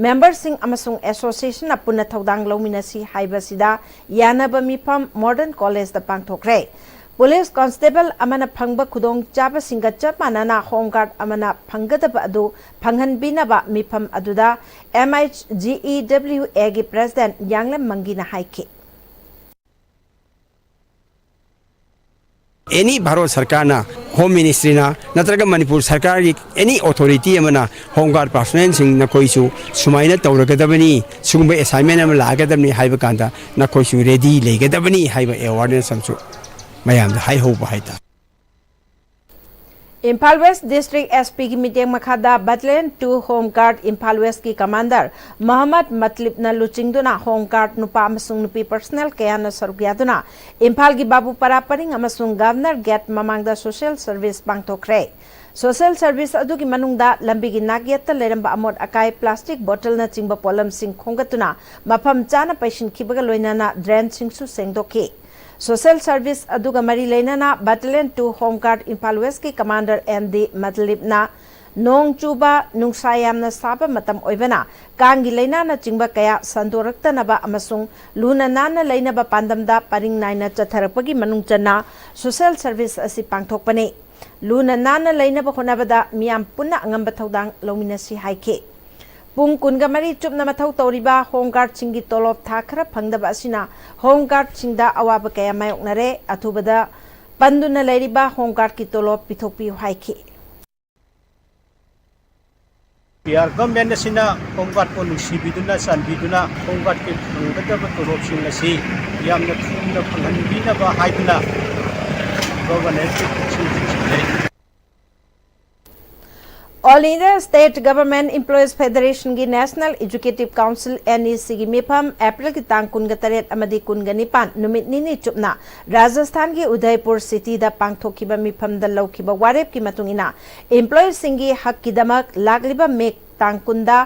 ꯃꯦꯝꯕꯔꯁꯤꯡ ꯑꯃꯁꯨꯡ ꯑꯦꯁꯣꯁꯤꯌꯦꯁꯟꯅ ꯄꯨꯟꯅ ꯊꯧꯗꯥꯡ ꯂꯧꯃꯤꯟꯅꯁꯤ ꯍꯥꯏꯕꯁꯤꯗ ꯌꯥꯅꯕ ꯃꯤꯐꯝ ꯃꯣꯗꯔꯟ ꯀꯣꯂꯦꯖꯇ ꯄꯥꯡꯊꯣꯛꯈ꯭ꯔꯦ꯫ ꯄꯨꯂꯤꯁ ꯀꯣꯟꯁꯇꯦꯕꯜ ꯑꯃꯅ ꯐꯪꯕ ꯈꯨꯗꯣꯡꯆꯥꯕꯁꯤꯡꯒ ꯆꯞ ꯃꯥꯟꯅꯅ ꯍꯣꯝ ꯒꯥꯔꯗ ꯑꯃꯅ ꯐꯪꯒꯗꯕ ꯑꯗꯨ ꯐꯪꯍꯟꯕꯤꯅꯕ ꯃꯤꯐꯝ ꯑꯗꯨꯗ ꯑꯦꯝ ꯑꯩꯆ ꯖꯤ ꯏ ꯗꯕ꯭ꯂꯤꯌꯨ ꯑꯦꯒꯤ ꯄ꯭ꯔꯦꯁꯤꯗꯦꯟꯠ ꯌꯥꯡꯂꯦꯝ ꯃꯪꯒꯤꯅ ꯍꯥꯏꯈꯤ꯫ ꯑꯦꯅꯤ ꯚꯥꯔꯠ ꯁꯔꯀꯥꯔꯅ, ꯍꯣꯝ ꯃꯤꯅꯤꯁꯇ꯭ꯔꯤꯅ ꯅꯠꯇ꯭ꯔꯒ ꯃꯅꯤꯄꯨꯔ ꯁꯔꯀꯥꯔꯒꯤ ꯑꯦꯅꯤ ꯑꯣꯊꯣꯔꯤꯇꯤ ꯑꯃꯅ ꯍꯣꯝ ꯒꯥꯔꯗ ꯄꯥꯔꯁꯣꯅꯦꯜꯁꯤꯡ ꯅꯈꯣꯏꯁꯨ ꯁꯨꯃꯥꯏꯅ ꯇꯧꯔꯒꯗꯕꯅꯤ, ꯁꯤꯒꯨꯝꯕ ꯑꯦꯁꯥꯏꯟꯃꯦꯟ ꯑꯃ ꯂꯥꯛꯑꯒꯗꯕꯅꯤ ꯍꯥꯏꯕ ꯀꯥꯟꯗ ꯅꯈꯣꯏꯁꯨ ꯔꯦꯗꯤ ꯂꯩꯒꯗꯕꯅꯤ ꯍꯥꯏꯕ ꯑꯦꯋꯥꯔꯅꯦꯁ ꯑꯃꯁꯨ ꯃꯌꯥꯝꯗ ꯍꯥꯏꯍꯧꯕ ꯍꯥꯏꯇꯥꯔꯦ꯫ ꯏꯝꯐꯥꯜ ꯋꯦꯁ ꯗꯤꯁꯇ꯭ꯔꯤꯛ ꯑꯦꯁ ꯄꯤꯒꯤ ꯃꯤꯠꯌꯦꯡ ꯃꯈꯥꯗ ꯕꯦꯇꯥꯂꯤꯌꯟ ꯇꯨ ꯍꯣꯝ ꯒꯥꯔꯗ ꯏꯝꯐꯥꯜ ꯋꯦꯁꯀꯤ ꯀꯃꯥꯟꯗꯔ ꯃꯣꯍꯝꯃꯗ ꯃꯠꯂꯤꯕꯅ ꯂꯨꯆꯤꯡꯗꯨꯅ ꯍꯣꯝ ꯒꯥꯔꯗ ꯅꯨꯄꯥ ꯑꯃꯁꯨꯡ ꯅꯨꯄꯤ ꯄꯔꯁꯅꯦꯜ ꯀꯌꯥꯅ ꯁꯔꯨꯛ ꯌꯥꯗꯨꯅ ꯏꯝꯐꯥꯜꯒꯤ ꯕꯥꯕꯨꯄꯥꯔꯥ ꯄꯔꯤꯡ ꯑꯃꯁꯨꯡ ꯒꯚꯔꯅꯔ ꯒꯦꯠ ꯃꯃꯥꯡꯗ ꯁꯣꯁꯤꯌꯦꯜ ꯁꯔꯚꯤꯁ ꯄꯥꯡꯊꯣꯛꯈ꯭ꯔꯦ꯫ ꯁꯣꯁꯤꯌꯦꯜ ꯁꯔꯚꯤꯁ ꯑꯗꯨꯒꯤ ꯃꯅꯨꯡꯗ ꯂꯝꯕꯤꯒꯤ ꯅꯥꯛꯌꯦꯠꯇ ꯂꯩꯔꯝꯕ ꯑꯃꯣꯠ ꯑꯀꯥꯏ, ꯄ꯭ꯂꯥꯁꯇꯤꯛ ꯕꯣꯇꯜꯅꯆꯤꯡꯕ ꯄꯣꯠꯂꯝꯁꯤꯡ ꯈꯣꯝꯒꯠꯇꯨꯅ ꯃꯐꯝ ꯆꯥꯅ ꯄꯩꯁꯤꯟꯈꯤꯕꯒ ꯂꯣꯏꯅꯅ ꯗ꯭ꯔꯦꯟꯁꯤꯡꯁꯨ ꯁꯦꯡꯗꯣꯛꯈꯤ꯫ ꯁꯣꯁꯤꯌꯦꯜ ꯁꯔꯚꯤꯁ ꯑꯗꯨꯒ ꯃꯔꯤ ꯂꯩꯅꯅ ꯕꯦꯇꯥꯂꯤꯌꯟ ꯇꯨ ꯍꯣꯝ ꯒꯥꯔꯗ ꯏꯝꯐꯥꯜ ꯋꯦꯁꯀꯤ ꯀꯃꯥꯟꯗꯔ ꯑꯦꯟ ꯗꯤ ꯃꯗꯂꯤꯞꯅ ꯅꯣꯡ ꯆꯨꯕ, ꯅꯨꯡꯁꯥ ꯌꯥꯝꯅ ꯁꯥꯕ ꯃꯇꯝ ꯑꯣꯏꯕꯅ ꯀꯥꯡꯒꯤ ꯂꯥꯏꯅꯥꯅꯆꯤꯡꯕ ꯀꯌꯥ ꯁꯟꯗꯣꯔꯛꯇꯅꯕ ꯑꯃꯁꯨꯡ ꯂꯨꯅ ꯅꯥꯟꯅ ꯂꯩꯅꯕ ꯄꯥꯟꯗꯝꯗ ꯄꯔꯤꯡ ꯅꯥꯏꯅ ꯆꯠꯊꯔꯛꯄꯒꯤ ꯃꯅꯨꯡ ꯆꯟꯅ ꯁꯣꯁꯤꯌꯦꯜ ꯁꯔꯚꯤꯁ ꯑꯁꯤ ꯄꯥꯡꯊꯣꯛꯄꯅꯤ꯫ ꯂꯨꯅ ꯅꯥꯟꯅ ꯂꯩꯅꯕ ꯍꯣꯠꯅꯕꯗ ꯃꯤꯌꯥꯝ ꯄꯨꯟꯅ ꯑꯉꯝꯕ ꯊꯧꯗꯥꯡ ꯂꯧꯃꯤꯟꯅꯁꯤ ꯍꯥꯏꯈꯤ꯫ ꯄꯨꯡ ꯀꯨꯟꯒ ꯃꯔꯤ ꯆꯨꯞꯅ ꯃꯊꯧ ꯇꯧꯔꯤꯕ ꯍꯣꯝ ꯒꯥꯔꯗꯁꯤꯡꯒꯤ ꯇꯣꯂꯣꯞ ꯊꯥ ꯈꯔ ꯐꯪꯗꯕ ꯑꯁꯤꯅ ꯍꯣꯝ ꯒꯥꯔꯗꯁꯤꯡꯗ ꯑꯋꯥꯕ ꯀꯌꯥ ꯃꯥꯌꯣꯛꯅꯔꯦ꯫ ꯑꯊꯨꯕꯗ ꯄꯟꯗꯨꯅ ꯂꯩꯔꯤꯕ ꯍꯣꯝ ꯒꯥꯔꯗꯀꯤ ꯇꯣꯂꯣꯞ ꯄꯤꯊꯣꯛꯄꯤꯌꯨ ꯍꯥꯏꯈꯤ꯫ ꯕꯤꯍꯥꯔ ꯒꯚꯔꯟꯃꯦꯟꯠ ꯑꯁꯤꯅ ꯍꯣꯝ ꯒꯥꯔꯗꯄꯨ ꯅꯨꯡꯁꯤꯕꯤꯗꯨꯅ, ꯆꯥꯟꯕꯤꯗꯨꯅ ꯍꯣꯝ ꯒꯥꯔꯗꯀꯤ ꯐꯪꯒꯗꯕ ꯇꯣꯂꯣꯞꯁꯤꯡ ꯑꯁꯤ ꯌꯥꯝꯅ ꯊꯨꯅ ꯐꯪꯍꯟꯕꯤꯅꯕ ꯍꯥꯏꯗꯨꯅ ꯒꯚꯔꯟꯃꯦꯟꯠꯀꯤ ꯈꯨꯠꯁꯨ ꯊꯤꯡꯖꯤꯟꯖꯔꯤ꯫ All India state government employees ꯐꯦꯗꯔꯦꯁꯟꯒꯤ national executive council, N E ꯁꯤꯒꯤ ꯃꯤꯐꯝ ꯑꯦꯄ꯭ꯔꯤꯜꯒꯤ ꯇꯥꯡ ꯀꯨꯟꯒ ꯇꯔꯦꯠ ꯑꯃꯗꯤ ꯀꯨꯟꯒ ꯅꯤꯄꯥꯟ, ꯅꯨꯃꯤꯠ ꯅꯤꯅꯤ ꯆꯨꯞꯅ ꯔꯥꯖꯁꯊꯥꯟꯒꯤ ꯎꯗꯥꯏꯄꯨꯔ ꯁꯤꯇꯤꯗ ꯄꯥꯡꯊꯣꯛꯈꯤꯕ ꯃꯤꯐꯝꯗ ꯂꯧꯈꯤꯕ ꯋꯥꯔꯦꯞꯀꯤ ꯃꯇꯨꯡ ꯏꯟꯅ, ꯏꯝꯄ꯭ꯂꯣꯌꯤꯁꯁꯤꯡꯒꯤ ꯍꯛꯀꯤꯗꯃꯛ ꯂꯥꯛꯂꯤꯕ ꯃꯦ ꯇꯥꯡ ꯀꯨꯟꯗ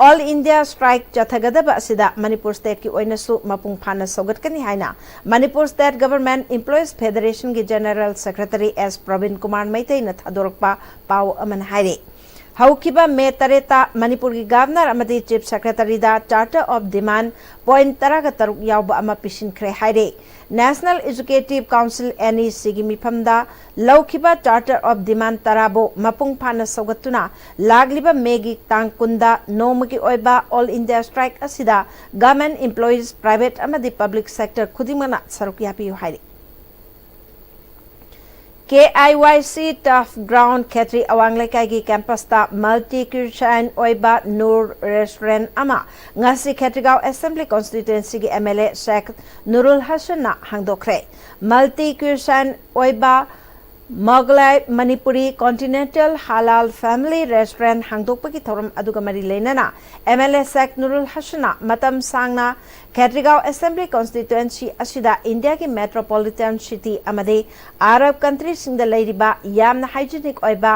All India Strike ꯆꯠꯊꯒꯗꯕ ꯑꯁꯤꯗ ꯃꯅꯤꯄꯨꯔ stateꯀꯤ ꯑꯣꯏꯅꯁꯨ ꯃꯄꯨꯡ ꯐꯥꯅ ꯁꯧꯒꯠꯀꯅꯤ ꯍꯥꯏꯅ Manipur State Government Employees Federationꯒꯤ General Secretary ꯑꯦꯁ ꯄ꯭ꯔꯕꯤꯟ ꯀꯨꯃꯥꯔ ꯃꯩꯇꯩꯅ ꯊꯥꯗꯣꯔꯛꯄ ꯄꯥꯎ ꯑꯃꯅ ꯍꯥꯏꯔꯤ꯫ ꯍꯧꯈꯤꯕ ꯃꯦ ꯇꯔꯦꯠꯇ ꯃꯅꯤꯄꯨꯔꯒꯤ Governor ꯑꯃꯗꯤ Chief Secretaryꯗ Charter of Demand point ꯇꯔꯥꯒ ꯇꯔꯨꯛ ꯌꯥꯎꯕ ꯑꯃ ꯄꯤꯁꯤꯟꯈ꯭ꯔꯦ ꯍꯥꯏꯔꯤ꯫ National Executive Council, NECꯒꯤ ꯃꯤꯐꯝꯗ ꯂꯧꯈꯤꯕ Charter of Demand ꯇꯔꯥꯕꯨ ꯃꯄꯨꯡ ꯐꯥꯅ ꯁꯧꯒꯠꯇꯨꯅ ꯂꯥꯛꯂꯤꯕ ꯃꯦꯒꯤ ꯇꯥꯡ ꯀꯨꯟꯗ ꯅꯣꯡꯃꯒꯤ ꯑꯣꯏꯕ All India Strike ꯑꯁꯤꯗ Government Employees, Private ꯑꯃꯗꯤ Public Sector ꯈꯨꯗꯤꯡꯃꯛꯅ ꯁꯔꯨꯛ ꯌꯥꯕꯤꯌꯨ ꯍꯥꯏꯔꯤ꯫ KIYC Turf Ground ꯈꯦꯇ꯭ꯔꯤ ꯑꯋꯥꯡ ꯂꯩꯀꯥꯏꯒꯤ campusꯇ multi cuisine ꯑꯣꯏꯕ ꯅꯨꯔ restaurant ꯑꯃ ꯉꯁꯤ ꯈꯦꯇ꯭ꯔꯤꯒꯥꯎ Assembly Constituencyꯒꯤ MLA Sheikh ꯅꯨꯔꯨꯜ ꯍꯁꯟꯅ ꯍꯥꯡꯗꯣꯛꯈ꯭ꯔꯦ꯫ Multi cuisine ꯑꯣꯏꯕ Mughlai Manipuri Continental Halal Family Restaurant ꯍꯥꯡꯗꯣꯛꯄꯒꯤ ꯊꯧꯔꯝ ꯑꯗꯨꯒ ꯃꯔꯤ ꯂꯩꯅꯅ MLA Sheikh ꯅꯨꯔꯨꯜ ꯍꯁꯟꯅ ꯃꯇꯝ ꯁꯥꯡꯅ ꯈꯦꯇ꯭ꯔꯤꯒꯥꯎ Assembly Constituency ꯑꯁꯤꯗ ꯏꯟꯗꯤꯌꯥꯒꯤ metropolitan city ꯑꯃꯗꯤ Arab countryꯁꯤꯡꯗ ꯂꯩꯔꯤꯕ ꯌꯥꯝꯅ hygienic ꯑꯣꯏꯕ,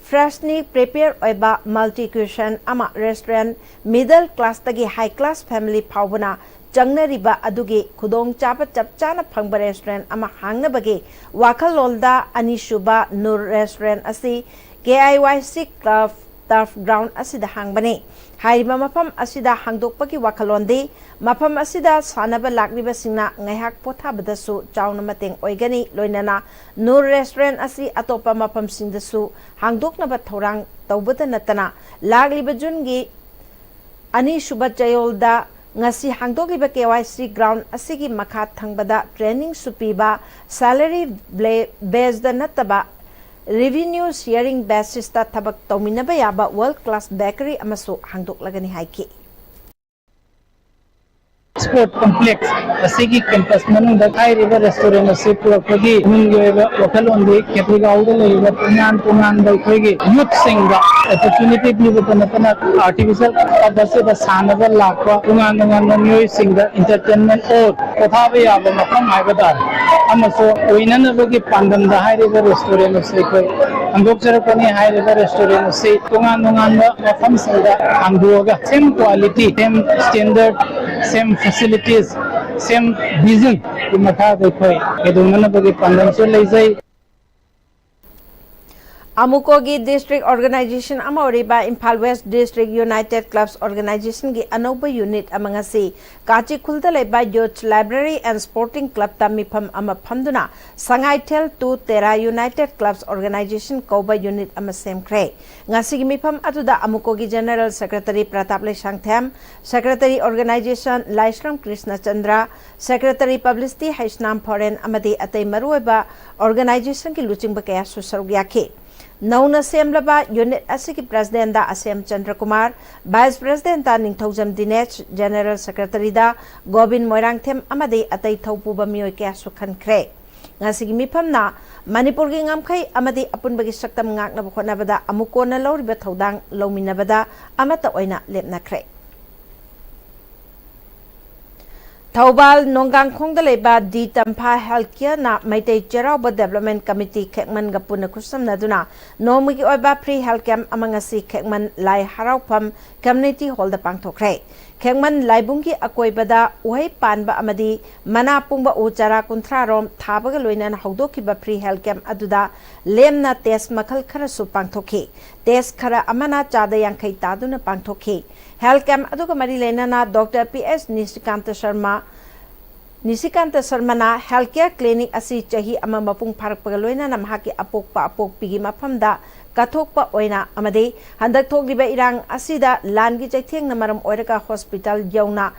freshly prepared ꯑꯣꯏꯕ multi cuisine ꯑꯃ restaurant, middle classꯇꯒꯤ high class family ꯐꯥꯎꯕꯅ ꯆꯪꯅꯔꯤꯕ ꯑꯗꯨꯒꯤ ꯈꯨꯗꯣꯡꯆꯥꯕ ꯆꯞ ꯆꯥꯅ ꯐꯪꯕ restaurant ꯑꯃ ꯍꯥꯡꯅꯕꯒꯤ ꯋꯥꯈꯜꯂꯣꯟꯗ ꯑꯅꯤꯁꯨꯕ ꯅꯨꯔ restaurant ꯑꯁꯤ KIYC club turf ground ꯑꯁꯤꯗ ꯍꯥꯡꯕꯅꯤ꯫ ꯍꯥꯏꯔꯤꯕ ꯃꯐꯝ ꯑꯁꯤꯗ ꯍꯥꯡꯗꯣꯛꯄꯒꯤ ꯋꯥꯈꯜꯂꯣꯟꯗꯤ ꯃꯐꯝ ꯑꯁꯤꯗ ꯁꯥꯟꯅꯕ ꯂꯥꯛꯂꯤꯕꯁꯤꯡꯅ ꯉꯥꯏꯍꯥꯛ ꯄꯣꯊꯥꯕꯗꯁꯨ ꯆꯥꯎꯅ ꯃꯇꯦꯡ ꯑꯣꯏꯒꯅꯤ꯫ ꯂꯣꯏꯅꯅ ꯅꯨꯔ restaurant ꯑꯁꯤ ꯑꯇꯣꯞꯄ ꯃꯐꯝꯁꯤꯡꯗꯁꯨ ꯍꯥꯡꯗꯣꯛꯅꯕ ꯊꯧꯔꯥꯡ ꯇꯧꯕꯗ ꯅꯠꯇꯅ ꯂꯥꯛꯂꯤꯕ ꯖꯨꯟꯒꯤ ꯑꯅꯤꯁꯨꯕ ꯆꯌꯣꯜꯗ ꯉꯁꯤ ꯍꯥꯡꯗꯣꯛꯂꯤꯕ KYC ground ꯑꯁꯤꯒꯤ ꯃꯈꯥ ꯊꯪꯕꯗ trainingꯁꯨ ꯄꯤꯕ, salary bla-, basedꯇ ꯅꯠꯇꯕ revenue sharing basisꯇ ꯊꯕꯛ ꯇꯧꯃꯤꯟꯅꯕ ꯌꯥꯕ world class bakery ꯑꯃꯁꯨ ꯍꯥꯡꯗꯣꯛꯂꯒꯅꯤ ꯍꯥꯏꯈꯤ꯫ Sport complex ꯑꯁꯤꯒꯤ campus ꯃꯅꯨꯡꯗ ꯍꯥꯏꯔꯤꯕ restaurant ꯑꯁꯤ ꯄꯨꯔꯛꯄꯒꯤ ꯃꯅꯨꯡꯒꯤ ꯑꯣꯏꯕ ꯋꯥꯈꯜꯂꯣꯟꯗꯤ ꯈꯦꯇ꯭ꯔꯤꯒꯥꯎꯗ ꯂꯩꯔꯤꯕ ꯇꯣꯉꯥꯟ ꯇꯣꯉꯥꯟꯕ ꯑꯩꯈꯣꯏꯒꯤ youthꯁꯤꯡꯗ opportunity ꯄꯤꯕꯇ ꯅꯠꯇꯅ artificial turf ꯑꯁꯤꯗ ꯁꯥꯟꯅꯕ ꯂꯥꯛꯄ ꯇꯣꯉꯥꯟ ꯇꯣꯉꯥꯟꯕ ꯃꯤꯑꯣꯏꯁꯤꯡꯗ entertainment or ꯄꯣꯊꯥꯕ ꯌꯥꯕ ꯃꯐꯝ ꯍꯥꯏꯕ ꯇꯥꯔꯦ ꯑꯃꯁꯨ ꯑꯣꯏꯅꯅꯕꯒꯤ ꯄꯥꯟꯗꯝꯗ ꯍꯥꯏꯔꯤꯕ restaurant ꯑꯁꯤ ꯑꯩꯈꯣꯏ ꯍꯥꯡꯗꯣꯛꯆꯔꯛꯄꯅꯤ꯫ ꯍꯥꯏꯔꯤꯕ restaurant ꯑꯁꯤ ꯇꯣꯉꯥꯟ ꯇꯣꯉꯥꯟꯕ ꯃꯐꯝꯁꯤꯡꯗ ꯍꯥꯡꯗꯣꯛꯑꯒ same quality, same standard, same facilities, same vision ꯒꯤ ꯃꯈꯥꯗ ꯑꯩꯈꯣꯏ ꯀꯩꯗꯧꯅꯅꯕꯒꯤ ꯄꯥꯟꯗꯝꯁꯨ ꯂꯩꯖꯩ꯫ ꯑꯃꯨꯀꯣꯒꯤ district organization ꯑꯃ ꯑꯣꯏꯔꯤꯕ Imphal West District United Clubs Organization ꯒꯤ ꯑꯅꯧꯕ unit ꯑꯃ ꯉꯁꯤ ꯀꯥꯆꯤꯈꯨꯜꯗ ꯂꯩꯕ Youth Library and Sporting Club ꯇ ꯃꯤꯐꯝ ꯑꯃ ꯐꯝꯗꯨꯅ Sangaithel to Tera United Clubs Organization ꯀꯧꯕ unit ꯑꯃ ꯁꯦꯝꯈ꯭ꯔꯦ꯫ ꯉꯁꯤꯒꯤ ꯃꯤꯐꯝ ꯑꯗꯨꯗ ꯑꯃꯨꯀꯣꯒꯤ General Secretary Pratap Leishangthem, Secretary Organization Laishram Krishna Chandra, Secretary Publicity Heisnam Phoren ꯑꯃꯗꯤ ꯑꯇꯩ ꯃꯔꯨꯑꯣꯏꯕ organization ꯒꯤ ꯂꯨꯆꯤꯡꯕ ꯀꯌꯥꯁꯨ ꯁꯔꯨꯛ ꯌꯥꯈꯤ꯫ ꯅꯧꯅ ꯁꯦꯝꯂꯕ unit ꯑꯁꯤꯒꯤ president ꯗ ꯑꯁꯦꯝ ꯆꯟꯗ꯭ꯔꯀꯨꯃꯥꯔ, vice president ꯗ ꯅꯤꯡꯊꯧꯖꯝ ꯗꯤꯅꯦꯁ, general secretary ꯗ ꯒꯣꯕꯤꯟ ꯃꯣꯏꯔꯥꯡꯊꯦꯝ ꯑꯃꯗꯤ ꯑꯇꯩ ꯊꯧꯄꯨꯕ ꯃꯤꯑꯣꯏ ꯀꯌꯥꯁꯨ ꯈꯟꯈ꯭ꯔꯦ꯫ ꯉꯁꯤꯒꯤ ꯃꯤꯐꯝꯅ ꯃꯅꯤꯄꯨꯔꯒꯤ ꯉꯝꯈꯩ ꯑꯃꯗꯤ ꯑꯄꯨꯟꯕꯒꯤ ꯁꯛꯇꯝ ꯉꯥꯛꯅꯕ ꯍꯣꯠꯅꯕꯗ ꯑꯃꯨꯛ ꯀꯣꯟꯅ ꯂꯧꯔꯤꯕ ꯊꯧꯗꯥꯡ ꯂꯧꯃꯤꯟꯅꯕꯗ ꯑꯃꯠꯇ ꯑꯣꯏꯅ ꯂꯦꯞꯅꯈ꯭ꯔꯦ꯫ ꯊꯧꯕꯥꯜ ꯅꯣꯡꯒꯥꯡꯈꯣꯡꯗ ꯂꯩꯕ ꯗꯤ ꯇꯝꯐꯥ Health Care ꯅ ꯃꯩꯇꯩ ꯆꯩꯔꯥꯎꯕ Development Committee ꯈꯦꯛꯃꯟꯒ ꯄꯨꯟꯅ ꯈꯨꯠꯁꯝꯅꯗꯨꯅ ꯅꯣꯡꯃꯒꯤ ꯑꯣꯏꯕ free health camp ꯑꯃ ꯉꯁꯤ ꯈꯦꯛꯃꯟ ꯂꯥꯏ ꯍꯔꯥꯎꯐꯝ community hall ꯗ ꯄꯥꯡꯊꯣꯛꯈ꯭ꯔꯦ꯫ ꯈꯦꯛꯃꯟ ꯂꯥꯏꯕꯨꯡꯒꯤ ꯑꯀꯣꯏꯕꯗ ꯎꯍꯩ ꯄꯥꯟꯕ ꯑꯃꯗꯤ ꯃꯅꯥ ꯄꯨꯡꯕ ꯎ ꯆꯥꯔꯥ ꯀꯨꯟꯊ꯭ꯔꯥ ꯔꯣꯝ ꯊꯥꯕꯒ ꯂꯣꯏꯅꯅ ꯍꯧꯗꯣꯛꯈꯤꯕ free health camp ꯑꯗꯨꯗ ꯂꯦꯝꯅ test ꯃꯈꯜ ꯈꯔꯁꯨ ꯄꯥꯡꯊꯣꯛꯈꯤ꯫ Test ꯈꯔ ꯑꯃꯅ ꯆꯥꯗ ꯌꯥꯡꯈꯩ ꯇꯥꯗꯨꯅ ꯄꯥꯡꯊꯣꯛꯈꯤ꯫ Health camp ꯑꯗꯨꯒ ꯃꯔꯤ ꯂꯩꯅꯅ doctor P S Nishikant Sharma, Nishikant ꯁꯔꯃꯅ health care clinic ꯑꯁꯤ ꯆꯍꯤ ꯑꯃ ꯃꯄꯨꯡ ꯐꯥꯔꯛꯄꯒ ꯂꯣꯏꯅꯅ ꯃꯍꯥꯛꯀꯤ ꯑꯄꯣꯛꯄ ꯑꯄꯣꯛꯄꯤꯒꯤ ꯃꯐꯝꯗ ꯀꯠꯊꯣꯛꯄ ꯑꯣꯏꯅ ꯑꯃꯗꯤ ꯍꯟꯗꯛ ꯊꯣꯛꯂꯤꯕ ꯏꯔꯥꯡ ꯑꯁꯤꯗ ꯂꯥꯟꯒꯤ ꯆꯩꯊꯦꯡꯅ ꯃꯔꯝ ꯑꯣꯏꯔꯒ hospital ꯌꯧꯅ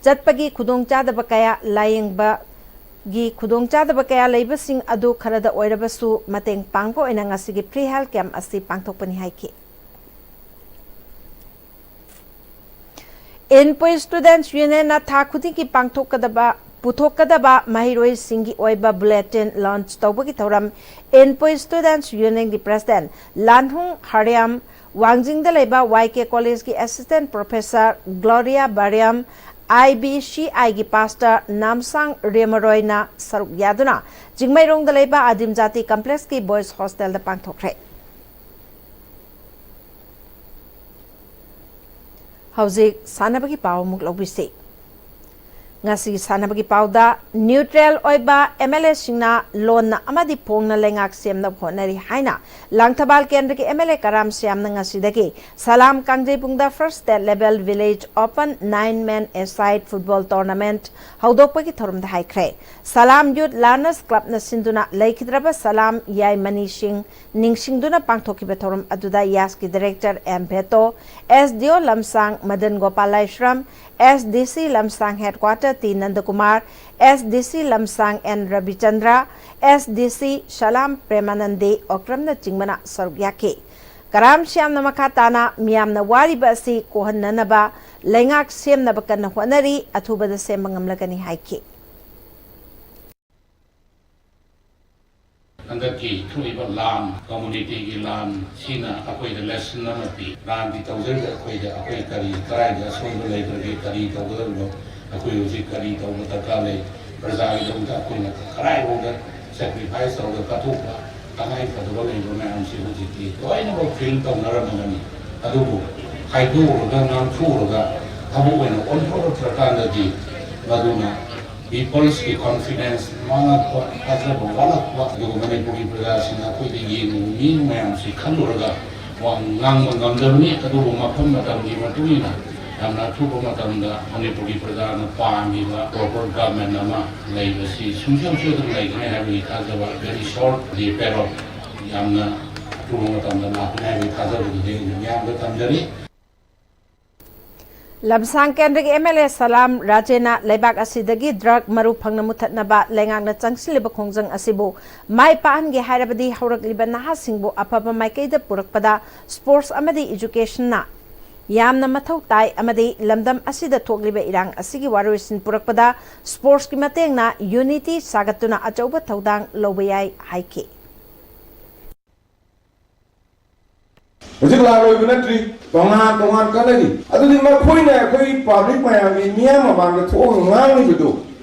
ꯆꯠꯄꯒꯤ ꯈꯨꯗꯣꯡꯆꯥꯗꯕ ꯀꯌꯥ, ꯂꯥꯌꯦꯡꯕꯒꯤ ꯈꯨꯗꯣꯡꯆꯥꯗꯕ ꯀꯌꯥ ꯂꯩꯕꯁꯤꯡ ꯑꯗꯨ ꯈꯔꯗ ꯑꯣꯏꯔꯕꯁꯨ ꯃꯇꯦꯡ ꯄꯥꯡꯕ ꯑꯣꯏꯅ ꯉꯁꯤꯒꯤ free health camp ꯑꯁꯤ ꯄꯥꯡꯊꯣꯛꯄꯅꯤ ꯍꯥꯏꯈꯤ꯫ ꯏꯟꯄꯨꯏ Students Union ꯅ ꯊꯥ ꯈꯨꯗꯤꯡꯒꯤ ꯄꯥꯡꯊꯣꯛꯀꯗꯕ, ꯄꯨꯊꯣꯛꯀꯗꯕ ꯃꯍꯩꯔꯣꯏꯁꯤꯡꯒꯤ ꯑꯣꯏꯕ bulletin launch ꯇꯧꯕꯒꯤ ꯊꯧꯔꯝ ꯏꯟꯄꯨꯏ Students Union ꯒꯤ president ꯂꯥꯟꯍꯨꯡ ꯍꯔꯤꯌꯥꯝ, ꯋꯥꯡꯖꯤꯡꯗ ꯂꯩꯕ ꯋꯥꯏ ꯀꯦ College ꯀꯤ assistant professor ꯒ꯭ꯂꯣꯔꯤꯌꯥ ꯕꯥꯔꯤꯌꯝ, ꯑꯥꯏ ꯕꯤ ꯁꯤ ꯑꯥꯏꯒꯤ ꯄꯥꯁꯇꯔ ꯅꯥꯝꯁꯥꯡ ꯔꯦꯃꯔꯣꯏꯅ ꯁꯔꯨꯛ ꯌꯥꯗꯨꯅ ꯆꯤꯡꯃꯩꯔꯣꯡꯗ ꯂꯩꯕ ꯑꯗꯤꯝ ꯖꯥꯇꯤ ꯀꯝꯄ꯭ꯂꯦꯛꯁꯀꯤ ꯕꯣꯏꯁ ꯍꯣꯁꯇꯦꯜꯗ ꯄꯥꯡꯊꯣꯛꯈ꯭ꯔꯦ꯫ ꯍꯧꯖꯤꯛ ꯁꯥꯟꯅꯕꯒꯤ ꯄꯥꯎ ꯑꯃꯨꯛ ꯂꯧꯕꯤꯁꯤ꯫ ꯉꯁꯤ ꯁꯥꯟꯅꯕꯒꯤ ꯄꯥꯎꯗ ꯅ꯭ꯌꯨꯇ꯭ꯔꯦꯜ ꯑꯣꯏꯕ ꯑꯦꯝ ꯑꯦꯜ ꯑꯦꯁꯤꯡꯅ ꯂꯣꯟꯅ ꯑꯃꯗꯤ ꯐꯣꯡꯅ ꯂꯩꯉꯥꯛ ꯁꯦꯝꯅꯕ ꯍꯣꯠꯅꯔꯤ ꯍꯥꯏꯅ ꯂꯥꯡꯊꯕꯥꯜ ꯀꯦꯟꯗ꯭ꯔꯒꯤ ꯑꯦꯝ ꯑꯦꯜ ꯑꯦ ꯀꯔꯥꯝ ꯁ꯭ꯌꯥꯝꯅ ꯉꯁꯤꯗꯒꯤ ꯁꯂꯥꯝ ꯀꯥꯡꯖꯩꯕꯨꯡꯗ ꯐꯥꯔꯁ state level village open nine men a side football tournament ꯍꯧꯗꯣꯛꯄꯒꯤ ꯊꯧꯔꯝꯗ ꯍꯥꯏꯈ꯭ꯔꯦ꯫ ꯁꯂꯥꯝ ꯌꯨꯠ ꯂꯔꯅꯔꯁ ꯀ꯭ꯂꯕꯅ ꯁꯤꯟꯗꯨꯅ ꯂꯩꯈꯤꯗ꯭ꯔꯕ ꯁꯂꯥꯝ ꯌꯥꯏꯃꯅꯤꯁꯤꯡ ꯅꯤꯡꯁꯤꯡꯗꯨꯅ ꯄꯥꯡꯊꯣꯛꯈꯤꯕ ꯊꯧꯔꯝ ꯑꯗꯨꯗ ꯌꯥꯁꯀꯤ ꯗꯥꯏꯔꯦꯛꯇꯔ ꯑꯦꯝ ꯚꯦꯇꯣ, ꯑꯦꯁ ꯗꯤ ꯑꯣ ꯂꯝꯁꯥꯡ ꯃꯗꯟ ꯒꯣꯄꯥꯜ ꯂꯥꯏꯁ꯭ꯔꯝ, ꯑꯦꯁ ꯗꯤ ꯁꯤ ꯂꯝꯁꯥꯡ ꯍꯦꯗꯀ꯭ꯋꯥꯇꯔ ꯇꯤ ꯅꯟꯗꯀꯨꯃꯥꯔ, ꯑꯦꯁ ꯗꯤ ꯁꯤ ꯂꯝꯁꯥꯡ ꯑꯦꯟ ꯔꯕꯤꯆꯟꯗ꯭ꯔ, ꯑꯦꯁ ꯗꯤ ꯁꯤ ꯁꯂꯥꯝ ꯄ꯭ꯔꯦꯃꯥꯅꯟꯗꯦ ꯑꯣꯀ꯭ꯔꯝꯅꯆꯤꯡꯕꯅ ꯁꯔꯨꯛ ꯌꯥꯈꯤ꯫ ꯀꯔꯥꯝ ꯁ꯭ꯌꯥꯝꯅ ꯃꯈꯥ ꯇꯥꯅ ꯃꯤꯌꯥꯝꯅ ꯋꯥꯔꯤꯕ ꯑꯁꯤ ꯀꯣꯍꯟꯅꯅꯕ ꯂꯩꯉꯥꯛ ꯁꯦꯝꯅꯕ ꯀꯟꯅ ꯍꯣꯠꯅꯔꯤ, ꯑꯊꯨꯕꯗ ꯁꯦꯝꯕ ꯉꯝꯂꯒꯅꯤ ꯍꯥꯏꯈꯤ꯫ ꯍꯟꯗꯛꯀꯤ ꯊꯣꯛꯏꯕ ꯂꯥꯟ, ꯀꯝꯃꯨꯅꯤꯇꯤꯒꯤ ꯂꯥꯟ, ꯁꯤꯅ ꯑꯩꯈꯣꯏꯗ ꯂꯦꯁꯟ ꯑꯃ ꯄꯤ꯫ ꯂꯥꯟꯗꯤ ꯇꯧꯖꯔꯤꯕ ꯑꯩꯈꯣꯏꯗ, ꯑꯩꯈꯣꯏ ꯀꯔꯤ, ꯀꯗꯥꯏꯗ ꯑꯁꯣꯏꯕ ꯂꯩꯈ꯭ꯔꯒꯦ, ꯀꯔꯤ ꯇꯧꯒꯗꯕꯅꯣ, ꯑꯩꯈꯣꯏ ꯍꯧꯖꯤꯛ ꯀꯔꯤ ꯇꯧꯕ ꯗꯔꯀꯥꯔ ꯂꯩ, ꯄ꯭ꯔꯖꯥꯒꯤꯗꯃꯛꯇ ꯑꯩꯈꯣꯏꯅ ꯀꯗꯥꯏꯐꯥꯎꯗ ꯁꯦꯀ꯭ꯔꯤꯐꯥꯏꯁ ꯇꯧꯔꯒ ꯀꯠꯊꯣꯛꯄ, ꯇꯉꯥꯏ ꯐꯗꯕ ꯂꯩꯕ ꯃꯌꯥꯝꯁꯤ ꯍꯧꯖꯤꯛꯇꯤ ꯂꯣꯏꯅꯃꯛ ꯐꯤꯜ ꯇꯧꯅꯔꯝꯃꯒꯅꯤ꯫ ꯑꯗꯨꯕꯨ ꯍꯥꯏꯗꯣꯛꯎꯔꯒ, ꯉꯥꯡꯊꯣꯛꯎꯔꯒ, ꯊꯕꯛ ꯑꯣꯏꯅ ꯑꯣꯟꯊꯣꯔꯛꯇ꯭ꯔꯀꯥꯟꯗꯗꯤ ꯃꯗꯨꯅ ꯄꯤꯄꯜꯁꯀꯤ ꯀꯣꯟꯐꯤꯗꯦꯟꯁ ꯃꯥꯡꯉꯛꯄ, ꯊꯥꯖꯕ ꯋꯥꯠꯂꯛꯄ, ꯑꯗꯨꯒ ꯃꯅꯤꯄꯨꯔꯒꯤ ꯄ꯭ꯔꯖꯥꯁꯤꯡꯅ ꯑꯩꯈꯣꯏꯗ ꯌꯦꯡꯉꯨ ꯃꯤ ꯃꯌꯥꯝꯁꯤ ꯈꯜꯂꯨꯔꯒ ꯋꯥ ꯉꯥꯡꯕ ꯉꯝꯗꯕꯅꯤ꯫ ꯑꯗꯨꯕꯨ ꯃꯐꯝ ꯃꯇꯝꯒꯤ ꯃꯇꯨꯡ ꯏꯟꯅ ꯌꯥꯝꯅ ꯑꯊꯨꯕ ꯃꯇꯝꯗ ꯃꯅꯤꯄꯨꯔꯒꯤ ꯄ꯭ꯔꯖꯥꯅ ꯄꯥꯝꯃꯤꯕ ꯄ꯭ꯔꯣꯄꯔ ꯒꯚꯔꯟꯃꯦꯟꯠ ꯑꯃ ꯂꯩꯕꯁꯤ ꯁꯨꯡꯁꯣꯏ ꯁꯣꯏꯗꯅ ꯂꯩꯒꯅꯤ ꯍꯥꯏꯕꯒꯤ ꯊꯥꯖꯕ, very short the parrot, ꯌꯥꯝꯅ ꯑꯊꯨꯕ ꯃꯇꯝꯗ ꯂꯥꯛꯀꯅꯤ ꯍꯥꯏꯕꯒꯤ ꯊꯥꯖꯕꯗꯨꯗꯤ ꯑꯩꯅ ꯃꯤꯌꯥꯝꯗ ꯊꯝꯖꯔꯤ꯫ ꯂꯝꯁꯥꯡ ꯀꯦꯟꯗ꯭ꯔꯒꯤ ꯑꯦꯝ ꯑꯦꯜ ꯑꯦ ꯁꯂꯥꯝ ꯔꯥꯖꯦꯅ ꯂꯩꯕꯥꯛ ꯑꯁꯤꯗꯒꯤ ꯗ꯭ꯔꯒ ꯃꯔꯨ ꯐꯪꯅ ꯃꯨꯊꯠꯅꯕ ꯂꯩꯉꯥꯛꯅ ꯆꯪꯁꯤꯜꯂꯤꯕ ꯈꯣꯡꯖꯪ ꯑꯁꯤꯕꯨ ꯃꯥꯏ ꯄꯥꯛꯍꯟꯒꯦ ꯍꯥꯏꯔꯕꯗꯤ ꯍꯧꯔꯛꯂꯤꯕ ꯅꯍꯥꯁꯤꯡꯕꯨ ꯑꯐꯕ ꯃꯥꯏꯀꯩꯗ ꯄꯨꯔꯛꯄꯗ ꯁ꯭ꯄꯣꯔꯠꯁ ꯑꯃꯗꯤ ꯏꯖꯨꯀꯦꯁꯟꯅ ꯌꯥꯝꯅ ꯃꯊꯧ ꯇꯥꯏ ꯑꯃꯗꯤ ꯂꯝꯗꯝ ꯑꯁꯤꯗ ꯊꯣꯛꯂꯤꯕ ꯏꯔꯥꯡ ꯑꯁꯤꯒꯤ ꯋꯥꯔꯣꯏꯁꯤꯟ ꯄꯨꯔꯛꯄꯗ ꯁ꯭ꯄꯣꯔꯠꯁꯀꯤ ꯃꯇꯦꯡꯅ ꯌꯨꯅꯤꯇꯤ ꯁꯥꯒꯠꯇꯨꯅ ꯑꯆꯧꯕ ꯊꯧꯗꯥꯡ ꯂꯧꯕ ꯌꯥꯏ ꯍꯥꯏꯈꯤ꯫ ꯍꯧꯖꯤꯛ ꯂꯥꯛꯂꯣꯏꯕ ꯅꯠꯇ꯭ꯔꯤ, ꯇꯣꯉꯥꯟ ꯇꯣꯉꯥꯟ ꯀꯥꯟꯅꯔꯤ꯫ ꯑꯗꯨꯗꯤ ꯃꯈꯣꯏꯅ ꯑꯩꯈꯣꯏ ꯄꯕ꯭ꯂꯤꯛ ꯃꯌꯥꯝꯒꯤ ꯃꯤꯌꯥꯝ ꯃꯃꯥꯡꯗ ꯊꯣꯛꯑꯒ ꯉꯥꯡꯂꯤꯕꯗꯨ,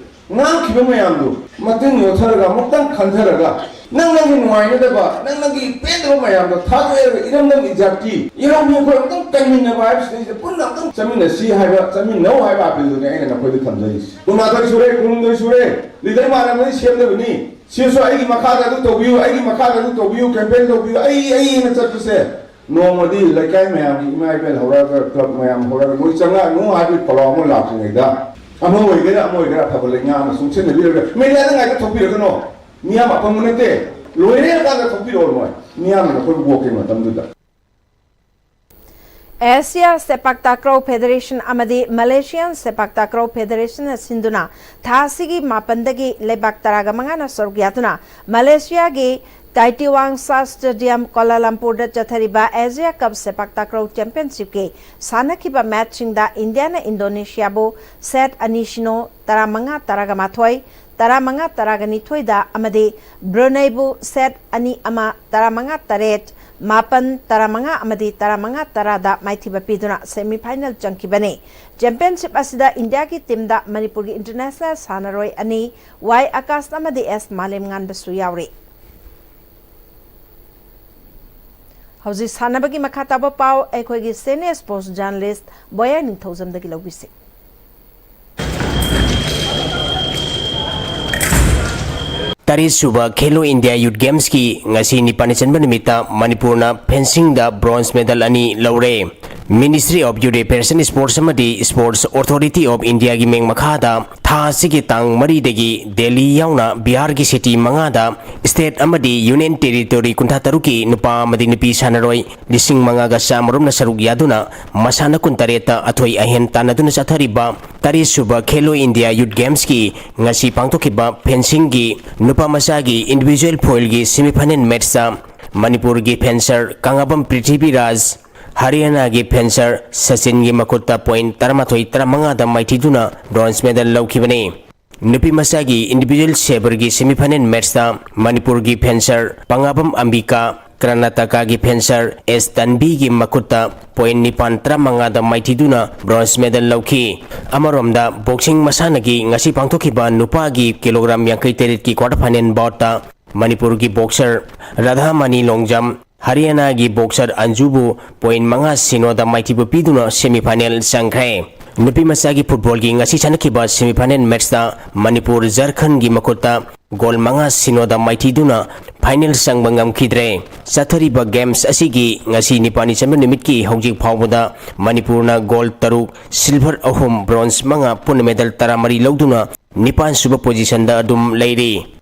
ꯉꯥꯡꯈꯤꯕ ꯃꯌꯥꯝꯗꯨ ꯃꯇꯨꯡ ꯌꯣꯠꯊꯔꯒ ꯑꯃꯨꯛꯇꯪ ꯈꯟꯊꯔꯒ, ꯅꯪ ꯅꯪꯒꯤ ꯅꯨꯡꯉꯥꯏꯅꯗꯕ, ꯅꯪ ꯅꯪꯒꯤ ꯄꯦꯟꯗꯕ ꯃꯌꯥꯝꯗꯣ ꯊꯥꯗꯣꯛꯑꯒ, ꯏꯔꯝꯗꯝ ꯏꯖꯥꯇꯤ ꯏꯔꯧ ꯃꯤ ꯑꯩꯈꯣꯏ ꯑꯃꯨꯛꯇꯪ ꯀꯟꯃꯤꯟꯅꯕ ꯍꯥꯏꯕꯁꯤꯗꯩꯁꯤꯗ ꯄꯨꯟꯅ ꯑꯃꯨꯛꯇꯪ ꯆꯠꯃꯤꯟꯅꯁꯤ ꯍꯥꯏꯕ, ꯆꯠꯃꯤꯟꯅꯧ ꯍꯥꯏꯕ ꯑꯥꯄꯤꯜꯗꯨꯅꯤ ꯑꯩꯅ ꯅꯈꯣꯏꯗ ꯊꯝꯖꯔꯤꯁꯤ꯫ ꯀꯨꯟꯃꯥꯊꯣꯏ ꯁꯨꯔꯦ, ꯀꯨꯟꯍꯨꯝꯗꯣꯏ ꯁꯨꯔꯦ, ꯂꯤꯗꯔ ꯃꯥꯟꯅꯕꯗꯤ ꯁꯦꯝꯗꯕꯅꯤ꯫ ꯁꯤꯁꯨ ꯑꯩꯒꯤ ꯃꯈꯥꯗ ꯑꯗꯨ ꯇꯧꯕꯤꯌꯨ, ꯑꯩꯒꯤ ꯃꯈꯥꯗ ꯑꯗꯨ ꯇꯧꯕꯤꯌꯨ, ꯀꯦꯝꯄꯦꯟ ꯇꯧꯕꯤꯌꯨ, ꯑꯩ, ꯑꯩ ꯑꯩꯅ ꯆꯠꯄꯁꯦ ꯅꯣꯡꯃꯗꯤ ꯂꯩꯀꯥꯏ ꯃꯌꯥꯝꯒꯤ ꯏꯃꯥ ꯏꯕꯦꯜ ꯍꯧꯔꯛꯑꯒ, ꯀ꯭ꯂꯕ ꯃꯌꯥꯝ ꯍꯧꯔꯛꯑꯒ, ꯃꯣꯏ ꯆꯪꯉꯛꯑꯅꯨ ꯍꯥꯏꯕꯒꯤ ꯄꯂꯥꯎ ꯑꯃ ꯂꯥꯛꯇ꯭ꯔꯤꯉꯩꯗ, ꯑꯃ ꯑꯣꯏꯒꯦꯔꯥ ꯑꯃ ꯑꯣꯏꯒꯦꯔꯥ ꯑꯐꯕ ꯂꯩꯉꯥꯛ ꯑꯃ ꯁꯨꯡꯁꯤꯟꯅꯕꯤꯔꯒ ꯃꯦꯗꯤꯌꯥꯗ ꯉꯥꯏꯗ ꯊꯣꯛꯄꯤꯔꯒꯅꯣ, ꯃꯤꯌꯥꯝ ꯑꯄꯪꯕ ꯅꯠꯇꯦ, ꯂꯣꯏꯔꯦ ꯀꯥꯟꯗ ꯊꯣꯛꯄꯤꯔꯛꯑꯣ ꯃꯣꯏ, ꯃꯤꯌꯥꯝꯅ ꯑꯩꯈꯣꯏꯕꯨ ꯋꯣꯛꯀꯤ ꯃꯇꯝꯗꯨꯗ꯫ ꯑꯦꯁꯤꯌꯥ ꯁꯦꯄꯥꯛ ꯇꯥꯀ꯭ꯔꯧ ꯐꯦꯗꯦꯔꯦꯁꯟ ꯑꯃꯗꯤ ꯃꯂꯦꯁꯤꯌꯥꯟ ꯁꯦꯄꯥꯛ ꯇꯥꯀ꯭ꯔꯧ ꯐꯦꯗꯦꯔꯦꯁꯟꯅ ꯁꯤꯟꯗꯨꯅ ꯊꯥ ꯑꯁꯤꯒꯤ ꯃꯥꯄꯟꯗꯒꯤ ꯂꯩꯕꯥꯛ ꯇꯔꯥꯒ ꯃꯉꯥꯅ ꯁꯔꯨꯛ ꯌꯥꯗꯨꯅ ꯃꯂꯦꯁꯤꯌꯥꯒꯤ ꯇꯥꯏꯇꯤꯋꯥꯡꯁꯥ ꯁ꯭ꯇꯦꯗꯤꯌꯝ ꯀꯣꯂꯥꯂꯝꯄꯨꯔꯗ ꯆꯠꯊꯔꯤꯕ ꯑꯦꯁꯤꯌꯥ ꯀꯞ ꯁꯦꯄꯥꯛ ꯇꯥꯀ꯭ꯔꯧ ꯆꯦꯝꯄꯤꯌꯟꯁꯤꯞꯀꯤ ꯁꯥꯟꯅꯈꯤꯕ ꯃꯦꯆꯁꯤꯡꯗ ꯏꯟꯗꯤꯌꯥꯅ ꯏꯟꯗꯣꯅꯦꯁꯤꯌꯥꯕꯨ ꯁꯦꯠ ꯑꯅꯤ ꯁꯤꯅꯣ, ꯇꯔꯥꯃꯉꯥ ꯇꯔꯥꯒ ꯃꯥꯊꯣꯏ, ꯇꯔꯥꯃꯉꯥ ꯇꯔꯥꯒ ꯅꯤꯊꯣꯏꯗ ꯑꯃꯗꯤ ꯕ꯭ꯔꯨꯅꯩꯕꯨ ꯁꯦꯠ ꯑꯅꯤ ꯑꯃ, ꯇꯔꯥꯃꯉꯥ ꯇꯔꯦꯠ, ꯃꯥꯄꯟ ꯇꯔꯥꯃꯉꯥ ꯑꯃꯗꯤ ꯇꯔꯥꯃꯉꯥ ꯇꯔꯥꯗ ꯃꯥꯏꯊꯤꯕ ꯄꯤꯗꯨꯅ ꯁꯦꯃꯤꯐꯥꯏꯅꯦꯜ ꯆꯪꯈꯤꯕꯅꯤ꯫ ꯆꯦꯝꯄꯤꯌꯟꯁꯤꯞ ꯑꯁꯤꯗ ꯏꯟꯗꯤꯌꯥꯒꯤ ꯇꯤꯝꯗ ꯃꯅꯤꯄꯨꯔꯒꯤ ꯏꯟꯇꯔꯅꯦꯁꯅꯦꯜ ꯁꯥꯟꯅꯔꯣꯏ ꯑꯅꯤ, ꯋꯥꯏ ꯑꯀꯥꯁ ꯑꯃꯗꯤ ꯑꯦꯁ ꯃꯥꯂꯦꯝꯉꯥꯟꯕꯁꯨ ꯌꯥꯎꯔꯤ꯫ ꯍꯧꯖꯤꯛ ꯁꯥꯟꯅꯕꯒꯤ ꯃꯈꯥ ꯇꯥꯕ ꯄꯥꯎ ꯑꯩꯈꯣꯏꯒꯤ ꯁꯦꯅꯤꯌꯔ ꯁ꯭ꯄꯣꯔꯠꯁ ꯖꯔꯅꯦꯂꯤꯁ ꯕꯣꯌꯥ ꯅꯤꯡꯊꯧꯖꯝꯗꯒꯤ ꯂꯧꯕꯤꯁꯤ꯫ ꯇꯔꯦꯠ ꯁꯨꯕ ꯈꯦꯂꯣ ꯏꯟꯗꯤꯌꯥ ꯌꯨꯠ ꯒꯦꯝꯁꯀꯤ ꯉꯁꯤ ꯅꯤꯄꯥꯟꯅꯤ ꯆꯟꯕ ꯅꯨꯃꯤꯠꯇ ꯃꯅꯤꯄꯨꯔꯅ ꯐꯦꯟꯁꯤꯡꯗ ꯕ꯭ꯔꯣꯟꯖ ꯃꯦꯗꯜ ꯑꯅꯤ ꯂꯧꯔꯦ꯫ Ministry of Youth Affairs and Sports ꯑꯃꯗꯤ Sports Authority of Indiaꯒꯤ ꯃꯤꯡ ꯃꯈꯥꯗ ꯊꯥ ꯑꯁꯤꯒꯤ ꯇꯥꯡ ꯃꯔꯤꯗꯒꯤ ꯗꯦꯜꯂꯤ ꯌꯥꯎꯅ ꯕꯤꯍꯥꯔꯒꯤ ꯁꯤꯇꯤ ꯃꯉꯥꯗ ꯁ꯭ꯇꯦꯠ ꯑꯃꯗꯤ ꯌꯨꯅꯤꯌꯟ ꯇꯦꯔꯤꯇꯣꯔꯤ ꯀꯨꯟꯊ꯭ꯔꯥ ꯇꯔꯨꯛꯀꯤ ꯅꯨꯄꯥ ꯑꯃꯗꯤ ꯅꯨꯄꯤ ꯁꯥꯟꯅꯔꯣꯏ ꯂꯤꯁꯤꯡ ꯃꯉꯥꯒ ꯆꯥꯃꯔꯣꯝꯅ ꯁꯔꯨꯛ ꯌꯥꯗꯨꯅ ꯃꯁꯥꯟꯅ ꯀꯨꯟꯇꯔꯦꯠꯇ ꯑꯊꯣꯏ ꯑꯍꯦꯟ ꯇꯥꯟꯅꯗꯨꯅ ꯆꯠꯊꯔꯤꯕ ꯇꯔꯦꯠ ꯁꯨꯕ ꯈꯦꯂꯣ ꯏꯟꯗꯤꯌꯥ ꯌꯨꯠ ꯒꯦꯝꯁꯀꯤ ꯉꯁꯤ ꯄꯥꯡꯊꯣꯛꯈꯤꯕ ꯐꯦꯟꯁꯤꯡꯒꯤ ꯅꯨꯄꯥ ꯃꯆꯥꯒꯤ ꯏꯟꯗꯤꯚꯤꯖꯨꯋꯦꯜ ꯐꯣꯏꯜꯒꯤ ꯁꯦꯃꯤꯐꯥꯏꯅꯦꯜ ꯃꯦꯠꯁꯇ ꯃꯅꯤꯄꯨꯔꯒꯤ ꯐꯦꯟꯁꯔ ꯀꯪꯂꯥꯕꯝ ꯄ꯭ꯔꯤꯊꯤꯕꯤꯔꯥꯖ, ꯍꯔꯤꯌꯥꯅꯥꯒꯤ ꯐꯦꯟꯁꯔ ꯁꯆꯤꯟꯒꯤ ꯃꯈꯨꯠꯇ ꯄꯣꯏꯟꯠ ꯇꯔꯥꯃꯥꯊꯣꯏ ꯇꯔꯥꯃꯉꯥꯗ ꯃꯥꯏꯊꯤꯗꯨꯅ ꯕ꯭ꯔꯣꯟꯖ ꯃꯦꯗꯜ ꯂꯧꯈꯤꯕꯅꯤ꯫ ꯅꯨꯄꯤ ꯃꯆꯥꯒꯤ ꯏꯟꯗꯤꯚꯤꯖꯨꯋꯦꯜ ꯁꯦꯕꯔꯒꯤ ꯁꯦꯃꯤꯐꯥꯏꯅꯦꯜ ꯃꯦꯠꯁꯇ ꯃꯅꯤꯄꯨꯔꯒꯤ ꯐꯦꯟꯁꯔ ꯄꯪꯉꯥꯕꯝ ꯑꯝꯕꯤꯀꯥ, ꯀꯔꯅꯥꯇꯀꯥꯒꯤ ꯐꯦꯟꯁꯔ ꯑꯦꯁ ꯇꯟꯕꯤꯒꯤ ꯃꯈꯨꯠꯇ ꯄꯣꯏꯟ ꯅꯤꯄꯥꯟ ꯇꯔꯥꯃꯉꯥꯗ ꯃꯥꯏꯊꯤꯗꯨꯅ ꯕ꯭ꯔꯣꯟꯖ ꯃꯦꯗꯜ ꯂꯧꯈꯤ꯫ ꯑꯃꯔꯣꯝꯗ, ꯕꯣꯛꯁꯤꯡ ꯃꯁꯥꯟꯅꯒꯤ ꯉꯁꯤ ꯄꯥꯡꯊꯣꯛꯈꯤꯕ ꯅꯨꯄꯥꯒꯤ ꯀꯤꯂꯣꯒ꯭ꯔꯥꯝ ꯌꯥꯡꯈꯩ ꯇꯔꯦꯠꯀꯤ ꯀ꯭ꯋꯥꯇꯔ ꯐꯥꯏꯅꯦꯜ ꯕꯥꯎꯠꯇ ꯃꯅꯤꯄꯨꯔꯒꯤ ꯕꯣꯛꯁꯔ ꯔꯥꯙꯥꯃꯅꯤ ꯂꯣꯡꯖꯝ, ꯍꯔꯤꯌꯥꯅꯥꯒꯤ ꯕꯣꯛꯁꯔ ꯑꯟꯖꯨꯕꯨ ꯄꯣꯏꯟ ꯃꯉꯥ ꯁꯤꯅꯣꯗ ꯃꯥꯏꯊꯤꯕ ꯄꯤꯗꯨꯅ ꯁꯦꯃꯤ ꯐꯥꯏꯅꯦꯜ ꯆꯪꯈ꯭ꯔꯦ꯫ ꯅꯨꯄꯤ ꯃꯆꯥꯒꯤ ꯐꯨꯠꯕꯣꯜꯒꯤ ꯉꯁꯤ ꯁꯥꯟꯅꯈꯤꯕ ꯁꯦꯃꯤ ꯐꯥꯏꯅꯦꯜ ꯃꯦꯠꯆꯇ ꯃꯅꯤꯄꯨꯔ ꯖꯔꯈꯟꯒꯤ ꯃꯈꯨꯠꯇ ꯒꯣꯜ ꯃꯉꯥ ꯁꯤꯅꯣꯗ ꯃꯥꯏꯊꯤꯗꯨꯅ ꯐꯥꯏꯅꯦꯜ ꯆꯪꯕ ꯉꯝꯈꯤꯗ꯭ꯔꯦ꯫ ꯆꯠꯊꯔꯤꯕ ꯒꯦꯝꯁ ꯑꯁꯤꯒꯤ ꯉꯁꯤ ꯅꯤꯄꯥꯜꯅꯤ ꯆꯟꯕ ꯅꯨꯃꯤꯠꯀꯤ ꯍꯧꯖꯤꯛ ꯐꯥꯎꯕꯗ ꯃꯅꯤꯄꯨꯔꯅ ꯒꯣꯜ ꯇꯔꯨꯛ, ꯁꯤꯜꯚꯔ ꯑꯍꯨꯝ, ꯕ꯭ꯔꯣꯟꯖ ꯃꯉꯥ, ꯄꯨꯟꯅ ꯃꯦꯗꯜ ꯇꯔꯥꯃꯔꯤ ꯂꯧꯗꯨꯅ ꯅꯤꯄꯥꯟ ꯁꯨꯕ ꯄꯣꯖꯤꯁꯟꯗ ꯑꯗꯨꯝ ꯂꯩꯔꯤ꯫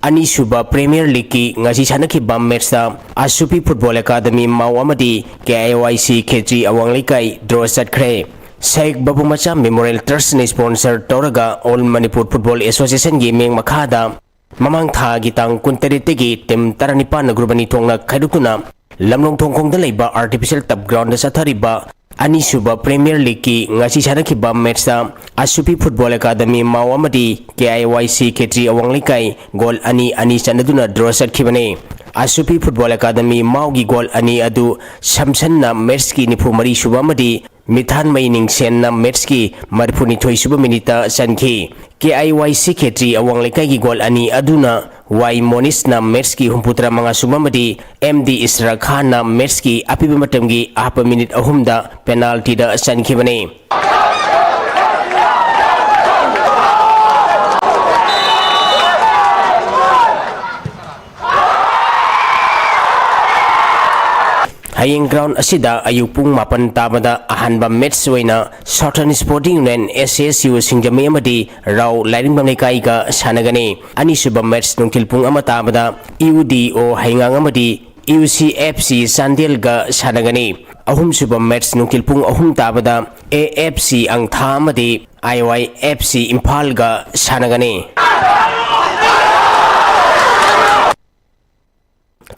ꯑꯅꯤꯁꯨꯕ ꯄ꯭ꯔꯤꯃꯤꯌꯔ ꯂꯤꯒꯀꯤ ꯉꯁꯤ ꯁꯥꯟꯅꯈꯤꯕ ꯃꯦꯠꯁꯇ ꯑꯁꯨꯄꯤ ꯐꯨꯠꯕꯣꯜ ꯑꯦꯀꯥꯗꯃꯤ ꯃꯥꯎ ꯑꯃꯗꯤ ꯀꯦ ꯑꯥꯏ ꯋꯥꯏ ꯁꯤ ꯈꯦꯇ꯭ꯔꯤ ꯑꯋꯥꯡ ꯂꯩꯀꯥꯏ ꯗ꯭ꯔꯣ ꯆꯠꯈ꯭ꯔꯦ꯫ ꯁꯥꯏꯛ ꯕꯥꯕꯨ ꯃꯆꯥ ꯃꯦꯃꯣꯔꯤꯌꯦꯜ ꯇ꯭ꯔꯁꯅ ꯁ꯭ꯄꯣꯟꯁꯔ ꯇꯧꯔꯒ ꯑꯣꯜ ꯃꯅꯤꯄꯨꯔ ꯐꯨꯠꯕꯣꯜ ꯑꯦꯁꯣꯁꯤꯌꯦꯁꯟꯒꯤ ꯃꯤꯡ ꯃꯈꯥꯗ ꯃꯃꯥꯡ ꯊꯥꯒꯤ ꯇꯥꯡ ꯀꯨꯟꯇꯔꯦꯠꯇꯒꯤ ꯇꯤꯝ ꯇꯔꯥꯅꯤꯄꯥꯟꯅ ꯒ꯭ꯔꯨꯞ ꯑꯅꯤ ꯊꯣꯛꯅ ꯈꯥꯏꯗꯣꯛꯇꯨꯅ ꯂꯝꯂꯣꯡ ꯊꯣꯡꯈꯣꯡꯗ ꯂꯩꯕ ꯑꯥꯔꯇꯤꯐꯤꯁꯤꯌꯦꯜ ꯇꯞ ꯒ꯭ꯔꯥꯎꯟꯗ ꯆꯠꯊꯔꯤꯕ ꯑꯅꯤꯁꯨꯕ ꯄ꯭ꯔꯤꯃꯤꯌꯔ ꯂꯤꯒꯀꯤ ꯉꯁꯤ ꯁꯥꯟꯅꯈꯤꯕ ꯃꯦꯠꯁꯇ ꯑꯁꯨꯄꯤ ꯐꯨꯠꯕꯣꯜ ꯑꯦꯀꯥꯗꯃꯤ ꯃꯥꯎ ꯑꯃꯗꯤ ꯀꯦ ꯑꯥꯏ ꯋꯥꯏ ꯁꯤ ꯈꯦꯇ꯭ꯔꯤ ꯑꯋꯥꯡ ꯂꯩꯀꯥꯏ ꯒꯣꯜ ꯑꯅꯤ ꯑꯅꯤ ꯆꯟꯅꯗꯨꯅ ꯗ꯭ꯔꯣ ꯆꯠꯈꯤꯕꯅꯤ꯫ ꯑꯁꯨꯄꯤ ꯐꯨꯠꯕꯣꯜ ꯑꯦꯀꯥꯗꯃꯤ ꯃꯥꯎꯒꯤ ꯒꯣꯜ ꯑꯅꯤ ꯑꯗꯨ ꯁꯝꯁꯟꯅ ꯃꯦꯠꯁꯀꯤ ꯅꯤꯐꯨ ꯃꯔꯤ ꯁꯨꯕ ꯑꯃꯗꯤ ꯃꯤꯊꯥꯟꯃꯩ ꯅꯤꯡꯁꯦꯟꯅ ꯃꯦꯠꯁꯀꯤ ꯃꯔꯤꯐꯨꯅꯤꯊꯣꯏ ꯁꯨꯕ ꯃꯤꯅꯤꯠꯇ ꯆꯟꯈꯤ꯫ ꯀꯦ ꯑꯥꯏ ꯋꯥꯏ ꯁꯤ ꯈꯦꯇ꯭ꯔꯤ ꯑꯋꯥꯡ ꯂꯩꯀꯥꯏꯒꯤ ꯒꯣꯜ ꯑꯅꯤ ꯑꯗꯨꯅ ꯋꯥꯏ ꯃꯣꯅꯤꯁꯅ ꯃꯦꯠꯁꯀꯤ ꯍꯨꯝꯐꯨꯇꯔꯥ ꯃꯉꯥ ꯁꯨꯕ ꯑꯃꯗꯤ ꯑꯦꯝ ꯗꯤ ꯏꯁꯔꯥ ꯈꯥꯟꯅ ꯃꯦꯠꯁꯀꯤ ꯑꯄꯤꯕ ꯃꯇꯝꯒꯤ ꯑꯍꯥꯞꯄ ꯃꯤꯅꯤꯠ ꯑꯍꯨꯝꯗ ꯄꯦꯅꯥꯜꯇꯤꯗ ꯆꯟꯈꯤꯕꯅꯤ꯫ ꯍꯌꯦꯡ ꯒ꯭ꯔꯥꯎꯟ ꯑꯁꯤꯗ ꯑꯌꯨꯛ ꯄꯨꯡ ꯃꯥꯄꯟ ꯇꯥꯕꯗ ꯑꯍꯥꯟꯕ ꯃꯦꯠꯁ ꯑꯣꯏꯅ Southern Sporting Union, S S U, ꯁꯤꯡꯖꯃꯩ ꯑꯃꯗꯤ ꯔꯥꯎ ꯂꯥꯏꯔꯤꯡꯕꯝ ꯂꯩꯀꯥꯏꯒ ꯁꯥꯟꯅꯒꯅꯤ꯫ ꯑꯅꯤꯁꯨꯕ ꯃꯦꯠꯁ ꯅꯨꯡꯊꯤꯜ ꯄꯨꯡ ꯑꯃ ꯇꯥꯕꯗ ꯌꯨ ꯗꯤ ꯑꯣ ꯍꯩꯉꯥꯡ ꯑꯃꯗꯤ ꯌꯨ ꯁꯤ ꯑꯦꯐ ꯁꯤ ꯆꯥꯟꯗꯦꯜꯒ ꯁꯥꯟꯅꯒꯅꯤ꯫ ꯑꯍꯨꯝꯁꯨꯕ ꯃꯦꯠꯁ ꯅꯨꯡꯊꯤꯜ ꯄꯨꯡ ꯑꯍꯨꯝ ꯇꯥꯕꯗ ꯑꯦ ꯑꯦꯐ ꯁꯤ ꯑꯪꯊꯥ ꯑꯃꯗꯤ ꯑꯥꯏ ꯋꯥꯏ ꯑꯦꯐ ꯁꯤ ꯏꯝꯐꯥꯜꯒ ꯁꯥꯟꯅꯒꯅꯤ꯫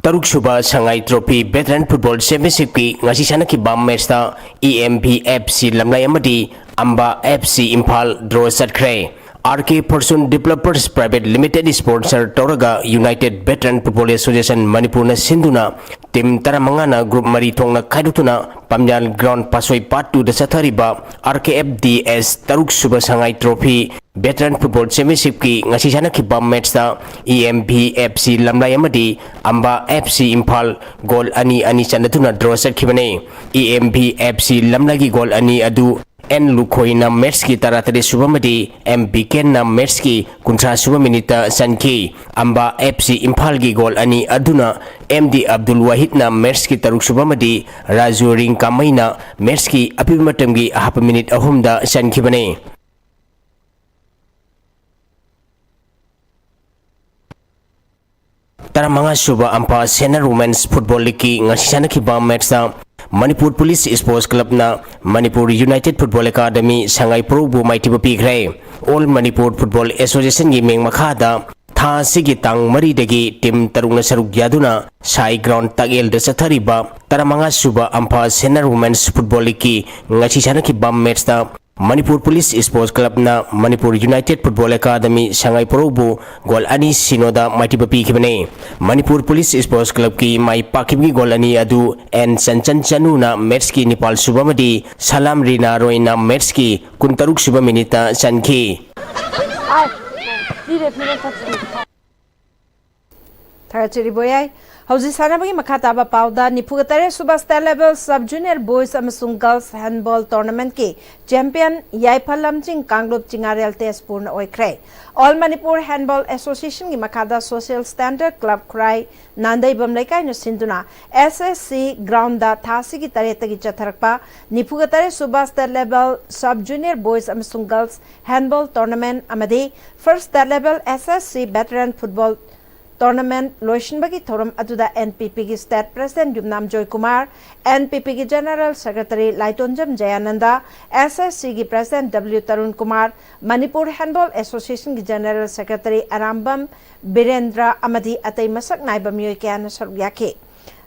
ꯇꯔꯨꯛ ꯁꯨꯕ ꯁꯉꯥꯏ ꯇ꯭ꯔꯣꯐꯤ ꯚꯦꯇꯔꯟ ꯐꯨꯠꯕꯣꯜ ꯆꯦꯝꯄꯤꯌꯟꯁꯤꯞꯀꯤ ꯉꯁꯤ ꯁꯥꯟꯅꯈꯤꯕ ꯃꯦꯠꯁꯇ ꯏ ꯑꯦꯝ ꯚꯤ ꯑꯦꯐ ꯁꯤ ꯂꯝꯂꯥꯏ ꯑꯃꯗꯤ ꯑꯝꯕꯥ ꯑꯦꯐ ꯁꯤ ꯏꯝꯐꯥꯜ ꯗ꯭ꯔꯣ ꯆꯠꯈ꯭ꯔꯦ꯫ ꯑꯥꯔ ꯀꯦ ꯐꯣꯔꯆꯨꯟ ꯗꯤꯕꯦꯂꯄꯔꯁ ꯄ꯭ꯔꯥꯏꯚꯦꯠ ꯂꯤꯃꯤꯇꯦꯗ ꯁ꯭ꯄꯣꯟꯁꯔ ꯇꯧꯔꯒ ꯌꯨꯅꯥꯏꯇꯦꯗ ꯚꯦꯇꯔꯟ ꯐꯨꯠꯕꯣꯜ ꯑꯦꯁꯣꯁꯤꯌꯦꯁꯟ ꯃꯅꯤꯄꯨꯔꯅ ꯁꯤꯟꯗꯨꯅ ꯇꯤꯝ ꯇꯔꯥꯃꯉꯥꯅ ꯒ꯭ꯔꯨꯞ ꯃꯔꯤ ꯊꯣꯛꯅ ꯈꯥꯏꯗꯣꯛꯇꯨꯅ ꯄꯥꯝꯌꯥꯜ ꯒ꯭ꯔꯥꯎꯟ ꯄꯥꯁꯣꯏ ꯄꯥꯔꯠ ꯇꯨꯗ ꯆꯠꯊꯔꯤꯕ ꯑꯥꯔ ꯀꯦ ꯑꯦꯐ ꯗꯤ ꯑꯦꯁ ꯇꯔꯨꯛ ꯁꯨꯕ ꯁꯉꯥꯏ ꯇ꯭ꯔꯣꯐꯤ ꯚꯦꯇꯔꯟ ꯐꯨꯠꯕꯣꯜ ꯆꯦꯝꯄꯤꯌꯟꯁꯤꯞꯀꯤ ꯉꯁꯤ ꯁꯥꯟꯅꯈꯤꯕ ꯃꯦꯠꯁꯇ ꯏ ꯑꯦꯝ ꯚꯤ ꯑꯦꯐ ꯁꯤ ꯂꯝꯂꯥꯏ ꯑꯃꯗꯤ ꯑꯝꯕꯥ ꯑꯦꯐ ꯁꯤ ꯏꯝꯐꯥꯜ ꯒꯣꯜ ꯑꯅꯤ ꯑꯅꯤ ꯆꯟꯅꯗꯨꯅ ꯗ꯭ꯔꯣ ꯆꯠꯈꯤꯕꯅꯤ꯫ E M V F C ꯂꯝꯂꯥꯏꯒꯤ ꯒꯣꯜ ꯑꯅꯤ ꯑꯗꯨ ꯑꯦꯟ ꯂꯨꯈꯣꯏꯅ ꯃꯦꯠꯁꯀꯤ ꯇꯔꯥꯇꯔꯦꯠ ꯁꯨꯕ ꯑꯃꯗꯤ ꯑꯦꯝ ꯕꯤꯀꯦꯟꯅ ꯃꯦꯠꯁꯀꯤ ꯀꯨꯟꯊ꯭ꯔꯥ ꯁꯨꯕ ꯃꯤꯅꯤꯠꯇ ꯆꯟꯈꯤ꯫ ꯑꯝꯕꯥ ꯑꯦꯐ ꯁꯤ ꯏꯝꯐꯥꯜꯒꯤ ꯒꯣꯜ ꯑꯅꯤ ꯑꯗꯨꯅ ꯑꯦꯝ ꯗꯤ ꯑꯕꯗꯨꯜ ꯋꯥꯍꯤꯗꯅ ꯃꯦꯠꯁꯀꯤ ꯇꯔꯨꯛ ꯁꯨꯕ ꯑꯃꯗꯤ ꯔꯥꯖꯨ ꯔꯤꯡꯀꯥꯃꯩꯅ ꯃꯦꯠꯁꯀꯤ ꯑꯄꯤꯕ ꯃꯇꯝꯒꯤ ꯑꯍꯥꯞꯄ ꯃꯤꯅꯤꯠ ꯑꯍꯨꯝꯗ ꯆꯟꯈꯤꯕꯅꯤ꯫ ꯇꯔꯥꯃꯉꯥ ꯁꯨꯕ ꯑꯝꯐꯥ ꯁꯦꯅꯤꯌꯔ ꯋꯨꯃꯦꯟꯁ ꯐꯨꯠꯕꯣꯜ ꯂꯤꯒꯀꯤ ꯉꯁꯤ ꯁꯥꯟꯅꯈꯤꯕ ꯃꯦꯠꯁꯇ ꯃꯅꯤꯄꯨꯔ ꯄꯨꯂꯤꯁ ꯁ꯭ꯄꯣꯔꯠꯁ ꯀ꯭ꯂꯕꯅ ꯃꯅꯤꯄꯨꯔ ꯌꯨꯅꯥꯏꯇꯦꯗ ꯐꯨꯠꯕꯣꯜ ꯑꯦꯀꯥꯗꯃꯤ ꯁꯉꯥꯏ ꯄ꯭ꯔꯧꯕꯨ ꯃꯥꯏꯊꯤꯕ ꯄꯤꯈ꯭ꯔꯦ꯫ ꯑꯣꯜ ꯃꯅꯤꯄꯨꯔ ꯐꯨꯠꯕꯣꯜ ꯑꯦꯁꯣꯁꯤꯌꯦꯁꯟꯒꯤ ꯃꯤꯡ ꯃꯈꯥꯗ ꯊꯥ ꯑꯁꯤꯒꯤ ꯇꯥꯡ ꯃꯔꯤꯗꯒꯤ ꯇꯤꯝ ꯇꯔꯨꯛꯅ ꯁꯔꯨꯛ ꯌꯥꯗꯨꯅ ꯁꯥꯏ ꯒ꯭ꯔꯥꯎꯟ ꯇꯥꯛꯌꯦꯜꯗ ꯆꯠꯊꯔꯤꯕ ꯇꯔꯥꯃꯉꯥ ꯁꯨꯕ ꯑꯝꯐꯥ ꯁꯦꯅꯤꯌꯔ ꯋꯨꯃꯦꯟꯁ ꯐꯨꯠꯕꯣꯜ ꯂꯤꯒꯀꯤ ꯉꯁꯤ ꯁꯥꯟꯅꯈꯤꯕ ꯃꯦꯠꯁꯇ ꯃꯅꯤꯄꯨꯔ ꯄꯨꯂꯤꯁ ꯁ꯭ꯄꯣꯔꯠꯁ ꯀ꯭ꯂꯕꯅ ꯃꯅꯤꯄꯨꯔ ꯌꯨꯅꯥꯏꯇꯦꯗ ꯐꯨꯠꯕꯣꯜ ꯑꯦꯀꯥꯗꯃꯤ ꯁꯉꯥꯏ ꯄ꯭ꯔꯧꯕꯨ ꯒꯣꯜ ꯑꯅꯤ ꯁꯤꯅꯣꯗ ꯃꯥꯏꯊꯤꯕ ꯄꯤꯈꯤꯕꯅꯤ꯫ ꯃꯅꯤꯄꯨꯔ ꯄꯨꯂꯤꯁ ꯁ꯭ꯄꯣꯔꯠꯁ ꯀ꯭ꯂꯕꯀꯤ ꯃꯥꯏ ꯄꯥꯛꯈꯤꯕꯒꯤ ꯒꯣꯜ ꯑꯅꯤ ꯑꯗꯨ ꯑꯦꯟ ꯆꯟꯆꯟ ꯆꯅꯨꯅ ꯃꯦꯠꯁꯀꯤ ꯅꯤꯄꯥꯜ ꯁꯨꯕ ꯑꯃꯗꯤ ꯁꯂꯥꯝ ꯔꯤꯅꯥ ꯔꯣꯏꯅ ꯃꯦꯠꯁꯀꯤ ꯀꯨꯟꯇꯔꯨꯛ ꯁꯨꯕ ꯃꯤꯅꯤꯠꯇ ꯆꯟꯈꯤ꯫ ꯊꯥꯒꯠꯆꯔꯤ ꯕꯣꯌꯥꯏ꯫ ꯍꯧꯖꯤꯛ ꯁꯥꯟꯅꯕꯒꯤ ꯃꯈꯥ ꯇꯥꯕ ꯄꯥꯎꯗ ꯅꯤꯐꯨꯒ ꯇꯔꯦꯠ sub state level sub junior boys ꯑꯃꯁꯨꯡ ꯒꯔꯜꯁ ꯍꯦꯟꯕꯣꯜ ꯇꯣꯔꯅꯥꯃꯦꯟꯠꯀꯤ ꯆꯦꯝꯄꯤꯌꯟ ꯌꯥꯏꯐ ꯂꯝꯖꯤꯡ ꯀꯥꯡꯂꯨꯞ ꯆꯤꯉꯥꯔꯦꯜ ꯇꯦꯖꯄꯨꯔꯅ ꯑꯣꯏꯈ꯭ꯔꯦ꯫ ꯑꯣꯜ ꯃꯅꯤꯄꯨꯔ ꯍꯦꯟꯕꯣꯜ ꯑꯦꯁꯣꯁꯤꯌꯦꯁꯟꯒꯤ ꯃꯈꯥꯗ ꯁꯣꯁꯤꯌꯦꯜ ꯁ꯭ꯇꯦꯟꯗꯔꯗ ꯀ꯭ꯂꯕ ꯈꯨꯔꯥꯏ ꯅꯥꯟꯗꯩꯕꯝ ꯂꯩꯀꯥꯏꯅ ꯁꯤꯟꯗꯨꯅ ꯑꯦꯁ ꯑꯦꯁ ꯁꯤ ꯒ꯭ꯔꯥꯎꯟꯗ ꯊꯥ ꯑꯁꯤꯒꯤ ꯇꯔꯦꯠꯇꯒꯤ ꯆꯠꯊꯔꯛꯄ ꯅꯤꯐꯨꯒ ꯇꯔꯦꯠ sub state level sub junior boys ꯑꯃꯁꯨꯡ ꯒꯔꯜꯁ ꯍꯦꯟꯕꯣꯜ ꯇꯣꯔꯅꯥꯃꯦꯟꯠ ꯑꯃꯗꯤ first state level S S C veteran football Tournament ꯂꯣꯏꯁꯤꯟꯕꯒꯤ ꯊꯧꯔꯝ ꯑꯗꯨꯗ N P P ꯒꯤ State President ꯌꯨꯝꯅꯥꯝ ꯖꯣꯏꯀꯨꯃꯥꯔ, N P P ꯒꯤ General Secretary ꯂꯥꯏꯇꯣꯟꯖꯝ ꯖꯌꯥꯅꯟꯗ, S S C ꯒꯤ President W Tarun Kumar, Manipur Handball Association ꯒꯤ General Secretary Arambam Birendra ꯑꯃꯗꯤ ꯑꯇꯩ ꯃꯁꯛ ꯅꯥꯏꯕ ꯃꯤꯑꯣꯏ ꯀꯌꯥꯅ ꯁꯔꯨꯛ ꯌꯥꯈꯤ꯫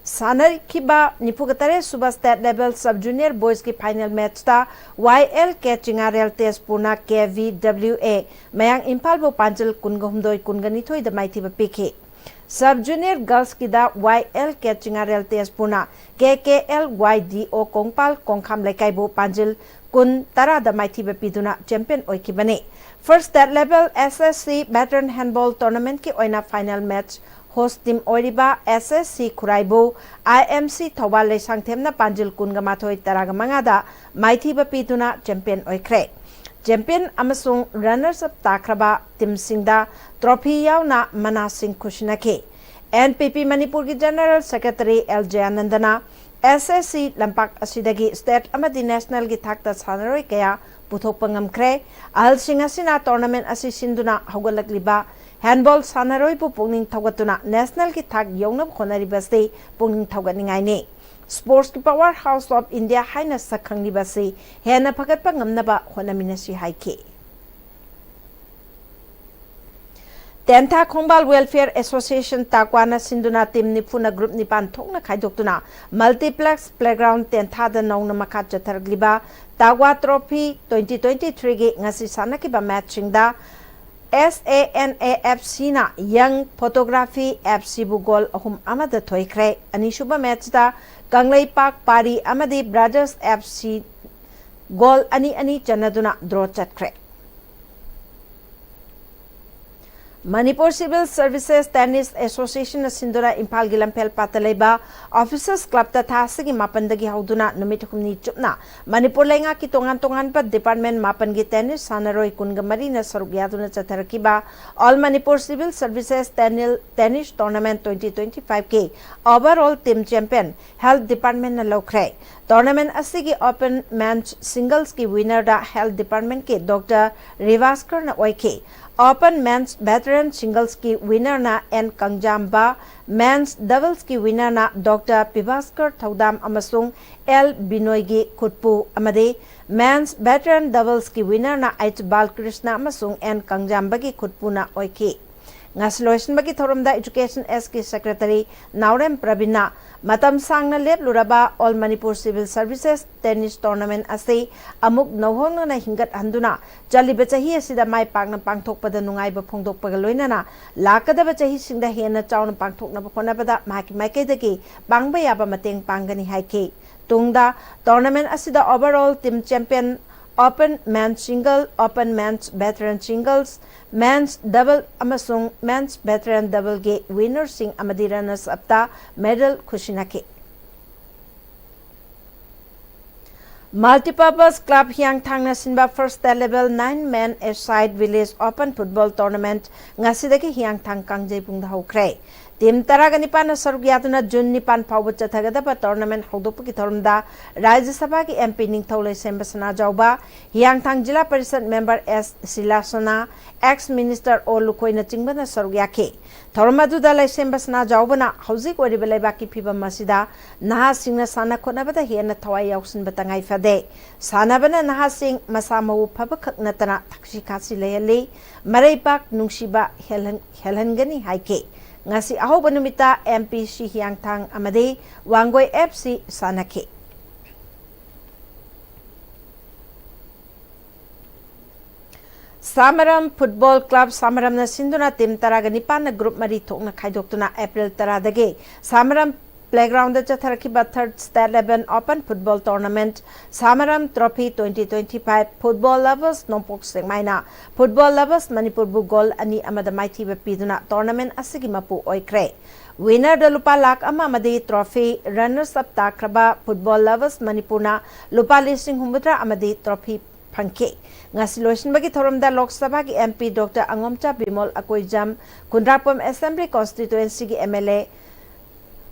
ꯁꯥꯟꯅꯈꯤꯕ ꯅꯤꯐꯨꯒ ꯇꯔꯦꯠ ꯁꯨꯕ State Level Sub Junior Boys ꯀꯤ final match ꯇ Y L K ꯆꯤꯉꯥꯔꯦꯜ ꯇꯦꯖꯄꯨꯔꯅ K V W A ꯃꯌꯥꯡ ꯏꯝꯐꯥꯜꯕꯨ ꯄꯥꯟꯖꯤꯜ ꯀꯨꯟꯒ ꯍꯨꯝꯗꯣꯏ, ꯀꯨꯟꯒ ꯅꯤꯊꯣꯏꯗ ꯃꯥꯏꯊꯤꯕ ꯄꯤꯈꯤ꯫ Sub Junior Girls ꯀꯤꯗ Y L K ꯆꯤꯉꯥꯔꯦꯜ ꯇꯦꯖꯄꯨꯔꯅ K K L Y D O Kongpal ꯀꯣꯡꯈꯥꯝ ꯂꯩꯀꯥꯏꯕꯨ ꯄꯥꯟꯖꯤꯜ ꯀꯨꯟ, ꯇꯔꯥꯗ ꯃꯥꯏꯊꯤꯕ ꯄꯤꯗꯨꯅ champion ꯑꯣꯏꯈꯤꯕꯅꯤ꯫ First State Level S S C Veteran Handball Tournament ꯀꯤ ꯑꯣꯏꯅ final match host team ꯑꯣꯏꯔꯤꯕ S S C ꯈꯨꯔꯥꯏꯕꯨ I M C Thoubal ꯂꯩꯁꯥꯡꯊꯦꯝꯅ ꯄꯥꯟꯖꯤꯜ ꯀꯨꯟꯒ ꯃꯥꯊꯣꯏ, ꯇꯔꯥꯒ ꯃꯉꯥꯗ ꯃꯥꯏꯊꯤꯕ ꯄꯤꯗꯨꯅ champion ꯑꯣꯏꯈ꯭ꯔꯦ꯫ Champion ꯑꯃꯁꯨꯡ runners up ꯇꯥꯈ꯭ꯔꯕ team ꯁꯤꯡꯗ trophy ꯌꯥꯎꯅ ꯃꯅꯥꯁꯤꯡ ꯈꯨꯠꯁꯤꯟꯅꯈꯤ꯫ N P P ꯃꯅꯤꯄꯨꯔꯒꯤ General Secretary L ꯖꯌꯥꯅꯟꯗꯅ S S C ꯂꯝꯄꯥꯛ ꯑꯁꯤꯗꯒꯤ state ꯑꯃꯗꯤ national ꯒꯤ ꯊꯥꯛꯇ ꯁꯥꯟꯅꯔꯣꯏ ꯀꯌꯥ ꯄꯨꯊꯣꯛꯄ ꯉꯝꯈ꯭ꯔꯦ꯫ ꯑꯍꯜꯁꯤꯡ ꯑꯁꯤꯅ tournament ꯑꯁꯤ ꯁꯤꯟꯗꯨꯅ ꯍꯧꯒꯠꯂꯛꯂꯤꯕ handball ꯁꯥꯟꯅꯔꯣꯏꯕꯨ ꯄꯨꯛꯅꯤꯡ ꯊꯧꯒꯠꯇꯨꯅ national ꯒꯤ ꯊꯥꯛ ꯌꯧꯅꯕ ꯍꯣꯠꯅꯔꯤꯕꯁꯤ ꯄꯨꯛꯅꯤꯡ ꯊꯧꯒꯠꯅꯤꯡꯉꯥꯏꯅꯤ꯫ Sports ꯀꯤ power house of India ꯍꯥꯏꯅ ꯁꯛꯈꯪꯂꯤꯕ ꯑꯁꯤ ꯍꯦꯟꯅ ꯐꯒꯠꯄ ꯉꯝꯅꯕ ꯍꯣꯠꯅꯃꯤꯟꯅꯁꯤ ꯍꯥꯏꯈꯤ꯫ ꯇꯦꯟꯊꯥ ꯈꯣꯡꯕꯥꯜ Welfare Association ꯇꯥꯛꯋꯥꯅ ꯁꯤꯟꯗꯨꯅ team ꯅꯤꯐꯨꯅ group ꯅꯤꯄꯥꯟ ꯊꯣꯛꯅ ꯈꯥꯏꯗꯣꯛꯇꯨꯅ Multiplex Playground ꯇꯦꯟꯊꯥꯗ ꯅꯧꯅ ꯃꯈꯥ ꯆꯠꯊꯔꯛꯂꯤꯕ ꯇꯥꯛꯋꯥ Trophy twenty twenty-three ꯒꯤ ꯉꯁꯤ ꯁꯥꯟꯅꯈꯤꯕ match ꯁꯤꯡꯗ S A N A F C ꯅ Young Photography F C ꯕꯨ goal ꯑꯍꯨꯝ ꯑꯃꯗ ꯊꯣꯏꯈ꯭ꯔꯦ꯫ ꯑꯅꯤꯁꯨꯕ match ꯇ ꯀꯪꯂꯩꯄꯥꯛ ꯄꯥꯔꯤ ꯑꯃꯗꯤ Brothers F C goal ꯑꯅꯤ ꯑꯅꯤ ꯆꯟꯅꯗꯨꯅ draw ꯆꯠꯈ꯭ꯔꯦ꯫ Manipur Civil Services Tennis Association ꯅ ꯁꯤꯟꯗꯨꯅ ꯏꯝꯐꯥꯜꯒꯤ ꯂꯝꯐꯦꯜ ꯄꯥꯠꯇ ꯂꯩꯕ Officers Club ꯇ ꯊꯥ ꯑꯁꯤꯒꯤ ꯃꯥꯄꯟꯗꯒꯤ ꯍꯧꯗꯨꯅ ꯅꯨꯃꯤꯠ ꯍꯨꯝꯅꯤ ꯆꯨꯞꯅ ꯃꯅꯤꯄꯨꯔ ꯂꯩꯉꯥꯛꯀꯤ ꯇꯣꯉꯥꯟ ꯇꯣꯉꯥꯟꯕ department ꯃꯥꯄꯟꯒꯤ tennis ꯁꯥꯟꯅꯔꯣꯏ ꯀꯨꯟꯒ ꯃꯔꯤꯅ ꯁꯔꯨꯛ ꯌꯥꯗꯨꯅ ꯆꯠꯊꯔꯛꯈꯤꯕ All Manipur Civil Services Tennis, Tennis Tournament twenty twenty-five ꯀꯤ overall team champion Health Department ꯅ ꯂꯧꯈ꯭ꯔꯦ꯫ Tournament ꯑꯁꯤꯒꯤ Open Men's Singlesꯀꯤ winnerꯗ Health Departmentꯀꯤ Doctor ꯔꯤꯚꯥꯁꯀꯔꯅ ꯑꯣꯏꯈꯤ꯫ Open Men's Veteran Singlesꯀꯤ winnerꯅ and ꯀꯪꯖꯥꯝꯕ, Men's Doublesꯀꯤ winnerꯅ Doctor ꯄꯤꯚꯥꯁꯀꯔ ꯊꯧꯗꯥꯝ ꯑꯃꯁꯨꯡ ꯑꯦꯜ ꯕꯤꯅꯣꯏꯒꯤ ꯈꯨꯠꯄꯨ ꯑꯃꯗꯤ Men's Veteran Doublesꯀꯤ winnerꯅ ꯑꯩꯆ ꯕꯥꯜꯀ꯭ꯔꯤꯁꯅ ꯑꯃꯁꯨꯡ ꯑꯦꯟ ꯀꯪꯖꯥꯝꯕꯒꯤ ꯈꯨꯠꯄꯨꯅ ꯑꯣꯏꯈꯤ꯫ ꯉꯁꯤ ꯂꯣꯏꯁꯤꯟꯕꯒꯤ ꯊꯧꯔꯝꯗ Education Sꯀꯤ Secretary ꯅꯥꯎꯔꯦꯝ ꯄ꯭ꯔꯕꯤꯟꯅ ꯃꯇꯝ ꯁꯥꯡꯅ ꯂꯦꯞꯂꯨꯔꯕ All Manipur Civil Services Tennis Tournament ꯑꯁꯤ ꯑꯃꯨꯛ ꯅꯧꯍꯧꯅꯅ ꯍꯤꯡꯒꯠꯍꯟꯗꯨꯅ ꯆꯠꯂꯤꯕ ꯆꯍꯤ ꯑꯁꯤꯗ ꯃꯥꯏ ꯄꯥꯛꯅ ꯄꯥꯡꯊꯣꯛꯄꯗ ꯅꯨꯡꯉꯥꯏꯕ ꯐꯣꯡꯗꯣꯛꯄꯒ ꯂꯣꯏꯅꯅ ꯂꯥꯛꯀꯗꯕ ꯆꯍꯤꯁꯤꯡꯗ ꯍꯦꯟꯅ ꯆꯥꯎꯅ ꯄꯥꯡꯊꯣꯛꯅꯕ ꯍꯣꯠꯅꯕꯗ ꯃꯍꯥꯛꯀꯤ ꯃꯥꯏꯀꯩꯗꯒꯤ ꯄꯥꯡꯕ ꯌꯥꯕ ꯃꯇꯦꯡ ꯄꯥꯡꯒꯅꯤ ꯍꯥꯏꯈꯤ꯫ ꯇꯨꯡꯗ tournament ꯑꯁꯤꯗ overall team champion, Open Men's Single, Open Men's Veteran Singles, Men's Double ꯑꯃꯁꯨꯡ Men's Veteran Doubleꯒꯤ winnerꯁꯤꯡ ꯑꯃꯗꯤ runners upꯇ medal ꯈꯨꯠꯁꯤꯟꯅꯈꯤ꯫ Multipurpose Club ꯍꯤꯌꯥꯡꯊꯥꯡꯅ ꯁꯤꯟꯕ First State Level Nine Man A Side Village Open Football Tournament ꯉꯁꯤꯗꯒꯤ ꯍꯤꯌꯥꯡꯊꯥꯡ ꯀꯥꯡꯖꯩꯕꯨꯡꯗ ꯍꯧꯈ꯭ꯔꯦ꯫ Team ꯇꯔꯥꯒ ꯅꯤꯄꯥꯟꯅ ꯁꯔꯨꯛ ꯌꯥꯗꯨꯅ June ꯅꯤꯄꯥꯟ ꯐꯥꯎꯕ ꯆꯠꯊꯒꯗꯕ tournament ꯍꯧꯗꯣꯛꯄꯒꯤ ꯊꯧꯔꯝꯗ ꯔꯥꯖ꯭ꯌ ꯁꯚꯥꯒꯤ MP ꯅꯤꯡꯊꯧ ꯂꯩꯁꯦꯝꯕ ꯁꯅꯥꯖꯥꯎꯕ, ꯍꯤꯌꯥꯡꯊꯥꯡ ꯖꯤꯂꯥ ꯄꯔꯤꯁꯠ member ꯑꯦꯁ ꯁꯤꯂꯥꯁꯅꯥ, ex minister ꯑꯣ ꯂꯨꯈꯣꯏꯅꯆꯤꯡꯕꯅ ꯁꯔꯨꯛ ꯌꯥꯈꯤ꯫ ꯊꯧꯔꯝ ꯑꯗꯨꯗ ꯂꯩꯁꯦꯝꯕ ꯁꯅꯥꯖꯥꯎꯕꯅ ꯍꯧꯖꯤꯛ ꯑꯣꯏꯔꯤꯕ ꯂꯩꯕꯥꯛꯀꯤ ꯐꯤꯕꯝ ꯑꯁꯤꯗ ꯅꯍꯥꯁꯤꯡꯅ ꯁꯥꯟꯅ ꯈꯣꯠꯅꯕꯗ ꯍꯦꯟꯅ ꯊꯋꯥꯏ ꯌꯥꯎꯁꯤꯟꯕ ꯇꯉꯥꯏ ꯐꯗꯦ꯫ ꯁꯥꯟꯅꯕꯅ ꯅꯍꯥꯁꯤꯡ ꯃꯁꯥ ꯃꯎ ꯐꯕ ꯈꯛ ꯅꯠꯇꯅ ꯊꯛꯁꯤ ꯈꯥꯁꯤ ꯂꯩꯍꯜꯂꯤ, ꯃꯔꯩꯕꯥꯛ ꯅꯨꯡꯁꯤꯕ ꯍꯦꯜꯍꯟ-, ꯍꯦꯜꯍꯟꯒꯅꯤ ꯍꯥꯏꯈꯤ꯫ ꯉꯁꯤ ꯑꯍꯧꯕ ꯅꯨꯃꯤꯠꯇ ꯑꯦꯝ ꯄꯤ ꯁꯤ ꯍꯤꯌꯥꯡꯊꯥꯡ ꯑꯃꯗꯤ ꯋꯥꯡꯒꯣꯏ ꯑꯦꯐ ꯁꯤ ꯁꯥꯟꯅꯈꯤ꯫ ꯁꯥꯃꯔꯝ Football Club ꯁꯥꯃꯔꯝꯅ ꯁꯤꯟꯗꯨꯅ team ꯇꯔꯥꯒ ꯅꯤꯄꯥꯟꯅ group ꯃꯔꯤ ꯊꯣꯛꯅ ꯈꯥꯏꯗꯣꯛꯇꯨꯅ April ꯇꯔꯥꯗꯒꯤ ꯁꯥꯃꯔꯝ playgroundꯗ ꯆꯠꯊꯔꯛꯈꯤꯕ Third State Level Open Football Tournament ꯁꯥꯃꯔꯝ Trophy twenty twenty-five Football Lovers ꯅꯣꯡꯄꯣꯛ ꯁꯦꯛꯃꯥꯏꯅ Football Lovers ꯃꯅꯤꯄꯨꯔꯕꯨ goal ꯑꯅꯤ ꯑꯃꯗ ꯃꯥꯏꯊꯤꯕ ꯄꯤꯗꯨꯅ tournament ꯑꯁꯤꯒꯤ ꯃꯄꯨ ꯑꯣꯏꯈ꯭ꯔꯦ꯫ Winnerꯗ ꯂꯨꯄꯥ ꯂꯥꯈ ꯑꯃ ꯑꯃꯗꯤ trophy, runners up ꯇꯥꯈ꯭ꯔꯕ Football Lovers ꯃꯅꯤꯄꯨꯔꯅ ꯂꯨꯄꯥ ꯂꯤꯁꯤꯡ ꯍꯨꯝꯐꯨꯇꯔꯥ ꯑꯃꯗꯤ trophy ꯐꯪꯈꯤ꯫ ꯉꯁꯤ ꯂꯣꯏꯁꯤꯟꯕꯒꯤ ꯊꯧꯔꯝꯗ ꯂꯣꯛ ꯁꯚꯥꯒꯤ M P doctor Angomcha Bimol Akoijam, Khundrakpam Assembly Constituencyꯒꯤ M L A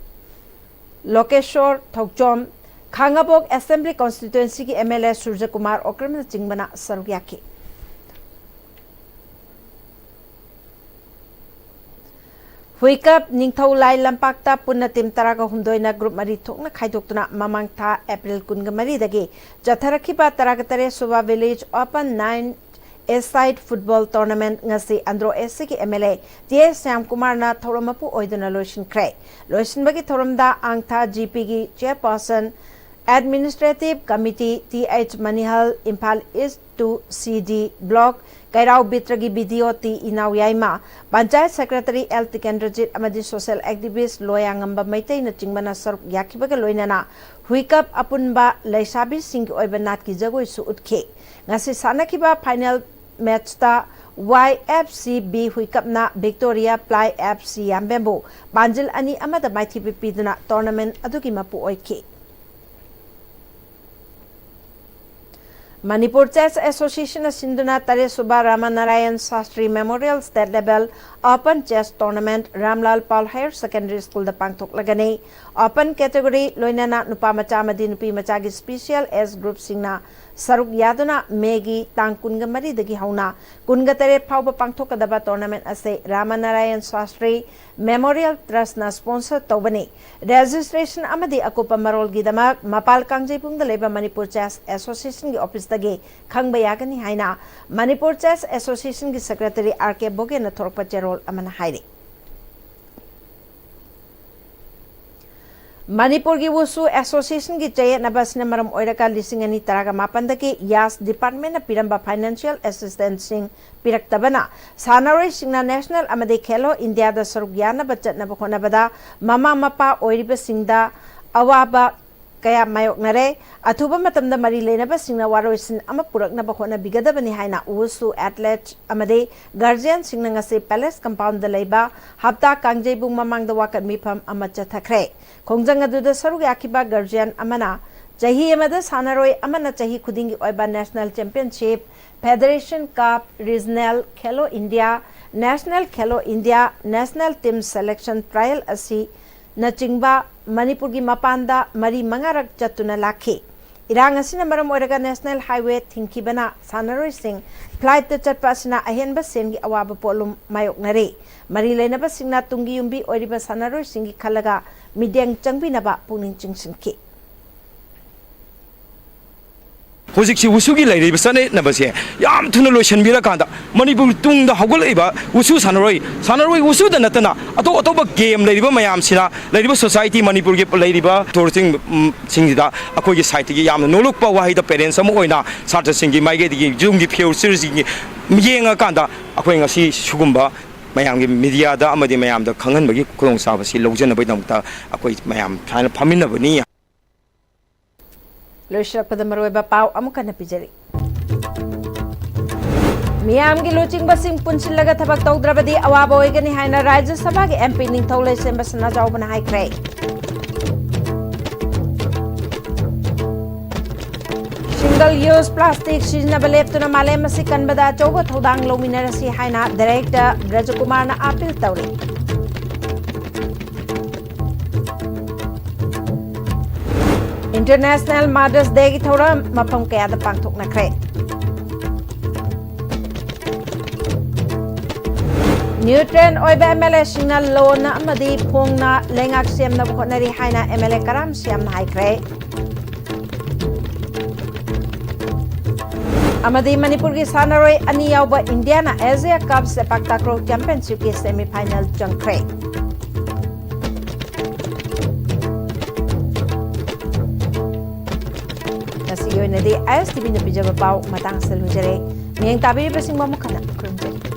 Lokeshor Thokchom, Khangabok Assembly Constituency ꯒꯤ M L A ꯁꯨꯔꯖꯀꯨꯃꯥꯔ ꯑꯣꯀ꯭ꯔꯝꯅꯆꯤꯡꯕꯅ ꯁꯔꯨꯛ ꯌꯥꯈꯤ꯫ ꯍꯨꯏꯀꯞ ꯅꯤꯡꯊꯧ ꯂꯥꯏ ꯂꯝꯄꯥꯛꯇ ꯄꯨꯟꯅ team ꯇꯔꯥꯒ ꯍꯨꯝꯗꯣꯏꯅ group ꯃꯔꯤ ꯊꯣꯛꯅ ꯈꯥꯏꯗꯣꯛꯇꯨꯅ ꯃꯃꯥꯡ ꯊꯥ April ꯀꯨꯟꯒ ꯃꯔꯤꯗꯒꯤ ꯆꯠꯊꯔꯛꯈꯤꯕ ꯇꯔꯥꯒ ꯇꯔꯦꯠ ꯁꯨꯕ Village Open nine A-side Football Tournament ꯉꯁꯤ ꯑꯟꯗ꯭ꯔꯣ A C ꯒꯤ M L A T S ꯁ꯭ꯌꯥꯝꯀꯨꯃꯥꯔꯅ ꯊꯧꯔꯝ ꯃꯄꯨ ꯑꯣꯏꯗꯨꯅ ꯂꯣꯏꯁꯤꯟꯈ꯭ꯔꯦ꯫ ꯂꯣꯏꯁꯤꯟꯕꯒꯤ ꯊꯧꯔꯝꯗ ꯑꯥꯡꯊꯥ G P ꯒꯤ chairperson, Administrative Committee T H ꯃꯅꯤꯍꯜ, Imphal East two C D Block, ꯀꯩꯔꯥꯎ ꯕꯤꯇ꯭ꯔꯒꯤ B D O T ꯏꯅꯥꯎ ꯌꯥꯏꯃ, Panchayat Secretary L ꯇꯤꯀꯦꯟꯗ꯭ꯔꯖꯤꯠ ꯑꯃꯗꯤ social activist ꯂꯣꯌꯥꯉꯝꯕ ꯃꯩꯇꯩꯅꯆꯤꯡꯕꯅ ꯁꯔꯨꯛ ꯌꯥꯈꯤꯕꯒ ꯂꯣꯏꯅꯅ ꯍꯨꯏꯀꯞ ꯑꯄꯨꯟꯕ ꯂꯩꯁꯥꯕꯤꯁꯤꯡꯒꯤ ꯑꯣꯏꯕ ꯅꯥꯠꯀꯤ ꯖꯒꯣꯏꯁꯨ ꯎꯠꯈꯤ꯫ ꯉꯁꯤ ꯁꯥꯟꯅꯈꯤꯕ final match ꯇ Y F C B ꯍꯨꯏꯀꯞꯅ Victoria Ply F C ꯌꯥꯝꯕꯦꯝꯕꯨ ꯄꯥꯟꯖꯤꯜ ꯑꯅꯤ ꯑꯃꯗ ꯃꯥꯏꯊꯤꯕ ꯄꯤꯗꯨꯅ tournament ꯑꯗꯨꯒꯤ ꯃꯄꯨ ꯑꯣꯏꯈꯤ꯫ ꯃꯅꯤꯄꯨꯔ Chess Association ꯅ ꯁꯤꯟꯗꯨꯅ ꯇꯔꯦꯠ ꯁꯨꯕ ꯔꯥꯃꯥꯅꯥꯔꯥꯌꯟ Shastri Memorial State Level Open Chess Tournament ꯔꯥꯝꯂꯥꯜ ꯄꯥꯜ Higher Secondary School ꯗ ꯄꯥꯡꯊꯣꯛꯂꯒꯅꯤ꯫ Open category ꯂꯣꯏꯅꯅ ꯅꯨꯄꯥ ꯃꯆꯥ ꯑꯃꯗꯤ ꯅꯨꯄꯤ ꯃꯆꯥꯒꯤ special age group ꯁꯤꯡꯅ ꯁꯔꯨꯛ ꯌꯥꯗꯨꯅ May ꯒꯤ ꯇꯥꯡ ꯀꯨꯟꯒ ꯃꯔꯤꯗꯒꯤ ꯍꯧꯅ ꯀꯨꯟꯒ ꯇꯔꯦꯠ ꯐꯥꯎꯕ ꯄꯥꯡꯊꯣꯛꯀꯗꯕ tournament ꯑꯁꯤ ꯔꯥꯃꯥꯅꯥꯔꯥꯌꯟ ꯁꯥꯁꯇ꯭ꯔꯤ Memorial Trust ꯅ sponsor ꯇꯧꯕꯅꯤ꯫ Registration ꯑꯃꯗꯤ ꯑꯀꯨꯞꯄ ꯃꯔꯣꯜꯒꯤꯗꯃꯛ ꯃꯄꯥꯜ ꯀꯥꯡꯖꯩꯕꯨꯡꯗ ꯂꯩꯕ ꯃꯅꯤꯄꯨꯔ Chess Association ꯒꯤ office ꯇꯒꯤ ꯈꯪꯕ ꯌꯥꯒꯅꯤ ꯍꯥꯏꯅ ꯃꯅꯤꯄꯨꯔ Chess Association ꯒꯤ Secretary R K ꯕꯣꯒꯦꯟꯅ ꯊꯣꯔꯛꯄ ꯆꯦꯔꯣꯜ ꯑꯃꯅ ꯍꯥꯏꯔꯤ꯫ ꯃꯅꯤꯄꯨꯔꯒꯤ Wushu Association ꯒꯤ ꯆꯌꯦꯠꯅꯕ ꯑꯁꯤꯅ ꯃꯔꯝ ꯑꯣꯏꯔꯒ ꯂꯤꯁꯤꯡ ꯑꯅꯤ ꯇꯔꯥꯒ ꯃꯥꯄꯟꯗꯒꯤ YASH department ꯅ ꯄꯤꯔꯝꯕ financial assistance ꯁꯤꯡ ꯄꯤꯔꯛꯇꯕꯅ ꯁꯥꯟꯅꯔꯣꯏꯁꯤꯡꯅ National ꯑꯃꯗꯤ Khelo India ꯗ ꯁꯔꯨꯛ ꯌꯥꯅꯕ ꯆꯠꯅꯕ ꯍꯣꯠꯅꯕꯗ ꯃꯃꯥ ꯃꯄꯥ ꯑꯣꯏꯔꯤꯕꯁꯤꯡꯗ ꯑꯋꯥꯕ ꯀꯌꯥ ꯃꯥꯌꯣꯛꯅꯔꯦ꯫ ꯑꯊꯨꯕ ꯃꯇꯝꯗ ꯃꯔꯤ ꯂꯩꯅꯕꯁꯤꯡꯅ ꯋꯥꯔꯣꯏꯁꯤꯟ ꯑꯃ ꯄꯨꯔꯛꯅꯕ ꯍꯣꯠꯅꯕꯤꯒꯗꯕꯅꯤ ꯍꯥꯏꯅ Wushu athlete ꯑꯃꯗꯤ guardian ꯁꯤꯡꯅ ꯉꯁꯤ Palace compound ꯗ ꯂꯩꯕ ꯍꯞꯇꯥ ꯀꯥꯡꯖꯩꯕꯨꯡ ꯃꯃꯥꯡꯗ ꯋꯥꯀꯠ ꯃꯤꯐꯝ ꯑꯃ ꯆꯠꯊꯈ꯭ꯔꯦ꯫ ꯈꯣꯡꯖꯪ ꯑꯗꯨꯗ ꯁꯔꯨꯛ ꯌꯥꯈꯤꯕ guardian ꯑꯃꯅ ꯆꯍꯤ ꯑꯃꯗ ꯁꯥꯟꯅꯔꯣꯏ ꯑꯃꯅ ꯆꯍꯤ ꯈꯨꯗꯤꯡꯒꯤ ꯑꯣꯏꯕ National Championship, Federation Cup, Regional Khelo India, National Khelo India, National Team Selection Trial ꯑꯁꯤꯅꯆꯤꯡꯕ ꯃꯅꯤꯄꯨꯔꯒꯤ ꯃꯄꯥꯟꯗ ꯃꯔꯤ ꯃꯉꯥꯔꯛ ꯆꯠꯇꯨꯅ ꯂꯥꯛꯈꯤ꯫ ꯏꯔꯥꯡ ꯑꯁꯤꯅ ꯃꯔꯝ ꯑꯣꯏꯔꯒ ꯅꯦꯁꯅꯦꯜ ꯍꯥꯏꯋꯦ ꯊꯤꯡꯈꯤꯕꯅ ꯁꯥꯟꯅꯔꯣꯏꯁꯤꯡ ꯐ꯭ꯂꯥꯏꯠꯇ ꯆꯠꯄ ꯑꯁꯤꯅ ꯑꯍꯦꯟꯕ ꯁꯦꯟꯒꯤ ꯑꯋꯥꯕ ꯄꯣꯠꯂꯨꯝ ꯃꯥꯌꯣꯛꯅꯔꯤ꯫ ꯃꯔꯤ ꯂꯩꯅꯕꯁꯤꯡꯅ ꯇꯨꯡꯒꯤ ꯌꯨꯝꯕꯤ ꯑꯣꯏꯔꯤꯕ ꯁꯥꯟꯅꯔꯣꯏꯁꯤꯡꯒꯤ ꯈꯜꯂꯒ ꯃꯤꯠꯌꯦꯡ ꯆꯪꯕꯤꯅꯕ ꯄꯨꯛꯅꯤꯡ ꯆꯤꯡꯁꯤꯟꯈꯤ꯫ ꯍꯧꯖꯤꯛꯁꯤ ꯋꯨꯁꯨꯒꯤ ꯂꯩꯔꯤꯕ ꯆꯠꯅꯅꯕꯁꯦ ꯌꯥꯝ ꯊꯨꯅ ꯂꯣꯏꯁꯤꯟꯕꯤꯔꯀꯥꯟꯗ ꯃꯅꯤꯄꯨꯔ ꯇꯨꯡꯗ ꯍꯧꯒꯠꯂꯛꯏꯕ ꯋꯨꯁꯨ ꯁꯥꯟꯅꯔꯣꯏ, ꯁꯥꯟꯅꯔꯣꯏ ꯋꯨꯁꯨꯗ ꯅꯠꯇꯅ ꯑꯇꯣꯞ ꯑꯇꯣꯞꯄ ꯒꯦꯝ ꯂꯩꯔꯤꯕ ꯃꯌꯥꯝꯁꯤꯅ, ꯂꯩꯔꯤꯕ ꯁꯣꯁꯥꯏꯇꯤ, ꯃꯅꯤꯄꯨꯔꯒꯤ ꯂꯩꯔꯤꯕ ꯇꯣꯔꯁꯤꯡ, ꯎꯝ, ꯁꯤꯡꯁꯤꯗ ꯑꯩꯈꯣꯏꯒꯤ ꯁꯥꯏꯠꯇꯒꯤ ꯌꯥꯝꯅ ꯅꯣꯂꯨꯛꯄ ꯋꯥꯍꯩꯗ ꯄꯦꯔꯦꯟꯁ ꯑꯃ ꯑꯣꯏꯅ ꯁꯥꯇ꯭ꯔꯁꯤꯡꯒꯤ ꯃꯥꯏꯀꯩꯗꯒꯤ ꯌꯨꯝꯒꯤ ꯐ꯭ꯌꯨꯆꯔꯁꯤꯡꯒꯤ ꯌꯦꯡꯉꯀꯥꯟꯗ ꯑꯩꯈꯣꯏ ꯉꯁꯤ ꯁꯤꯒꯨꯝꯕ ꯃꯌꯥꯝꯒꯤ ꯃꯤꯗꯤꯌꯥꯗ ꯑꯃꯗꯤ ꯃꯌꯥꯝꯗ ꯈꯪꯍꯟꯕꯒꯤ ꯈꯨꯗꯣꯡꯆꯥꯕꯁꯤ ꯂꯧꯖꯅꯕꯒꯤꯗꯃꯛꯇ ꯑꯩꯈꯣꯏ ꯃꯌꯥꯝ ꯁꯨꯃꯥꯏꯅ ꯐꯝꯃꯤꯟꯅꯕꯅꯤ꯫ ꯂꯣꯏꯁꯤꯜꯂꯛꯄꯗ ꯃꯔꯨꯑꯣꯏꯕ ꯄꯥꯎ ꯑꯃꯨꯛ ꯍꯟꯅ ꯄꯤꯖꯔꯤ꯫ ꯃꯤꯌꯥꯝꯒꯤ ꯂꯨꯆꯤꯡꯕꯁꯤꯡ ꯄꯨꯟꯁꯤꯜꯂꯒ ꯊꯕꯛ ꯇꯧꯗ꯭ꯔꯕꯗꯤ ꯑꯋꯥꯕ ꯑꯣꯏꯒꯅꯤ ꯍꯥꯏꯅ ꯔꯥꯖ꯭ꯌ ꯁꯚꯥꯒꯤ ꯑꯦꯝ ꯄꯤ ꯅꯤꯡꯊꯧ ꯂꯩꯁꯦꯝꯕ ꯁꯅꯥꯖꯥꯎꯕꯅ ꯍꯥꯏꯈ꯭ꯔꯦ꯫ ꯁꯤꯡꯒꯜ ꯌꯨꯁ ꯄ꯭ꯂꯥꯁꯇꯤꯛ ꯁꯤꯖꯤꯟꯅꯕ ꯂꯦꯞꯇꯨꯅ ꯃꯥꯂꯦꯝ ꯑꯁꯤ ꯀꯟꯕꯗ ꯑꯆꯧꯕ ꯊꯧꯗꯥꯡ ꯂꯧꯃꯤꯟꯅꯔꯁꯤ ꯍꯥꯏꯅ ꯗꯥꯏꯔꯦꯛꯇꯔ ꯕ꯭ꯔꯖꯀꯨꯃꯥꯔꯅ ꯑꯥꯄꯤꯜ ꯇꯧꯔꯤ꯫ ꯏꯟꯇꯔꯅꯦꯁꯅꯦꯜ ꯃꯥꯗꯔꯁ ꯗꯦꯒꯤ ꯊꯧꯔꯝ ꯃꯐꯝ ꯀꯌꯥꯗ ꯄꯥꯡꯊꯣꯛꯅꯈ꯭ꯔꯦ꯫ ꯅ꯭ꯌꯨꯇ꯭ꯔꯦꯟ ꯑꯣꯏꯕ ꯑꯦꯝ ꯑꯦꯜ ꯑꯦꯁꯤꯡꯅ ꯂꯣꯟꯅ ꯑꯃꯗꯤ ꯐꯣꯡꯅ ꯂꯩꯉꯥꯛ ꯁꯦꯝꯅꯕ ꯍꯣꯠꯅꯔꯤ ꯍꯥꯏꯅ ꯑꯦꯝ ꯑꯦꯜ ꯑꯦ ꯀꯔꯥꯝ ꯁ꯭ꯌꯥꯝꯅ ꯍꯥꯏꯈ꯭ꯔꯦ꯫ ꯑꯃꯗꯤ ꯃꯅꯤꯄꯨꯔꯒꯤ ꯁꯥꯟꯅꯔꯣꯏ ꯑꯅꯤ ꯌꯥꯎꯕ ꯏꯟꯗꯤꯌꯥꯅ ꯑꯦꯁꯤꯌꯥ ꯀꯞ ꯁꯦꯄꯥꯛ ꯇꯥꯀ꯭ꯔꯣ ꯆꯦꯝꯄꯤꯌꯟꯁꯤꯞꯀꯤ ꯁꯦꯃꯤꯐꯥꯏꯅꯦꯜ ꯆꯪꯈ꯭ꯔꯦ꯫ ꯉꯁꯤꯒꯤ ꯑꯣꯏꯅꯗꯤ ꯑꯥꯏ ꯑꯦꯁ ꯇꯤ ꯚꯤꯅ ꯄꯤꯖꯕ ꯄꯥꯎ ꯃꯇꯥꯡ ꯑꯁꯤꯗ ꯂꯣꯏꯖꯔꯦ꯫ ꯃꯤꯠꯌꯦꯡ ꯇꯥꯕꯤꯔꯤꯕꯁꯤꯡꯕꯨ ꯑꯃꯨꯛ ꯍꯟꯅ ꯈꯨꯔꯨꯝꯖꯔꯤ꯫